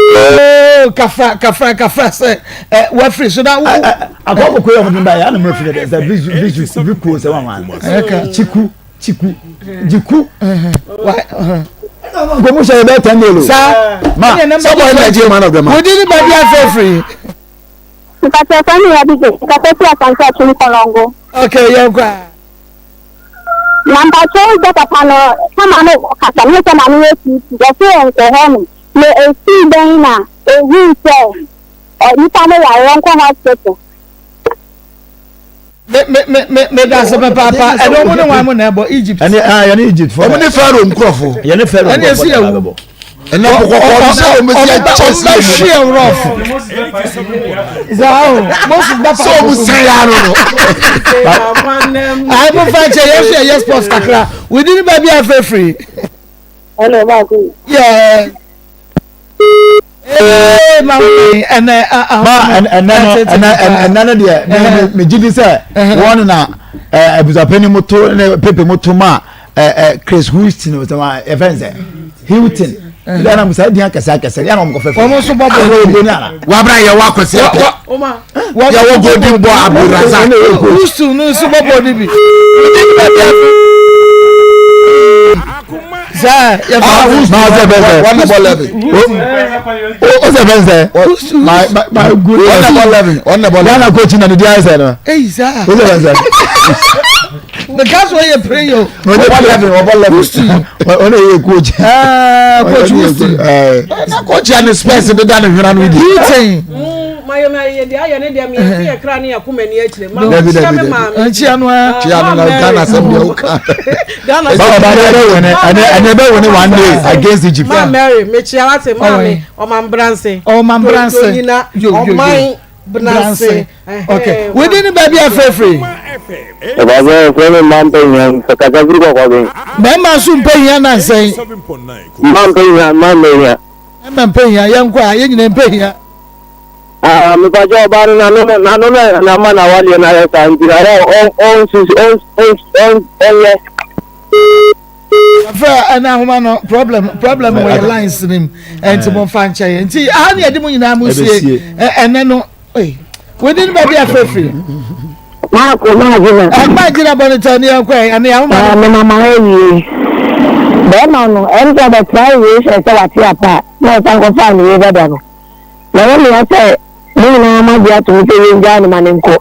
Ooo kafra kafra kafra sɛ ɛ wafiri so na wo. Akɔ koko yɛ ɔmo de ba yɛ anam afiri dɛ sɛ bizu bizu bi kuo sɛ wɔn wɔn. Chiku. Chiku jiku. Nkomu hyɛ yɛ bɛ tɛn de o. Saa ma sɔbɔ yɛ Nigeria man of the match. Wodi ni baabi afɛ firi. Mpakyɛ fɛn mi Abigail nkasa fi Asante Akyem Kɔlɔngo. Okay yɛn kɔ a. Na mpakyɛ wo gya papa no kama no kasa no sɛ ma no yɛ tuutu wɔse ɔnkɔ hɔ nom na esii dɛn na ohuu sɛ nipa no yare ɔnkɔ hospital. Me me me me me da ase papaapa ɛnna ɔmo ne wɔn mo na ɛbɔ Egypt. Ɛne ah yɛne Egypt fo. Ɔmo ne Pharaoh nkurɔfo. Yɛne Pharaoh ɛne esi nkurɔfo na ewu. ɛbɛbɔ. Ɛnna kɔkɔkɔ bi sɛ ɔmo si akyɛ Ɔmo si bɛ hwi emu. ɛwurɔf. Zaa o Moses bɛ fa. Sɛ ɔmo san ya no no. Ayi mo fa nkyɛn yɛn nso yɛ yɛ sports kakra within baabi afɛfiri. Hello, Marco. Yeah. Ee ma ɛnɛ ma ɛnɛ no ɛnɛ ɛnɛ no deɛ me me me gyi di sɛ wɔn na ɛɛ abusapɛni mu to ne pepe mu to ma ɛɛ ɛɛ Chris Houston o sɛ wa ɛfɛn sɛ Hilton ɛna na musa di akɛse akɛse yɛn na wɔn kɔ fɛfɛ wɔn nso bɔ bɔ wɔn bɔ ni ala. Wabra yɛ wɔ akwasi apɛ yɛ wɔ golden ball Abdulrazak. Houston no nso bɔ bɔ ni bi. Sɛ yɛ fɛ. Maa ɔsɛ fɛn sɛ. Wɔn na bɔ lɛbi. O sɛ fɛn sɛ. My my my good. Wɔn na bɔ lɛbi. Wɔn na bɔ lɛbi. Ghana coach na ne di ayɛ sɛ no. Eyi saa. O sɛ fɛn sɛ. Because wɔn yɛ pere yi o. Wɔbɔ lɛbi wɔbɔ lɛbi. Ɔno yɛ coach. Ɛɛ coach Houston. Na coach yɛ ne spurs deda ne hwena no di. Houston. Mayɛ mayɛ deɛ ayɛ ne deɛ meyɛ yɛ kra ne yɛ koma ani akyire ma Dabi kyia dabi me dabi. maame Nkyia no ara. Kyia no na Ghana asɛm deɛ woka. Ghana Baba ba ne bɛ wene ɛne ɛne bɛ wene one day against Egypt. Ma Mary mekyia wate maame ɔman branse. Ɔman branse. Yo yo yo. Ɔman branse. Okay. Within the baabi afɛfiri. Ɛbɛsɛ ɛfrɛ me mma mpɛ hia sɛ kasa firi kɔkɔben. Bɛrima nso mpɛ hia nansɛn. Mma mpɛ hia mma mpɛ hia. Mma mpɛ hia yɛn kɔ a yɛn nyinaa mpɛ hia. Ah, mepakyɛ ɔbaa no n'ano no n'ano no na ama n'awadeɛ no ayɛ saa nti na ɔ ɔnsusu ɔn ɔn ɔnyɛ. Afɛ ɛna ahoma no problem problem wɔ yɛ lines nim ɛnti mo nfa nkyɛn yɛ nti aha ne yɛde mo nyinaa mo sie ɛnɛ no within baabi afɛfiri. Maako magyina. Magyina bɔ ne tɛn ne yɛn kɔ ɛ ɛne ahoma no. Ɛɛ mama ha awie. Bɛrima no ɛm sɛ ɔbɛtra awie hwɛ sɛ wate apa a na ɔsan kɔfaa ne yere dada no. Na ɛyɛ me ya sɛ mo nyinaa moagye atom sɛ yɛngyaa no ma no nkɔ,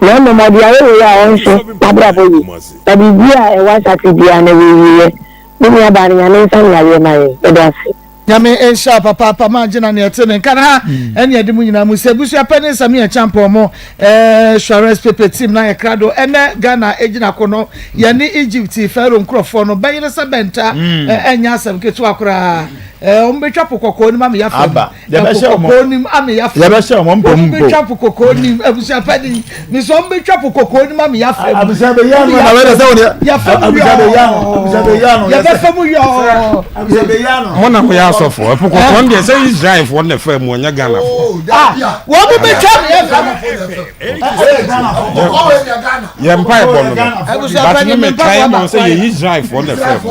na mmom ɔde ayɛ wei a ɔnhwɛ n'abrabɔ yie, na biribi a ɛwɔ asase biara no ɛwɔ awieɛ. Me nua baa no Nyame nsa no yareɛ ma yɛn. Meda ase. Nyame nhyira wo papaapa ma gyina nea ɛte ne nka no ha ɛne ɛde mu nyinaa mu sɛ abusua pɛ ne nsɛm yɛ kyampɔn mo eh, Suarez Pepe team na yɛ krado ɛnɛ Ghana egyina ko no yɛne Egypt Pharaoh nkurɔfoɔ no bɛyere sɛ bɛnta ɛnyɛ asɛm ketewa koraa Eh, wɔn bɛtwa po kɔkɔɔ nim ame yafa mu. Yɛbɛhyɛ wɔn. Kɔkɔɔ nim ame yafa mu. Yɛbɛhyɛ wɔn mpɔ mu mpo. Wɔn bɛtwa po kɔkɔɔ nim abusua pɛni. Nisɛ wɔn bɛtwa po kɔkɔɔ nim ame yafa mu. Abusua bɛ yan no na wɛrɛ sɛ wɔn yɛ. Yafa mu yɔɔ. Abusua bɛ yan no. Abusua bɛ yan no. Yɛbɛfa mu yɔɔ. Abusua bɛ yan no. Mo na mo yɛ asɔfo. Ɛpo kɔkɔɔ no deɛ sɛ Israelfoɔ na ɛfa mu ɔnyɛ Ghanafoɔ. Ah, wɔn mo bɛtwa ame yafa mu. Yɛn mpa ɛbɔ no no. But ne mekae ma sɛ yɛ Israelfoɔ na ɛfa mu.